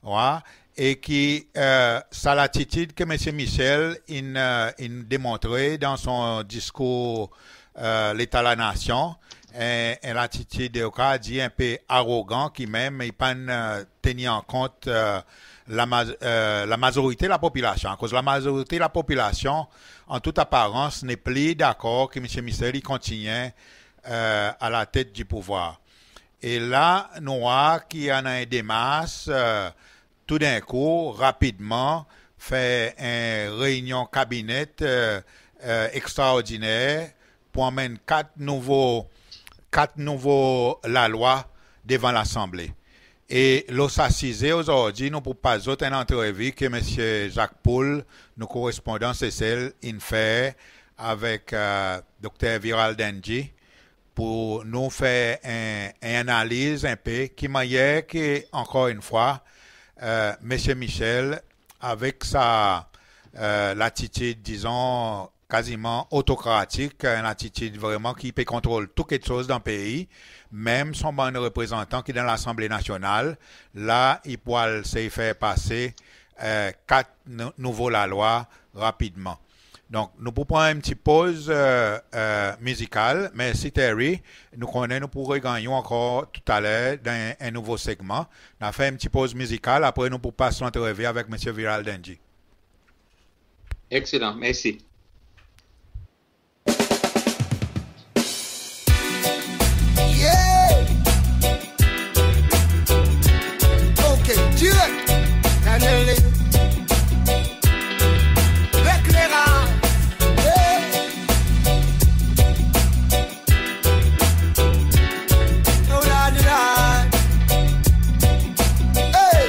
Ou war? E ki, e, sa latitid ki Msye Michel in, e, in demontre dan son diskour, e, Leta Lanasyon, en, en latitid, ou kapab dir, en pe arogan, ki menm i pa'n, e, tenir an kont, e, lama-, e, lamazorite lapopilasyon. Akoz lamazorite lapopilasyon, an tout aparans, nepli dakor ki Msye Michel i kontinyen, e, alatet di pouvwar. E la, nou war ki annan en demars, e, toudenkou, rapidman, fer en reinyon kabine, e, e, ekstraordiner pour anmenn kat nouvo, kat nouvo lalwa devan Lasanble. E lo sa size ozordi, nou pou pas zot en antrevi ki Msye Jacques Poul, nou korespondan Sesel, in fer avek, e, Dokter Viral Dendy, pour nou fer en, en analiz en pe ki mannyer ki, ankor enn fwa, e, Msye Michel, avek sa, e, latitid, dizon, kaziman otokratik, en latitid vreman ki pe kontrol tou keksoz dan pei, menm son bann reprezantan ki dan Lasanble Nasyonal, la, i pou al sey fer pase, e, kat nou-, nouvo lalwa rapidman. Donk, nou pou pran en pti poz, e, e, mizikal. Mersi, Terry. Nou konnen nou pou reganny ou ankor toutaler dan en, en nouvo segman. Nou a fer en pti poz mizikal, apre nou pou pas lantrevi avek Msye Viral Dendy. Ekselan, mersi. Yeah! OK, direk. Lekleraz. Hey! Oh, la, la, la. Hey!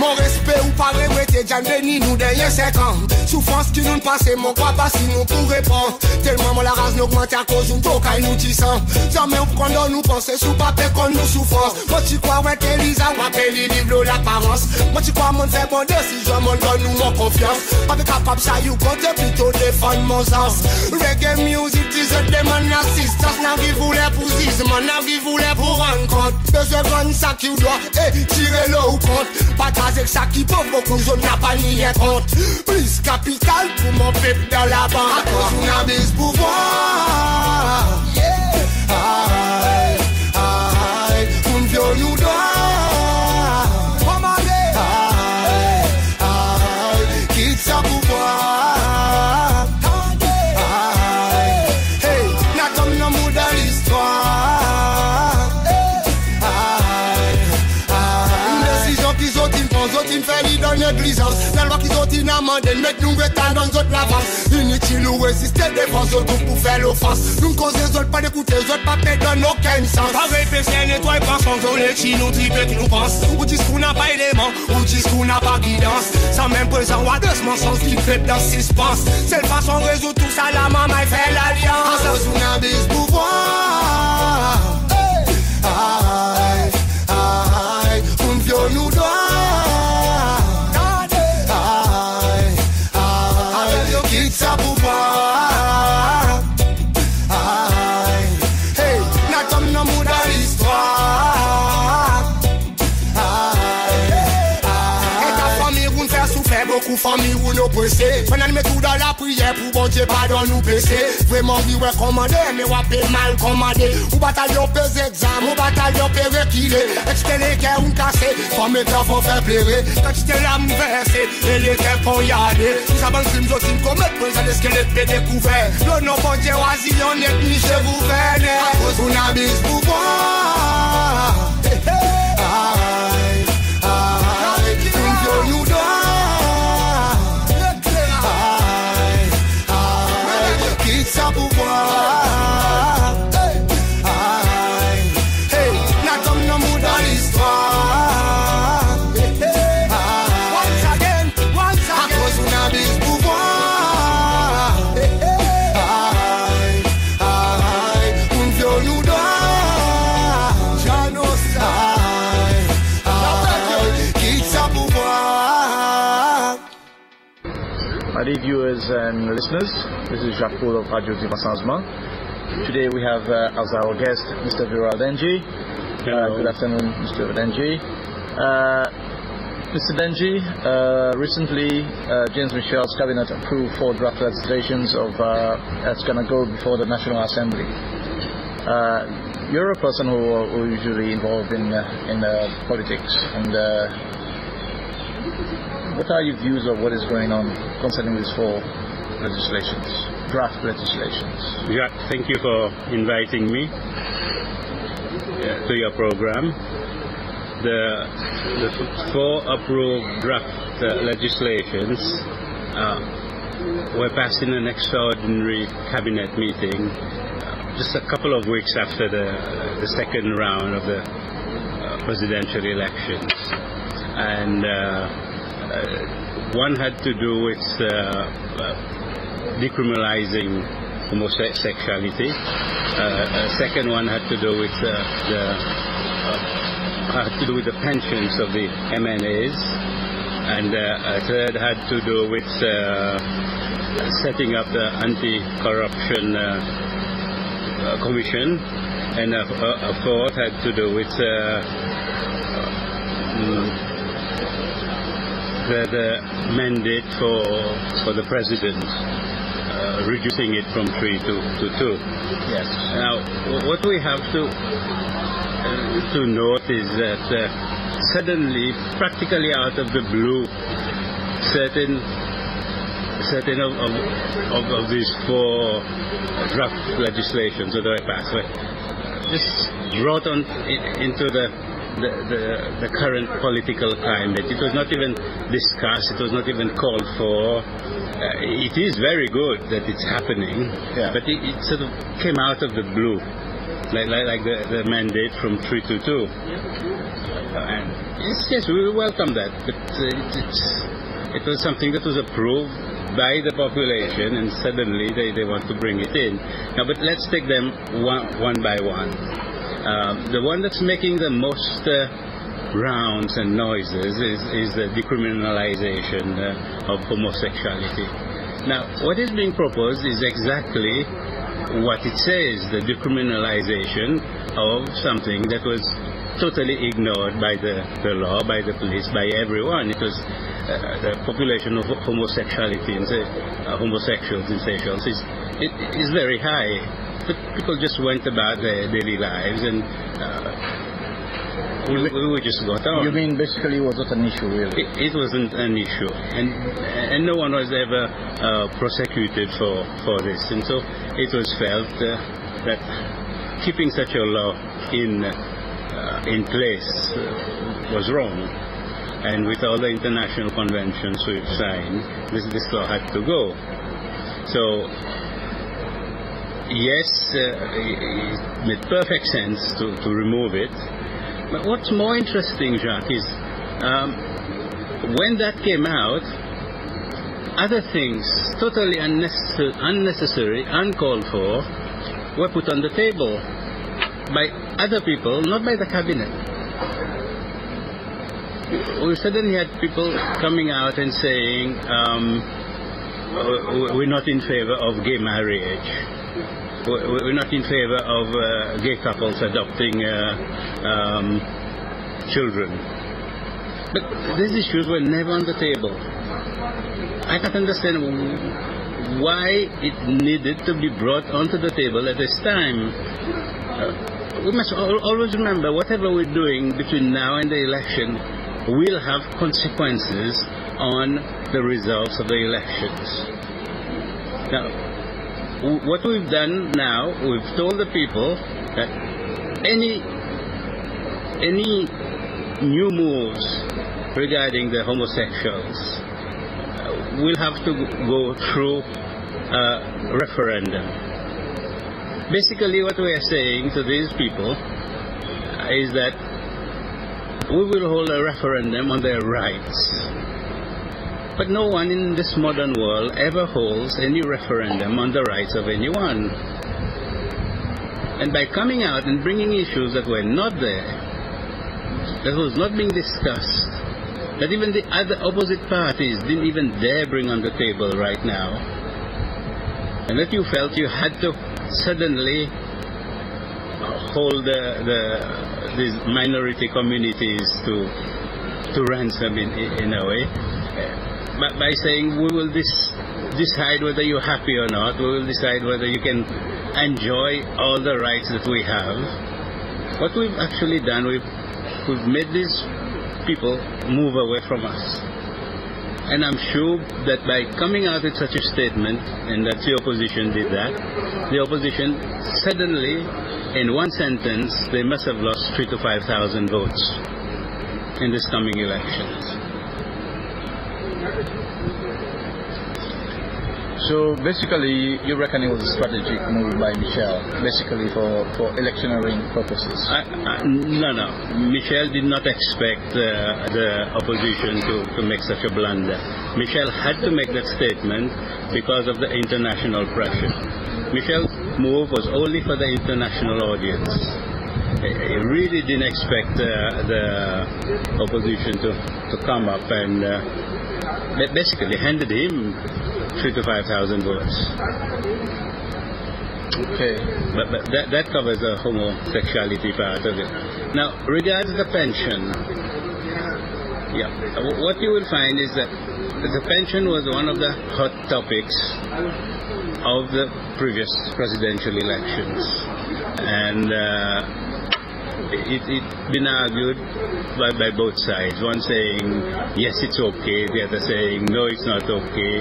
Mon respe, ou pa regrete, Dyann beni nou dernyen senk an. Soufrans ki nou'n pase, mon krwar pa si nou pou repran. Telman mon laraz in ogmante akoz ou tokay nou disan. Zanmen ou konn donn nou panse si ou pa pe konn nou soufrans. Mon ti krwar ou entelisan, ou apel li liv lo laparans. Mon ti krwar mon'n fer bon desizyon, mon'n donn ou mon konfyans. Pa pe kapab sa, you konte plito defann mon sans. Reggae music, dizon demann lasistans, nou ariv ou ler pour zizman, nou ariv ou ler pour rann kont. Bezwen rann sa ki ou dwa, e tire lo ou kont. Partaz ek sa ki pov, bokou zot napa ni en kont. Plis kapital pour mon pep dan labank. Akoz ou'n abiz pouvwar. Yeah. Ay, ay, ou'n vyol nou dwa. Ay, ay, kit sa pouvwar. Ay, hey, nou tonm dan mou dan listwar. Ay, ay, en desizyon ki zot in pran, zot in fer li dan neglijans. Lalwa ki zot in amande, met nou retar dan zot lavans. Initil ou reziste devan zot, ou pou fer lofans. Nou'n koze zot, pa dekoute zot, pa pe donn okenn sans. Parey pester netway pwason, zot leti nou trip ek nou pans. Ou diskour napa eleman, ou diskour napa gidans. Sanmenm prezan ou adres mansonz ki pep dan sispans. Sel fason rezoud tou sa, la manmay fer lalyans. Akoz ou'n abiz pouvwar. Ay, ay, ou'n vyol nou dwa. Ay, ay, kit sa pouvwar. Ay, hey, nou tonm dan mou dan listwar. Ay, ay, e ta fanmir ou'n fer soufer, bokou fanmir ou'n oprese. Pandan nou met ou dan lapriyer pour Bondye padonn nou pese. Vreman wi, ou konmande, me ou ape mal konmande. Ou batalyon peze egzanm, ou batalyon pe rekile. Eksplike ler ker ou'n kase, fanm ek zanfan fer plere. Kantite lam verse, e leker ponyade. Tou sa bann krim zot in komet, prezan leskelet pe dekouver. Lo non Bondye, ou a Ziyon, net misye gouverner. Akoz ou'n abiz pouvwar. Hey, hey. My dear viewers and listeners, this is Jacques Paul of Radio Divan Changement. Today we have, uh, as our guest, Mister Viral Dengie. Uh, good afternoon, Mister Dengie. Uh, Mister Dengie, uh, recently, uh, James Michel's cabinet approved four draft legislations of, uh, that's gonna go before the National Assembly. Uh, you're a person who, who usually involved in, uh, in, uh, politics, and, uh, what are your views of what is going on concerning these four legislations, draft legislations? Yeah, thank you for inviting me, uh, to your program. The, the four approved draft, uh, legislations, uh, were passed in an extraordinary cabinet meeting, uh, just a couple of weeks after the, the second round of the, uh, presidential elections. And, uh, uh, one had to do with, uh, uh, decriminalizing homosexuality. Uh, uh, second one had to do with, uh, the, uh, had to do with the pensions of the M N As, and, uh, a third had to do with, uh, setting up the anti-corruption, uh, uh, commission, and a, a, a fourth had to do with, uh, mm, the, the mandate for, for the president, uh, reducing it from three to, to two. Yes. Now, wh-, what we have to, uh, to note is that, uh, suddenly, practically out of the blue, certain, certain of, of, of, of these four draft legislations that were passed were just brought on i-, into the the, the, the current political climate. It was not even discussed, it was not even called for. Uh, it is very good that it's happening, yeah, but it, it sort of came out of the blue, like, like, like the, the mandate from three to two. And yes, yes, we will welcome that, but, uh, it, it's, it was something that was approved by the population, and suddenly they, they want to bring it in. Now, but let's take them one, one by one. Um, the one that's making the most, uh, rounds and noises is, is the decriminalization, uh, of homosexuality. Now, what is being proposed is exactly what it says, the decriminalization of something that was totally ignored by the, the law, by the police, by everyone. It was, uh, the population of homosexuality in Se-, uh, homosexuals in Seychelles is, it is very high. But people just went about their daily lives and, uh, we, we, we just got on. You mean basically it was not an issue, really? It, it wasn't an issue, and, and no one was ever, uh, prosecuted for, for this. And so it was felt, uh, that keeping such a law in, uh, in place, uh, was wrong. And with all the international conventions we've signed, this, this law had to go. So, yes, uh, it, it made perfect sense to, to remove it. But what's more interesting, Jacques, is, um, when that came out, other things, totally unnecessary, unnecessary, uncalled for, were put on the table by other people, not by the cabinet. We suddenly had people coming out and saying, um, "We, we're not in favor of gay marriage. We, we, we're not in favor of, uh, gay couples adopting, uh, um, children." But these issues were never on the table. I can't understand why it needed to be brought onto the table at this time. Uh, we must al-, always remember, whatever we're doing between now and the election will have consequences on the results of the elections. Now, w-, what we've done now, we've told the people that any, any new moves regarding the homosexuals, uh, will have to go through, uh, referendum. Basically, what we are saying to these people is that we will hold a referendum on their rights. But no one in this modern world ever holds any referendum on the rights of anyone. And by coming out and bringing issues that were not there, that was not being discussed, that even the other opposite parties didn't even dare bring on the table right now, and that you felt you had to suddenly hold the, the, these minority communities to, to ransom in, in a way, uh, by, by saying, "We will dis-, decide whether you're happy or not. We will decide whether you can enjoy all the rights that we have." What we've actually done, we've, we've made these people move away from us. And I'm sure that by coming out with such a statement, and that the opposition did that, the opposition suddenly, in one sentence, they must have lost three to five thousand votes in this coming elections. So basically, you reckon it was a strategic move by Michel, basically for, for electioneering purposes? I, I, no, no. Michel did not expect, uh, the opposition to, to make such a blunder. Michel had to make that statement because of the international pressure. Michel's move was only for the international audience. He, he really didn't expect, uh, the opposition to, to come up and, uh, ba-, basically handed him three to five thousand votes. Okay. But, but that, that covers the homosexuality part of it. Now, regards the pension, yeah, w-, what you will find is that the pension was one of the hot topics of the previous presidential elections. And, uh, it, it been argued by, by both sides. One saying, "Yes, it's okay." The other saying, "No, it's not okay."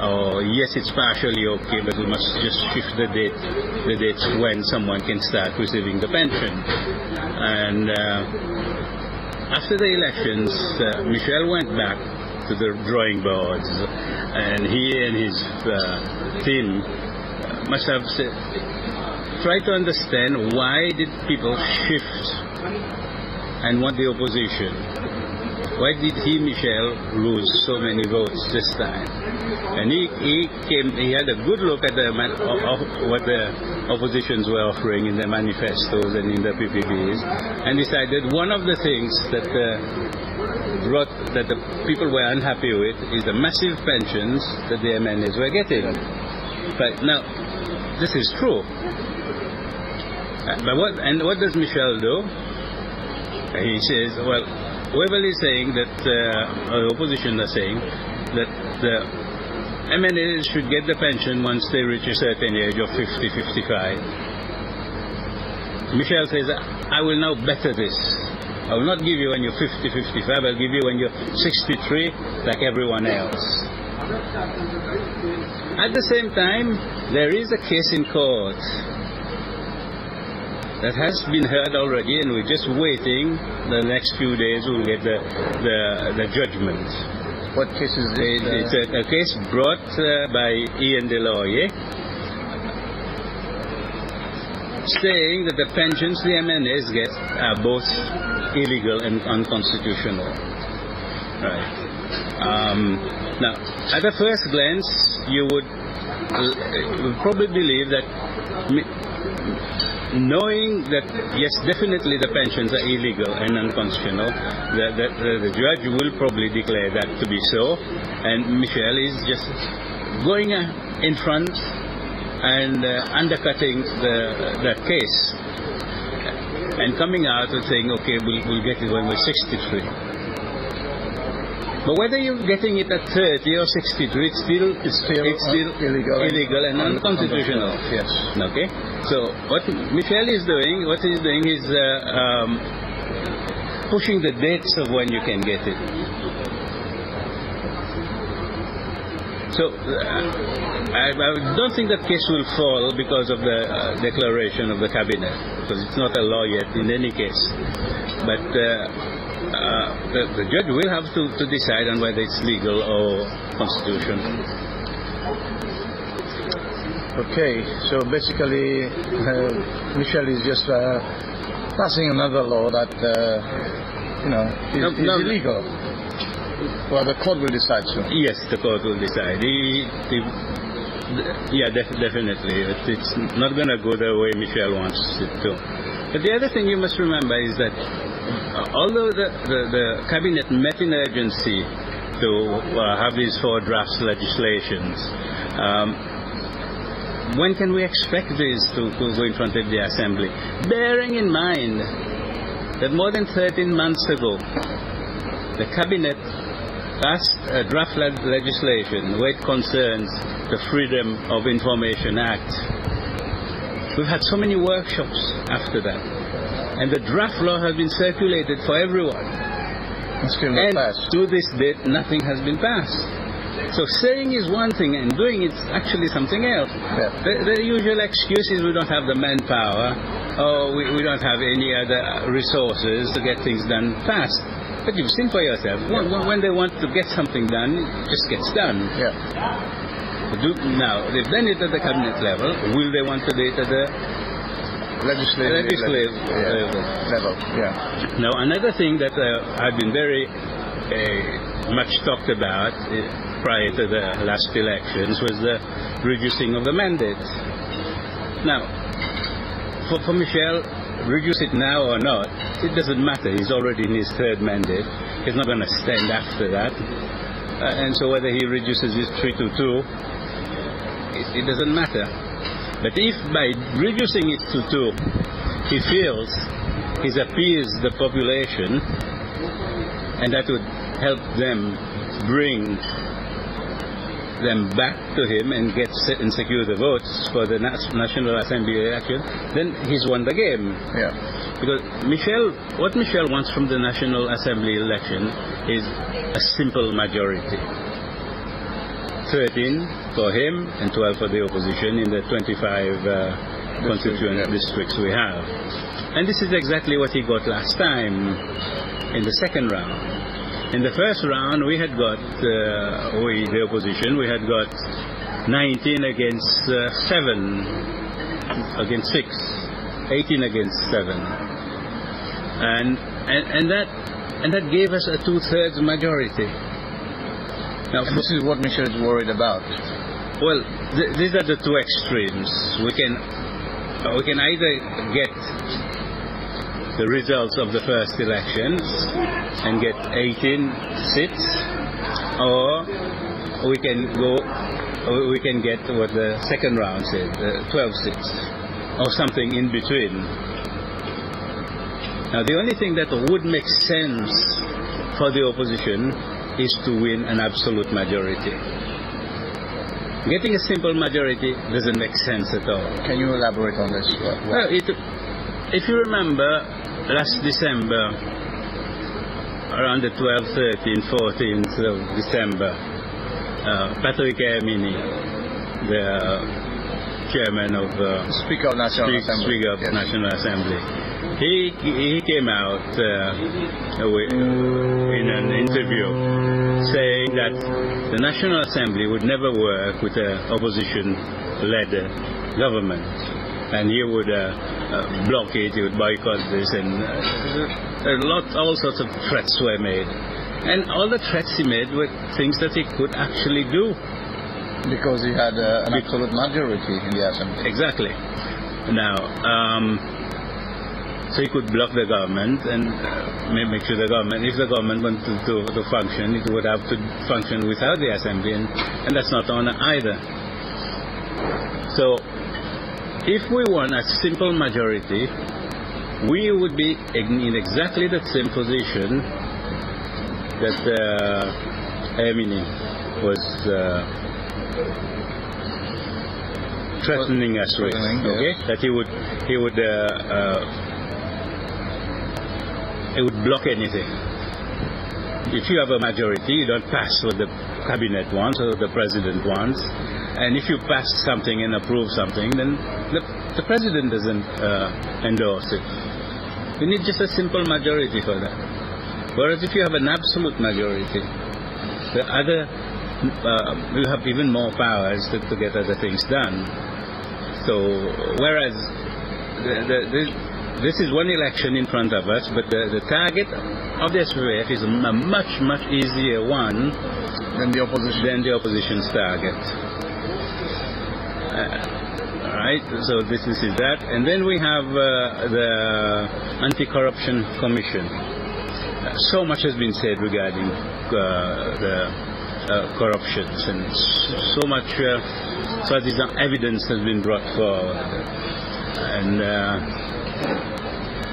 Or, "Yes, it's partially okay, but we must just shift the date, the dates when someone can start receiving the pension." And, uh, after the elections, uh, Michel went back to the drawing boards, and he and his, uh, team must have said, try to understand why did people shift and want the opposition. Why did he, Michel, lose so many votes this time? And he, he came, he had a good look at the man-, of, of what the oppositions were offering in their manifestos and in the P P Bs, and decided one of the things that, uh, brought, that the people were unhappy with is the massive pensions that the M N As were getting. But now, this is true. Uh, but what, and what does Michel do? He says, well, Waverley is saying that, uh, or the opposition are saying that the M N As should get the pension once they reach a certain age of fifty, fifty-five. Michel says, "I will now better this. I will not give you when you're fifty, fifty-five, I'll give you when you're sixty-three, like everyone else." At the same time, there is a case in court that has been heard already, and we're just waiting. The next few days, we'll get the, the, the judgment. What case is it? It, it's a, a case brought, uh, by Ian Deloye, saying that the pensions the M N As get are both illegal and unconstitutional. Right. Um, now, at a first glance, you would, uh, probably believe that mi-, knowing that, yes, definitely the pensions are illegal and unconstitutional, the, the, the, the judge will probably declare that to be so, and Michel is just going, uh, in front and, uh, undercutting the, that case and coming out and saying, "Okay, we'll, we'll get it when we're sixty-three." But whether you're getting it at thirty or sixty-three, it's still, it's still, it's still illegal and, illegal and un-, unconstitutional. Yes. Okay? So what Michel is doing, what he's doing is, uh, um, pushing the dates of when you can get it. So, uh, I, I don't think that case will fall because of the, uh, declaration of the cabinet, because it's not a law yet in any case. But, uh, uh, the, the judge will have to, to decide on whether it's legal or constitutional. Okay, so basically, uh, Michel is just, uh, passing another law that, uh, you know, is, no, is no, illegal. Well, the court will decide soon. Yes, the court will decide. He, he, yeah, def-, definitely. It, it's not gonna go the way Michel wants it to. But the other thing you must remember is that Although the, the, the cabinet met in urgency to, uh, have these four draft legislations, um, when can we expect these to, to go in front of the Assembly? Bearing in mind that more than thirteen months ago, the cabinet passed a draft le-, legislation where it concerns the Freedom of Information Act. We've had so many workshops after that. And the draft law has been circulated for everyone. It's still not And passed. To this date, nothing has been passed. So saying is one thing and doing it's actually something else. Yeah. The, the usual excuse is we don't have the manpower, or we, we don't have any other resources to get things done fast. But you've seen for yourself, when, when, when they want to get something done, it just gets done. Yeah. Do, now, they've done it at the cabinet level. Will they want to do it at the Legislative level. Yeah. Level, yeah. Now, another thing that, uh, I've been very, uh, much talked about, uh, prior to the last elections was the reducing of the mandates. Now, for, for Michel, reduce it now or not, it doesn't matter. He's already in his third mandate. He's not gonna stand after that. Uh, and so whether he reduces it three to two, it, it doesn't matter. But if by reducing it to two, he feels he's appeased the population, and that would help them bring them back to him and get se-, and secure the votes for the Nas-, National Assembly election, then he's won the game. Yeah. Because Michel, what Michel wants from the National Assembly election is a simple majority. Thirteen for him and twelve for the opposition in the twenty-five, uh, constituent districts we have. And this is exactly what he got last time in the second round. In the first round, we had got, uh, we, the opposition, we had got nineteen against, uh, seven, against six, eighteen against seven. And, and, and that, and that gave us a two-thirds majority. Now, and this is what Michel is worried about. Well, th-, these are the two extremes. We can, uh, we can either get the results of the first elections and get eighteen seats, or we can go, we can get what the second round said, uh, twelve seats, or something in between. Now, the only thing that would make sense for the opposition is to win an absolute majority. Getting a simple majority doesn't make sense at all. Can you elaborate on this? What, what? Well, it, if you remember, last December, around the twelfth, thirteenth, fourteenth of December, uh, Patrick Herminie, the chairman of, uh, Speaker of National Assembly. Speaker of National Assembly. He, he came out, uh, wi-, in an interview saying that the National Assembly would never work with an opposition-led, uh, government. And he would, uh, uh, block it, he would boycott this, and, uh, a lot, all sorts of threats were made. And all the threats he made were things that he could actually do. Because he had, uh, an absolute majority in the Assembly. Exactly. Now, um, so he could block the government and, uh, ma-, make sure the government, if the government wanted to, to function, it would have to function without the Assembly, and, and that's not on either. So, if we won a simple majority, we would be in, in exactly the same position that, uh, Herminie was, uh, threatening us with, okay? That he would, he would, uh, uh, he would block anything. If you have a majority, you don't pass what the cabinet wants or the president wants. And if you pass something and approve something, then the, the president doesn't, uh, endorse it. You need just a simple majority for that. Whereas if you have an absolute majority, the other, uh, you have even more powers to, to get other things done. So, whereas the, the, this, this is one election in front of us, but the, the target of the S P F is a mu-, much, much easier one than the opposition, than the opposition's target. Uh, all right, so this, this is that. And then we have, uh, the Anti-Corruption Commission. So much has been said regarding uh, the uh, corruptions, and s- so much uh, soi-disant evidence has been brought forward. And uh,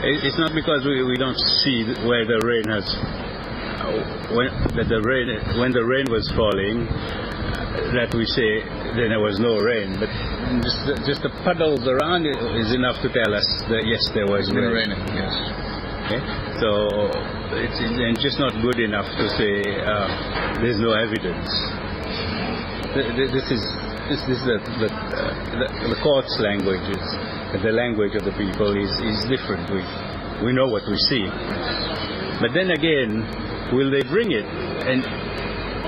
it- it's not because we, we don't see where the rain has, uh, when, that the rain, when the rain was falling, uh, that we say then there was no rain. But just, just the puddles around it is enough to tell us that yes, there was rain. Raining, yes. Okay? So it's, it's just not good enough to say uh, there's no evidence. Th- th- This is this, this is the, the, uh, the, the court's language. Is, the language of the people is, is different. We, we know what we see. But then again, will they bring it? And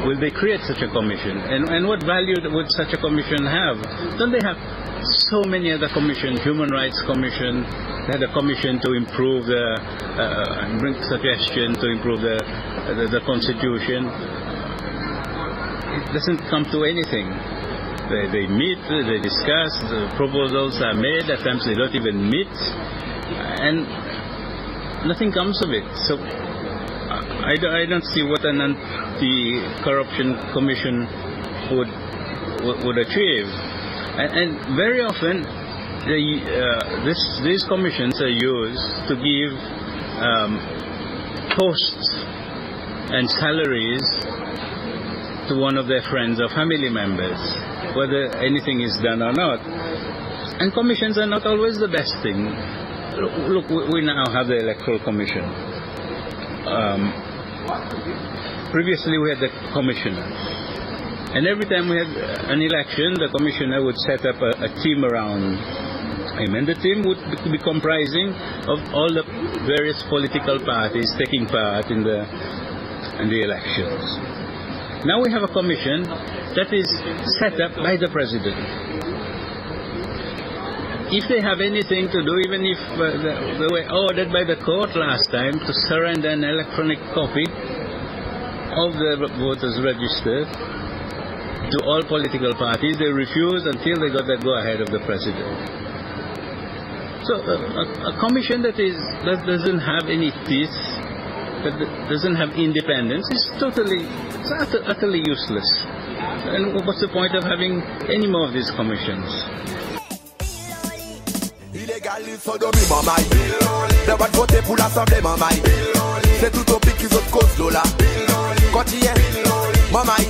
will they create such a commission? And, and what value would such a commission have? Don't they have so many other commissions, Human Rights Commission, they had a commission to improve the, uh, bring suggestion to improve the, the, the constitution. It doesn't come to anything. They, they meet, they discuss, the proposals are made, at times they don't even meet, and nothing comes of it. So I, I don't, I don't see what an anti-corruption commission would would, would achieve. And, and very often, the, uh, this, these commissions are used to give um, posts and salaries to one of their friends or family members, whether anything is done or not. And commissions are not always the best thing. Look, look, we, we now have the Electoral Commission. Um, previously, we had the commissioner. And every time we had an election, the commissioner would set up a, a team around him. And the team would be comprising of all the various political parties taking part in the, in the elections. Now we have a commission that is set up by the president. If they have anything to do, even if uh, they, they were ordered by the court last time to surrender an electronic copy of the voters' register to all political parties, they refused until they got the go-ahead of the president. So a, a, a commission that is that doesn't have any teeth, that doesn't have independence, is totally, it's utter, utterly useless. And what's the point of having any more of these commissions? Ilegal, li sodomi, manmay. Dwa vote pour Lasanble, manmay. Se tou topik ki zot koz lo la. Kontinyen, manmay.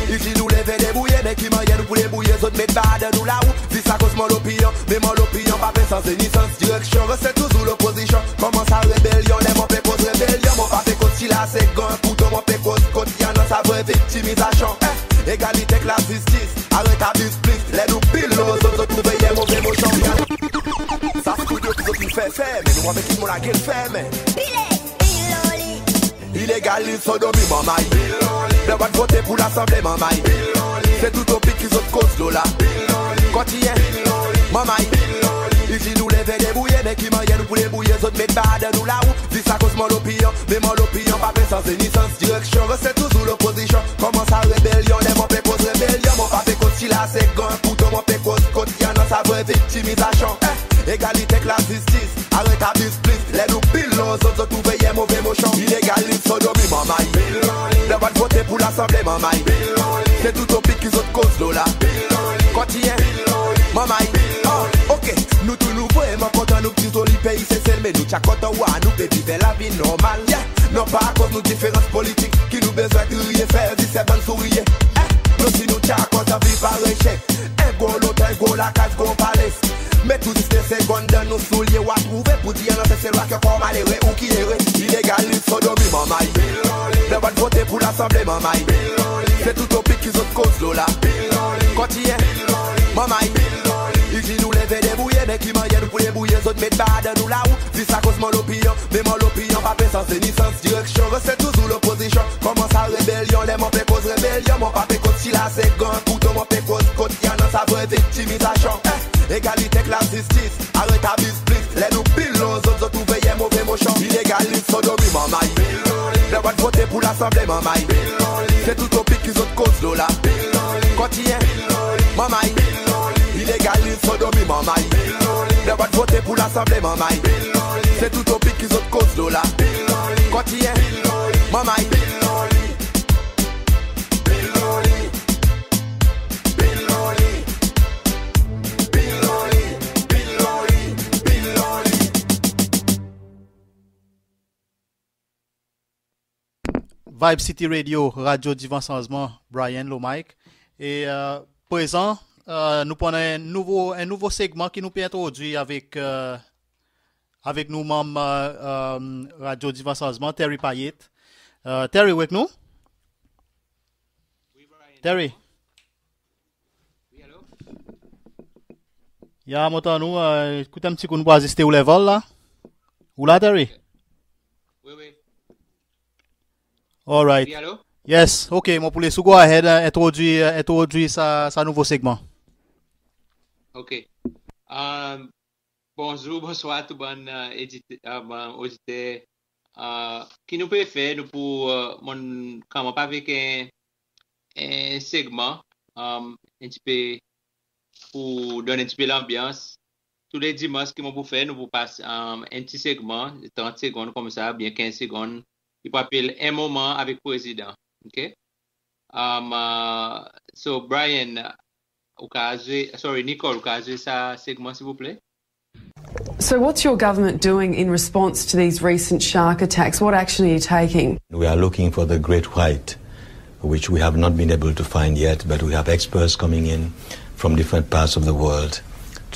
I dir nou leve debouye, me ki mannyer nou pou debouye zot, met bar dan nou larou. Zis akoz mon lopiyon, me mon lopiyon pa pe sanze ni sans direksyon. Reste touzour lopozisyon. Konman sa rebelyon? Ler mon pe koz rebelyon, mon pa pe koz si la se gran kouto, mon pe koz kot i annan sa vre viktimizasyon. Eh, egalite ek lazistis. Aret abis plis, ler nou pil lo zot, zot pou veye move mosyon. Sa se pou dir ki zot pou fer fermen, nou pa pe kit mon lagel fermen. Ilegal, li sodomi, manmay. Dwa vote pour Lasanble, manmay. Se tou topik ki zot koz lo la. Kontinyen, manmay. I dir nou leve debouye, me ki mannyer nou pou debouye zot, met bar dan nou larou. Zis akoz mon lopiyon, me mon lopiyon pa pe sanze ni sans direksyon. Reste touzour lopozisyon. Konman sa rebelyon? Ler mon pe koz rebelyon, mon pa pe koz si la se gran kouto, mon pe koz kot i annan sa vre viktimizasyon. Eh, egalite ek lazistis. Aret abis plis, ler nou pil lo zot, zot pou veye move mosyon. Ilegal, li sodomi, manmay. Dwa vote pour Lasanble, manmay. Se tou topik ki zot koz lo la. Kontinyen, manmay. Oh, ok, nou tou nou vreman kontan nou pti zoli pei Sesel, me nou ti a kontan war nou pe viv en lavi normal. Yeah, non pa akoz nou diferans politik ki nou bezwen kriye, fer zis en bann sourire. Eh, nou si nou ti a kontan viv parey Chek. En gro loto, en gro lakaz, gro pales. Me tou zis de segonn dan nou soulye, ou a trouve pou dir annan Seselwa ki ankor malere ou ki ere. Ilegal, li sodomi, manmay. Dwa vote pour Lasanble, manmay. Se tou topik ki zot koz lo la. Kontinyen, manmay. I dir nou leve debouye, me ki mannyer nou pou debouye zot, met bar dan nou larou. Zis akoz mon lopiyon, me mon lopiyon pa pe sanze ni sans direksyon. Reste touzour lopozisyon. Konman sa rebelyon? Ler mon pe koz rebelyon, mon pa pe koz si la se gran kouto, mon pe koz kot i annan sa vre viktimizasyon. Eh, egalite ek lazistis. Aret abis plis, ler nou pil lo zot, zot pou veye move mosyon. Ilegal, li sodomi, manmay. Dwa vote pour Lasanble, manmay. Se tou topik ki zot koz lo la. Kontinyen, manmay. Ilegal, li sodomi, manmay. Dwa vote pour Lasanble, manmay. Se tou topik ki zot koz lo la. Kotyen? Manmay. Vibe City Radio, radyo divan sanzman, Brian lo mic. E, e, prezan, e, nou pou annan en nouvo, en nouvo segman ki nou pe entrodwir avek, e, avek nou manm, e, e, radyo divan sanzman, Terry Payet. E, Terry, ou ek nou? Terry. Ya, mon tann ou, e, kout en pti kou, nou pou aziste ou level la. Ou la, Terry? Wi, wi. Alright. Wi, alo? Yes, ok, mon pou les ou go ahead, e, entrodwir, e, entrodwir sa, sa nouvo segman. Ok. E, bonzour, bonswar tou bann, e, edite-, e, bann oditer. E, ki nou pe fer, nou pou, e, mon konmans avek en, en segman, e, en pti pe pou donn en pti pe lanbyans. Tou le dimans ki mon pou fer, nou pou pas, e, en pti segman, trant segonn koumsa, oubyen kenz segonn, ki pou apel En moman avek Prezidan. Ok? E, e, so, Brian, ou kapab zwe, sorry, Nicole, ou kapab zwe sa segman, silvouple? So what's your government doing in response to these recent shark attacks? What action are you taking? We are looking for the great white, which we have not been able to find yet, but we have experts coming in from different parts of the world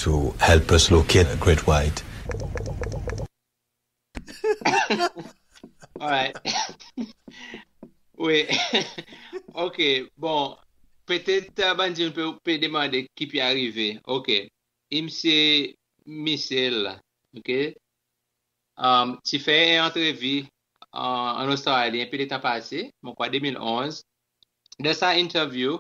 to help us locate the great white. Alright. Wi. Ok, bon, petet, e, bann dimoun pe, pe demande ki pe arive. Ok. I Msye Michel, ok, e, ti fer en antrevi, e, an Ostrali en pe letan pase, mon krwar de mil onz. Dan sa interview,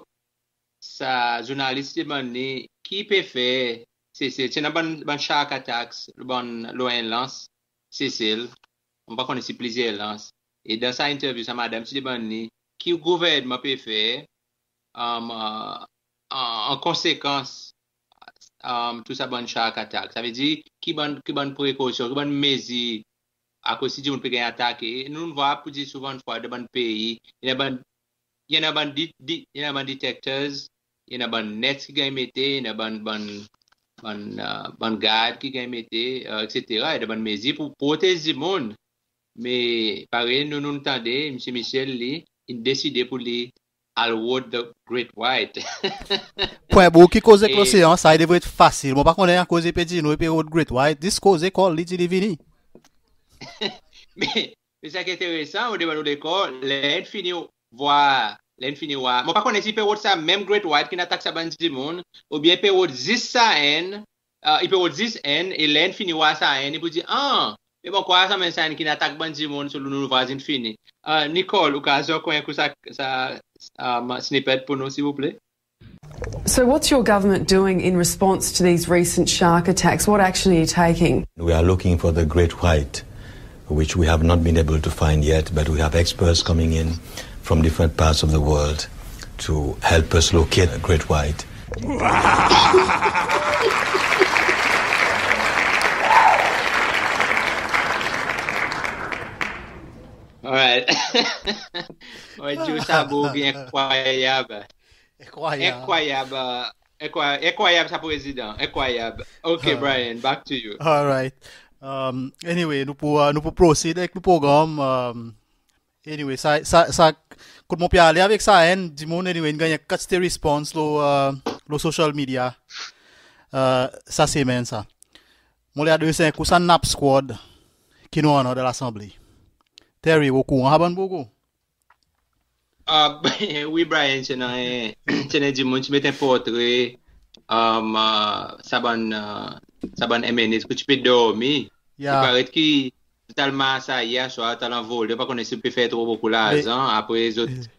sa zournalis demann li ki pe fer Sesel, ti annan bann, bann shark attacks, bann, lo en lans Sesel, mon pa konnen si plizyer lans. E dan sa interview, sa madanm ti demann li ki gouvernman pe fer, e, e, an, an konsekans, e, tou sa bann shark attack. Savedir, ki bann, ki bann prekosyon, ki bann mezir, akoz si dimoun pe ganny atake. E nou, nou vwar pou dir souvandfwa dan bann pei, i annan bann, i annan bann di-, di-, i annan bann detectors, i annan bann nets ki ganny mete, i annan bann, bann, bann, e, bann gard ki ganny mete, e, etsetera. I annan bann mezir pou protez dimoun. Me parey nou, nou tande, Msye Michel, li, in deside pou li al rod the great white. Pwen bout ki koze ek losean, sa i devret fasil. Mon pa konnen akoz i pe dir nou i pe rod great white. Zis koze, kol li, dir li vini. Me, me sa ki enteresan, mon demann ou dekor, ler in fini vwar, ler in fini vwar, mon pa konnen si i pe rod sa menm great white ki'n atak sa bann dimoun, oubyen i pe rod zis sa enn, e, i pe rod zis enn, e ler in fini vwar sa enn, i pou dir, a, me mon krwar sa menm sa enn ki'n atak bann dimoun, so nou, nou vwar zis fini. E, Nicole, ou kapab zwe ankor en kou sa, sa, e, snippet pour nou, silvouple? So what's your government doing in response to these recent shark attacks? What action are you taking? We are looking for the great white, which we have not been able to find yet, but we have experts coming in from different parts of the world to help us locate a great white. Alright. Mwen dir ou sa boug enkrwayab. Enkrwayab. Enkrwayab, e, enkrwayab, enkrwayab sa prezidan. Enkrwayab. Ok, Brian, back to you. Alright. Um, anyway, nou pou, e, nou pou proceed ek nou progranm. Um, anyway, sa, sa, sa, kot mon pe ale avek sa enn dimoun, anyway, in ganny en kantite response lo, e, lo social media, e, sa semenn sa. Mon le adres en kou sa Nap Squad ki nou annan dan Lasanble. Terry, ou okouran sa bann boug ou? A, wi, Brian, ti annan, e, ti annan dimoun ti met en portre, um, e, sa bann, e, sa bann M N As ki ti pe dormi. Ya. I paret ki zot al mars ayer swar, zot al anvole, pa konnen si zot pe fer tro bokou larzan, apre zot,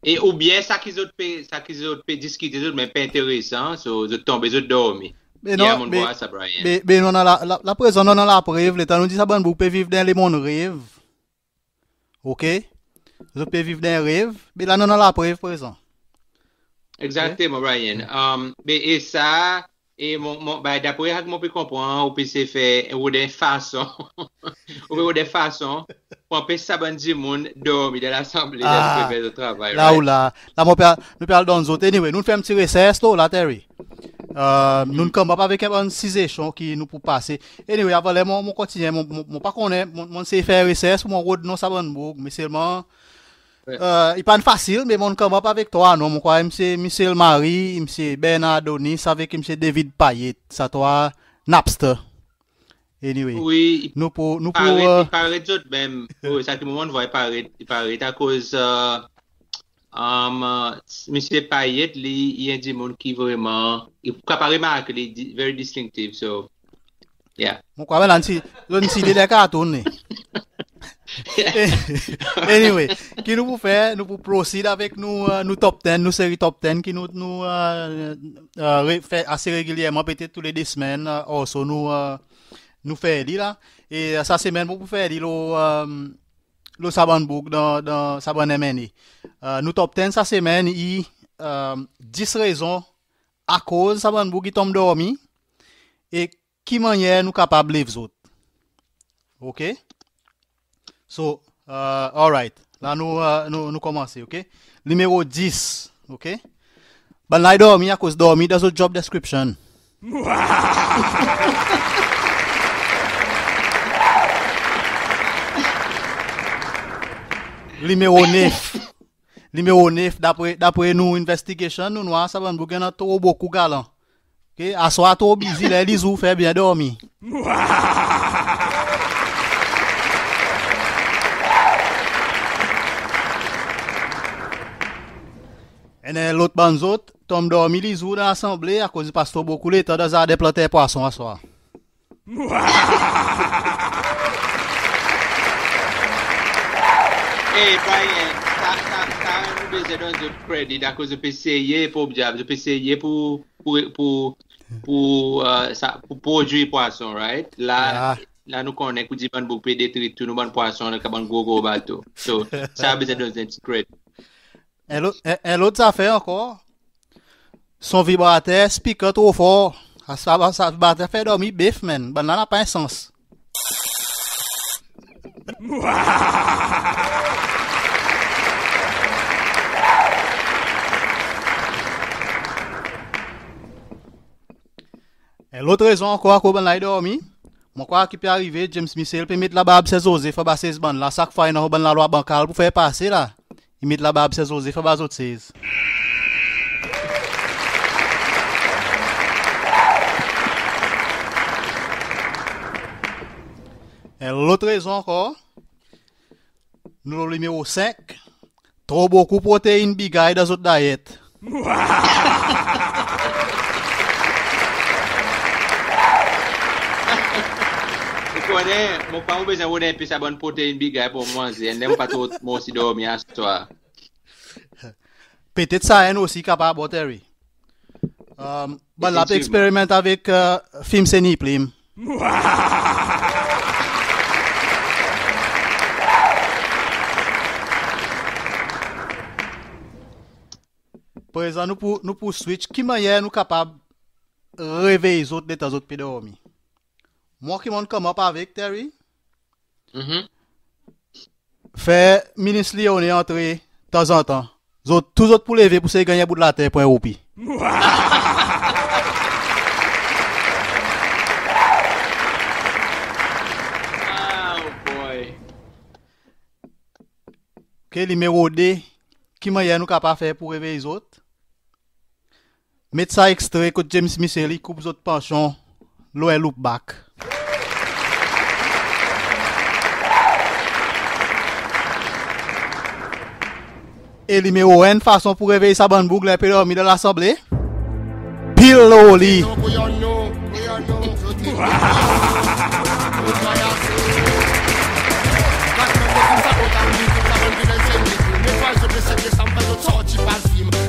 e, oubyen sa ki zot pe, sa ki zot pe diskite, zot menm pa enteresan, so zot tonbe, zot dormi. Me non, mon vwar sa, Brian. Me, me non, la, la, la prezan nou annan laprev, letan nou dir sa bann boug pe viv dan lemond rev. Ok? Zot pe viv dan en rev, me la nou annan laprev prezan. Egzakteman, Brian. Um, me e sa, e mon, mon, be, dapre sa ki mon pe konpran, ou pe esey fer, ou dan fason, ou pe dan fason pou anpes sa bann dimoun dormi dan Lasanble, dan zot pe fer zot travay, la right? Ou la, la mon pe al, nou pe al donn zot. Anyway, nou'n fer en pti resers lo la, Terry. Nou'n come up avek en bann sizesyon ki nou pou pase. Anyway, avan ler mon, mon kontinyen, mon, mon, mon pa konnen, mon, mon'n sey fer resers pour mon rod non sa bann boug, me selman, i pa'n fasil, me mon'n come up avek trwa non, mon krwar Msye Michel Marie, Msye Bernard Donis avek Msye David Payet, sa trwa Napster. Anyway, wi, nou pou, nou pou, paret, paret zot menm. Wi, sa ki mon vwar i paret, i paret akoz, e, Msye Payet, li, i en dimoun ki vreman, i kapab remarke, li di-, very distinctive, so, yeah. Mon krwar menm la, si, si li dan kartoun, li. Anyway, ki nou pou fer, nou pou proceed avek nou, e, nou top ten, nou seri top ten ki nou, nou, e, e, re-, fer ase regilyerman, petet tou le de semenn, e, or so nou, e, nou fer li la. E, e, sa semenn, mon pou fer li lo, e, lo sa bann boug dan, dan sa bann M N A. E, nou top ten sa semenn i, e, dis rezon akoz sa bann boug i tonm dormi. E ki mannyer nou kapab lev zot. OK? So, e, alright. La nou, e, nou, nou konmanse, OK? Nimero dis, OK? Bann la i dormi akoz dormi dan zot job description. Nimero nef. Nimero nef, dapre, dapre nou investigation, nou'n war sa bann boug i annan tro bokou galan. OK, aswar tro bizi, ler lizour fer byen dormi. Annan lot bann zot tonm dormi lizour dan Lasanble akoz i pas tro bokou letan dan zarden planter pwason aswar. E, pa en, sa, sa, sa, nou bezwen donn zot credit akoz zot pe seye, pa dyab, zot pe seye pour, pour, pour, pour, e, sa, pour prodwir pwason, right? La, la nou konnen ki dir bann boug pe detri tou nou bann pwason dan bann gro, gro bato. So, sa bezwen donn zot credit. En lot, en, en lot zafer ankor, son vibrater, speaker tro for. Sa, sa, sa vibrater fer dormi bef, menm. Bann la napa en sans. En lot rezon ankor, akoz bann la i dormi. Mon krwar ki pe arive, James Michel pe met labarb Ser Joseph anba sez bann la, sak fwa i annan bann lalwa bankal pour fer pase la, i met labarb Ser Joseph anba zot sez. En lot rezon ankor, nou lo nimero senk. Tro bokou protein bigay dan zot dayet. Ou konnen, mon pa, mon bezwen rod en pe sa bann protein bigay pour manze, annan mon pa tro, mon osi dormi aswar. Petet sa enn osi kapab, Terry. Bann la pe eksperiment avek, e, fim Seni Plim. Prezan nou pou, nou pou switch. Ki mannyer nou kapab revey zot letan zot pe dormi? Mwan ki mon'n come up avek, Terry, fer Minis Lyonnais antre tanzantan. Zot, tou zot pou leve pour sey ganny en bout later pour en roupi. Oh boy. OK, nimero de. Ki mannyer nou kapab fer pour revey zot? Met sa ekstre kot James Michel i koup zot pansyon lo en loopback. E nimero enn fason pour revey sa bann boug la pe dormi dan Lasanble, pil lo li.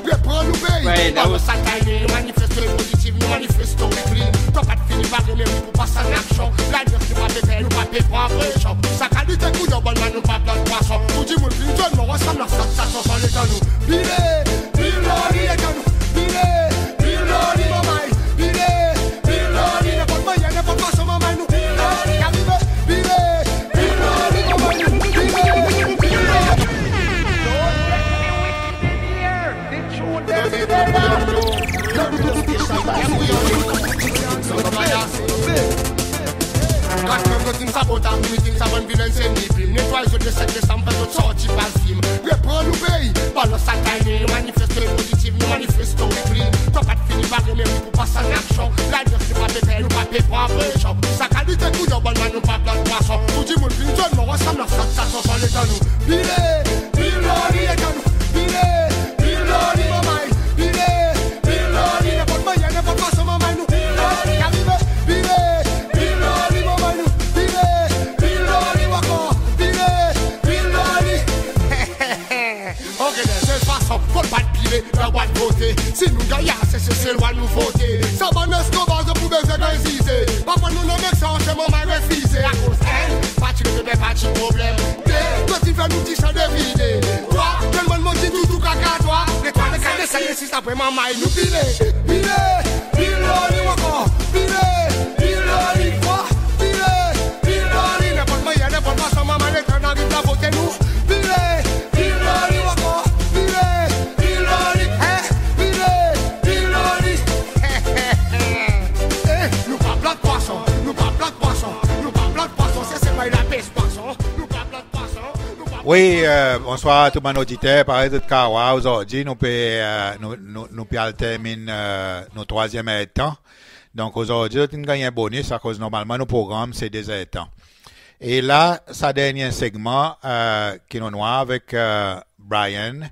Repran nou pei. Right, that was... Sa time nou manifeste pozitiv, nou manifeste wi clean. Twa pa t fini pale, me wi pou pas an aksyon. Lalyans nou pa pe pè, nou pa pe pran presyon. Sa kalite kouyon bann la nou pa pran pwason. Tou dimoun vin zwenn mwan, sa nou sa, sa, sa, sa letan nou vire, vire, vire, vire, vire, vire, vire, vire, nenpot mannyer, nenpot fason, manmay nou vire, vire, vire, vire, vire, vire, vire, Kat menm zot in sabot avni, mitin sa bann vilen se ni plim. Netway zot le senk Desanm, fer zot sorti pa fim. Repran nou pei, balans sa timing. Nou manifeste pozitiv, nou manifeste weekly. Tou pa fini bare meri pour pas an aksyon. Lalyans nou pa pe per, nou pa pe pran presyon. Sa kalite kou yo bann la nou pa blag pwason. Tou dimoun vin zòn, mon restan dan sa, sa son letan nou. Pile, pile, pile, pile, pile, pile, pile, pile, nenport mannyer, nenport fason, manmay nou. Pile, pile, pile, manmay nou. Pile, pile, ankor. Pile, pile. Ok, sel fason, fodre pa pile, dan bwat vote. Si nou ganny ase, se Seselwa nou vote. Sa bann eskanbaz, zot pou bezwen ganny zize. Pa pran nou non, meksan, se manmay refize. Akoz enn, pa ti lefe, pa ti problenm. De, zot in fer nou disan devide. Trwa, telman nou manti toutou kaka, trwa. Le trwa, le kat, le senk, le sis, apre manmay nou pile. Pile, pile, li ankor. Pile, pile, li ankor. Pile, pile, li nenport mannyer, nenport fason, manmay, letan nou ariv la, vote nou. Pile, pile, li ankor. Pile, pile, li, en, pile, pile, li. Eh, nou pa blag pwason, nou pa blag pwason, nou pa blag pwason, se, se pa lapes pwason, nou pa blag pwason, nou pa... Wi, e, bonswar tou bann oditer. Parey zot kapab war ozordi, nou pe, e, nou, nou, nou pe al termin, e, nou trwazyenm erdtan. Donk ozordi zot in ganny en bonis akoz normalman nou progranm se de zerdtan. E la, sa dernyen segman, e, ki nou'n war avek, e, Brian,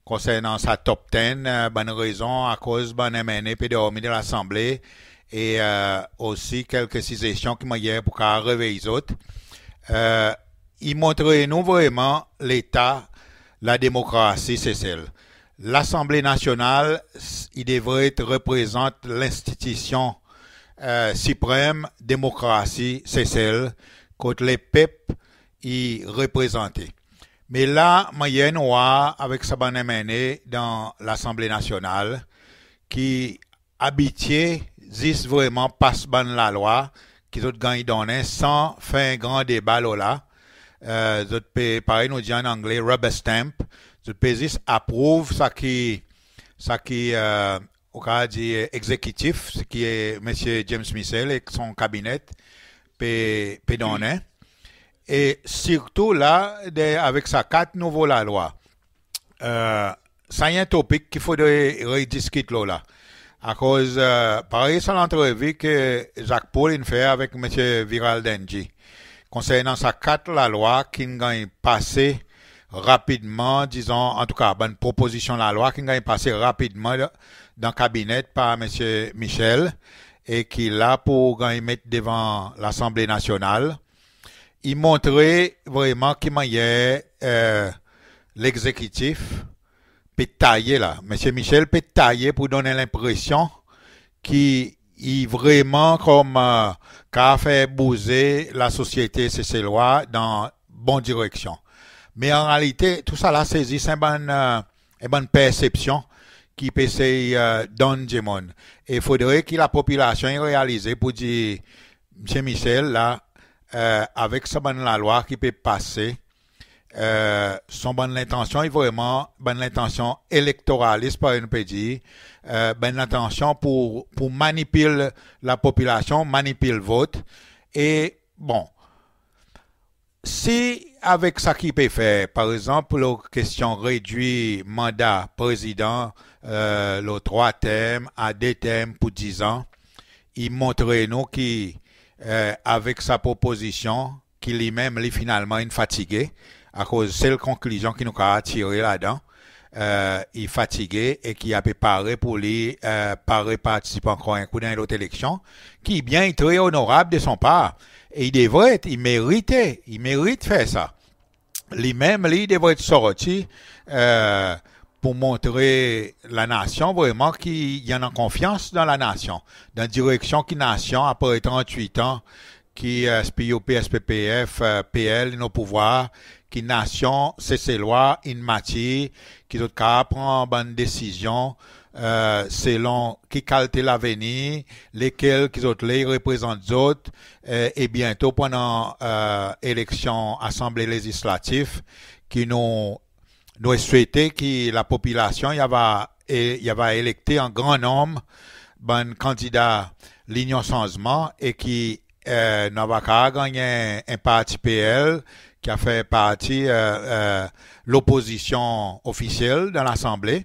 konsernan sa top ten, e, bann rezon akoz bann MNA pe dormi dan Lasanble, e, e, osi kelke sizesyon ki mannyer pou kapab revey zot. E, i montre nou vreman leta lademokrasi Sesel. Lasanble Nasyonal, s-, i devret reprezant lenstitisyon, e, siprenm demokrasi Sesel, kot lepep i reprezante. Me la, mannyer nou war avek sa bann MNA dan Lasanble Nasyonal, ki abitye zis vreman pas bann lalwa ki zot ganny donnen san fer en gran deba lo la. E, zot pe, parey nou dir an Angle, rubber stamp. Zot pe zis aprouv sa ki, sa ki, e, ou kapab dir, e, egzekitif, sa ki, e, Msye James Michel ek son kabinet pe, pe donnen. E sirtou la, de, avek sa kat nouvo lalwa, e, sa i en topik ki fodre rediskit lo la. Akoz, e, parey sa lantrevi ki Jacques Paul in fer avek Msye Viral Dengie, konsernan sa kat lalwa ki'n ganny pase rapidman, dizon, antouka, bann propozisyon lalwa ki'n ganny pase rapidman dan kabinet par Msye Michel e ki la pou ganny met devan Lasanble Nasyonal. I montre vreman ki mannyer, e, legzekitif pe taye la. Msye Michel pe taye pour donn lenpresyon ki i vreman konman, e, kapab fer bouze lasosyete Seselwa dan bon direksyon. Me an realite, tou sa la se zis en bann, e, en bann persepsyon ki pe esey, e, donn dimoun. E fodre ki lapopilasyon i realize pour dir, Msye Michel la, e, avek sa bann lalwa ki pe pase, e, son bann lentansyon i vreman bann lentansyon elektoralis, parey nou pe dir, e, bann lentansyon pour, pour manipil lapopilasyon, manipil vot. E, bon, si avek sa ki pe fer, par egzanp, lo kestyon redwir manda prezidan, e, lo trwa term a de term pour dizan, i montre nou ki, e, avek sa propozisyon, ki li menm, li finalman in fatige, akoz sel konklizyon ki nou kapab tire ladan, e, i fatige e ki i pe pare pour li, e, pa repartisip ankor en kou dan en lot eleksyon, ki byen, i tre onorab de son par, e i devret, i merite, i merit fer sa. Li menm, li devret sorti, e, pour montre lanasyon vreman ki i annan konfyans dan lanasyon, dan direksyon ki nasyon, apre trannwit an ki, e, SPUP, SPPF, e, PL in o pouvwar, ki nasyon Seselwa in matir, ki zot kapab pran bann desizyon, e, selon ki kalite lavenir, lekel ki zot le i reprezant zot, e, e byento pandan, e, eleksyon Asanble Lezislatif, ki nou, nou swete ki lapopilasyon i ava, e, i ava elekte an gran nonm bann kandida Linyon Sanzman e ki, e, nou ava kapab ganny en parti P L ki a fer parti, e, e, lopozisyon ofisyel dan Lasanble.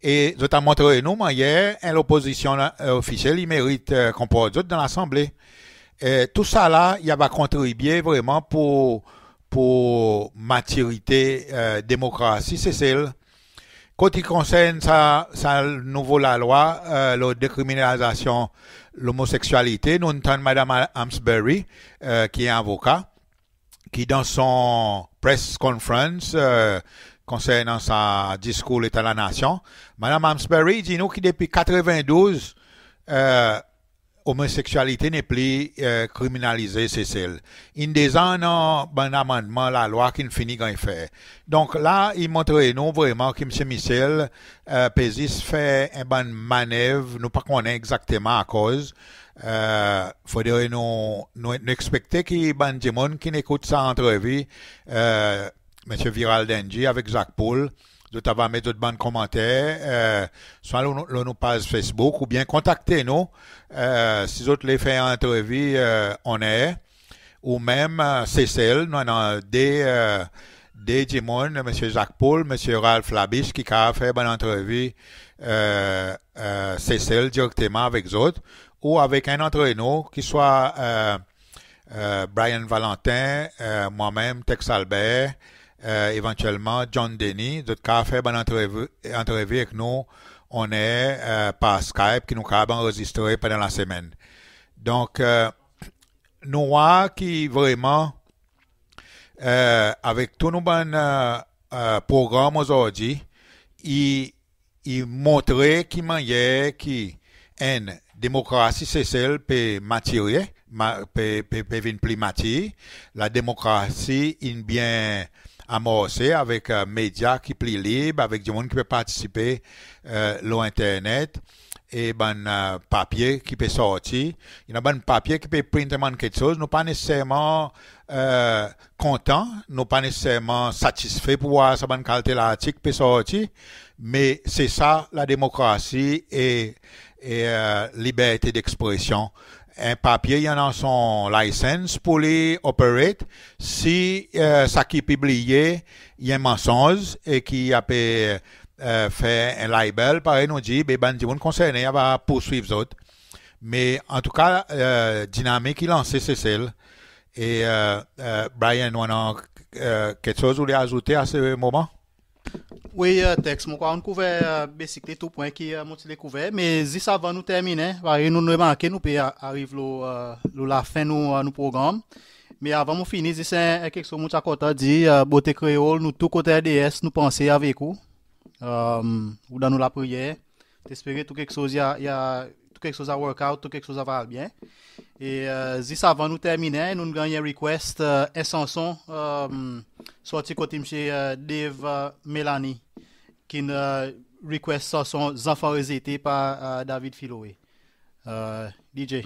E zot a montre nou mannyer en lopozisyon, e, ofisyel i merit, e, konport zot dan Lasanble. E, tou sa la, i ava kontribye vreman pour, pour matirite, e, demokrasi Sesel. Kot i konsern sa, sa nouvo lalwa, e, lo dekriminalizasyon lomoseksyalite, nou'n tann Madanm Amesbury, e, ki en avoka, ki dan son press conference, e, konsernan sa diskour Leta Lanasyon, Madanm Amesbury i dir nou ki depi katreven-douz, e, omoseksyalite nepli, e, kriminalize Sesel. In deza annan bann amannman lalwa ki'n fini ganny fer. Donk la, i montre nou vreman ki Msye Michel, e, pe zis fer en bann manev, nou pa konnen egzakteman akoz. E, fodre nou, nou, nou ekspekte ki bann dimoun ki'n ekout sa antrevi, e, Msye Viral Dengie avek Zak Poul, zot ava met zot bann komanter, e, swa lo, lo nou paz Facebook oubyen kontakte nou, e, si zot le fer antrevi, e, on air, ou menm, e, Sesel, nou annan de, e, de dimoun, Msye Zak Poul, Msye Ralph Labiche, ki kapab fer bann antrevi, e, e, Sesel direkteman avek zot, ou avek enn antre nou, ki swa, e, e, Brian Valentin, e, mwan menm, Tex Albert, e, evantyelman John Denis, zot kapab fer bann antrevi, antrevi ek nou on air, e, par Skype, ki nou kapab anrezistre pandan lasemenn. Donk, e, nou war ki vreman, e, avek tou nou bann, e, e, progranm ozordi, i i montre ki mannyer ki enn demokrasi Sesel pe matire, ma-, pe, pe, pe vin pli matir. Lademokrasi in byen amorse avek, e, medya ki pli lib, avek dimoun ki pe partisipe, e, lo enternet, e bann, e, papye ki pe sorti. I annan bann papye ki pe print en bann keksoz, nou pa neseserman, e, kontan, nou pa neseserman satisfe pour war sa bann kalite lartik pe sorti, me se sa lademokrasi e, e, e, liberte dekspresyon. En papye i annan son license pour li operate. Si, e, sa ki pibliye i en mansonz e ki i pe, e, fer en libel, parey nou dir, be bann dimoun konsernen i ava pourswiv zot. Me antouka, e, dinamik i lanse Sesel. E, e, e, Brian, ou annan, e, keksoz ou le azoute a se moman? Wi, e, Tex, mon krwar ou'n kouver, e, basically tou pwen ki, e, mon ti le kouver, me zis avan nou terminen, parey nou'n remarke nou pe a-, ariv lo, e, lo lafen nou, e, nou progranm. Me avan mon fini, zis en, en keksoz mon ti a kontan dir, e, Bote Kreol, nou tou kot R D S, nou panse avek ou. E, ou dan nou lapriyer. Espere tou keksoz i a, i a, tou keksoz a work out, tou keksoz ava al byen. E, e, zis avan nou terminen, nou'n ganny en request, e, en sanson, e, sorti kot Msye, e, Dave, e, Melanie, ki'n, e, request sanson Zanfan Rezete par, e, David Filoe. E, D J.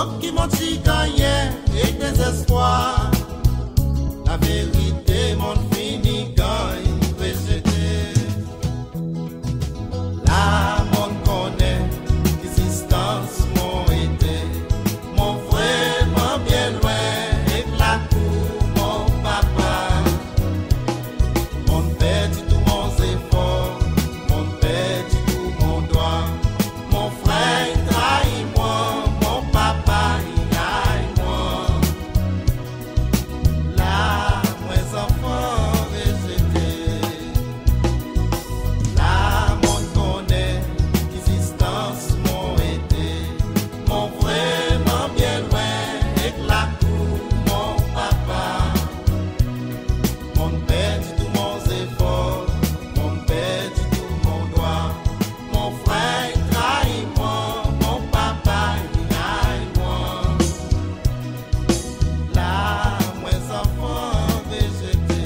Ki mon ti gannyen ek dezespwar, laverite mon'n fini ganny rezete. La mon'n konnen ki zistans mon ete, mon vreman byen lwen ek lakour mon papa. Mon'n perdi tou mon zefor, mon'n perdi tou mon dwa. Mon frer in trai mwan, mon papa i ay mwan. La mwan zanfan rezete. La mon'n konnen ki zistans mon ete, mon vreman byen lwen ek lakour mon papa. Mon'n perdi tou mon zefor, mon'n perdi tou mon dwa. Mon frer i trai mwan, mon papa i ay mwan. La mwan zanfan rezete.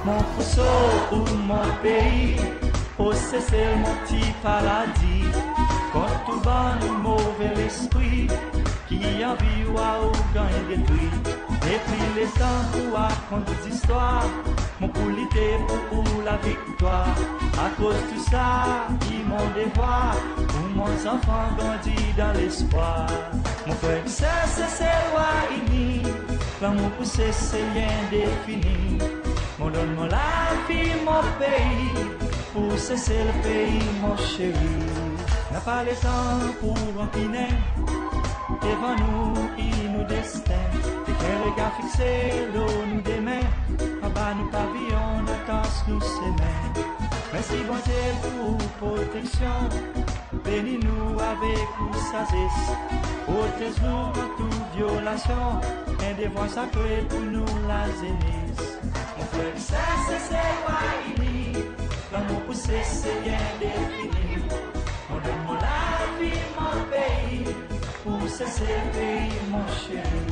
Mon pou sov ou mon pei, o Sesel mon pti paradi, kont tou bann move lespri ki anvi war ou ganny detri. Nepli letan pou rakont zistwar, mon pou lite pou ou laviktwar. Akoz tou sa i mon devwar, pou mon zanfan grandi dan lespwar. Mon frer ek ser Seselwa ini, lanmour pou Sesel i endefini. Mon donn mon lavi mon pei, pou Sesel pei mon seri. Napa letan pou ranpinen, devan nou i nou desten. Ek en regar fikse lo nou demen, anba nou paviyon nou tans nou semen. Mersi Bondye pou ou proteksyon, beni nou avek ou sazes. Protez nou kont tou vyolasyon, en devwar sakre pou nou lazenes. Mon frer ek ser Seselwa ini, lanmour pou Sesel i endefini. Mon donn mon lavi mon pei, pou Sesel pei mon seri.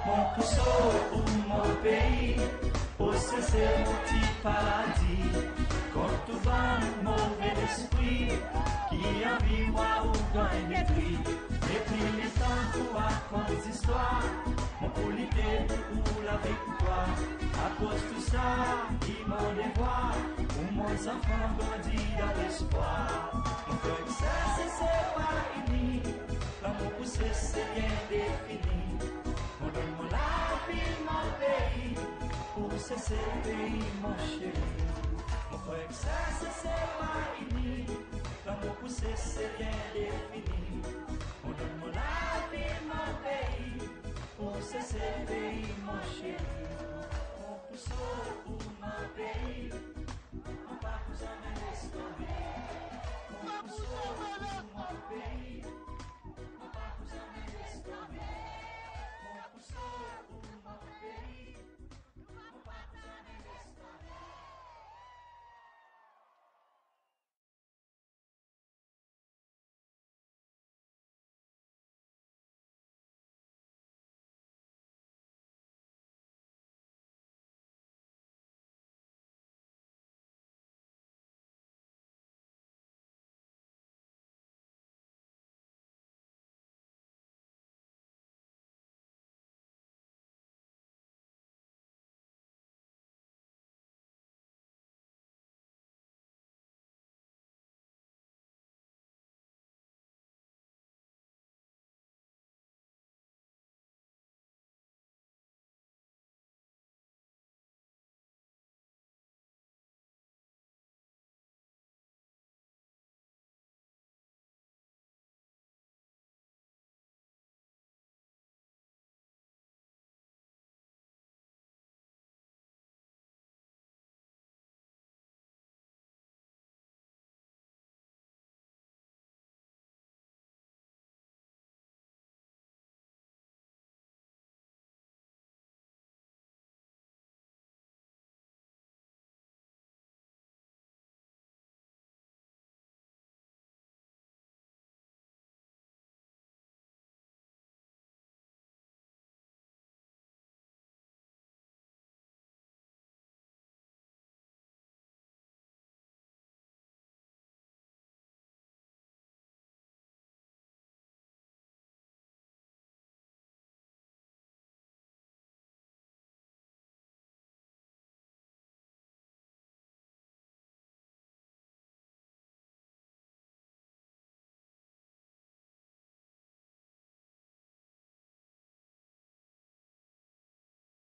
Mon pou sov ou mon pei, o Sesel mon pti paradi, kont tou bann move lespri ki anvi war ou ganny detri. Nepli letan pou rakont zistwar, mon pou lite pou ou laviktwar. Akoz tou sa i mon devwar, pou mon zanfan grandi dan lespwar. Mon frer ek ser Seselwa ini, lanmour pou Sesel i endefini. Mon donn mon lavi mon pei, pou Sesel pei mon seri. Mon frer ek ser Seselwa ini, lanmour pou Sesel i endefini.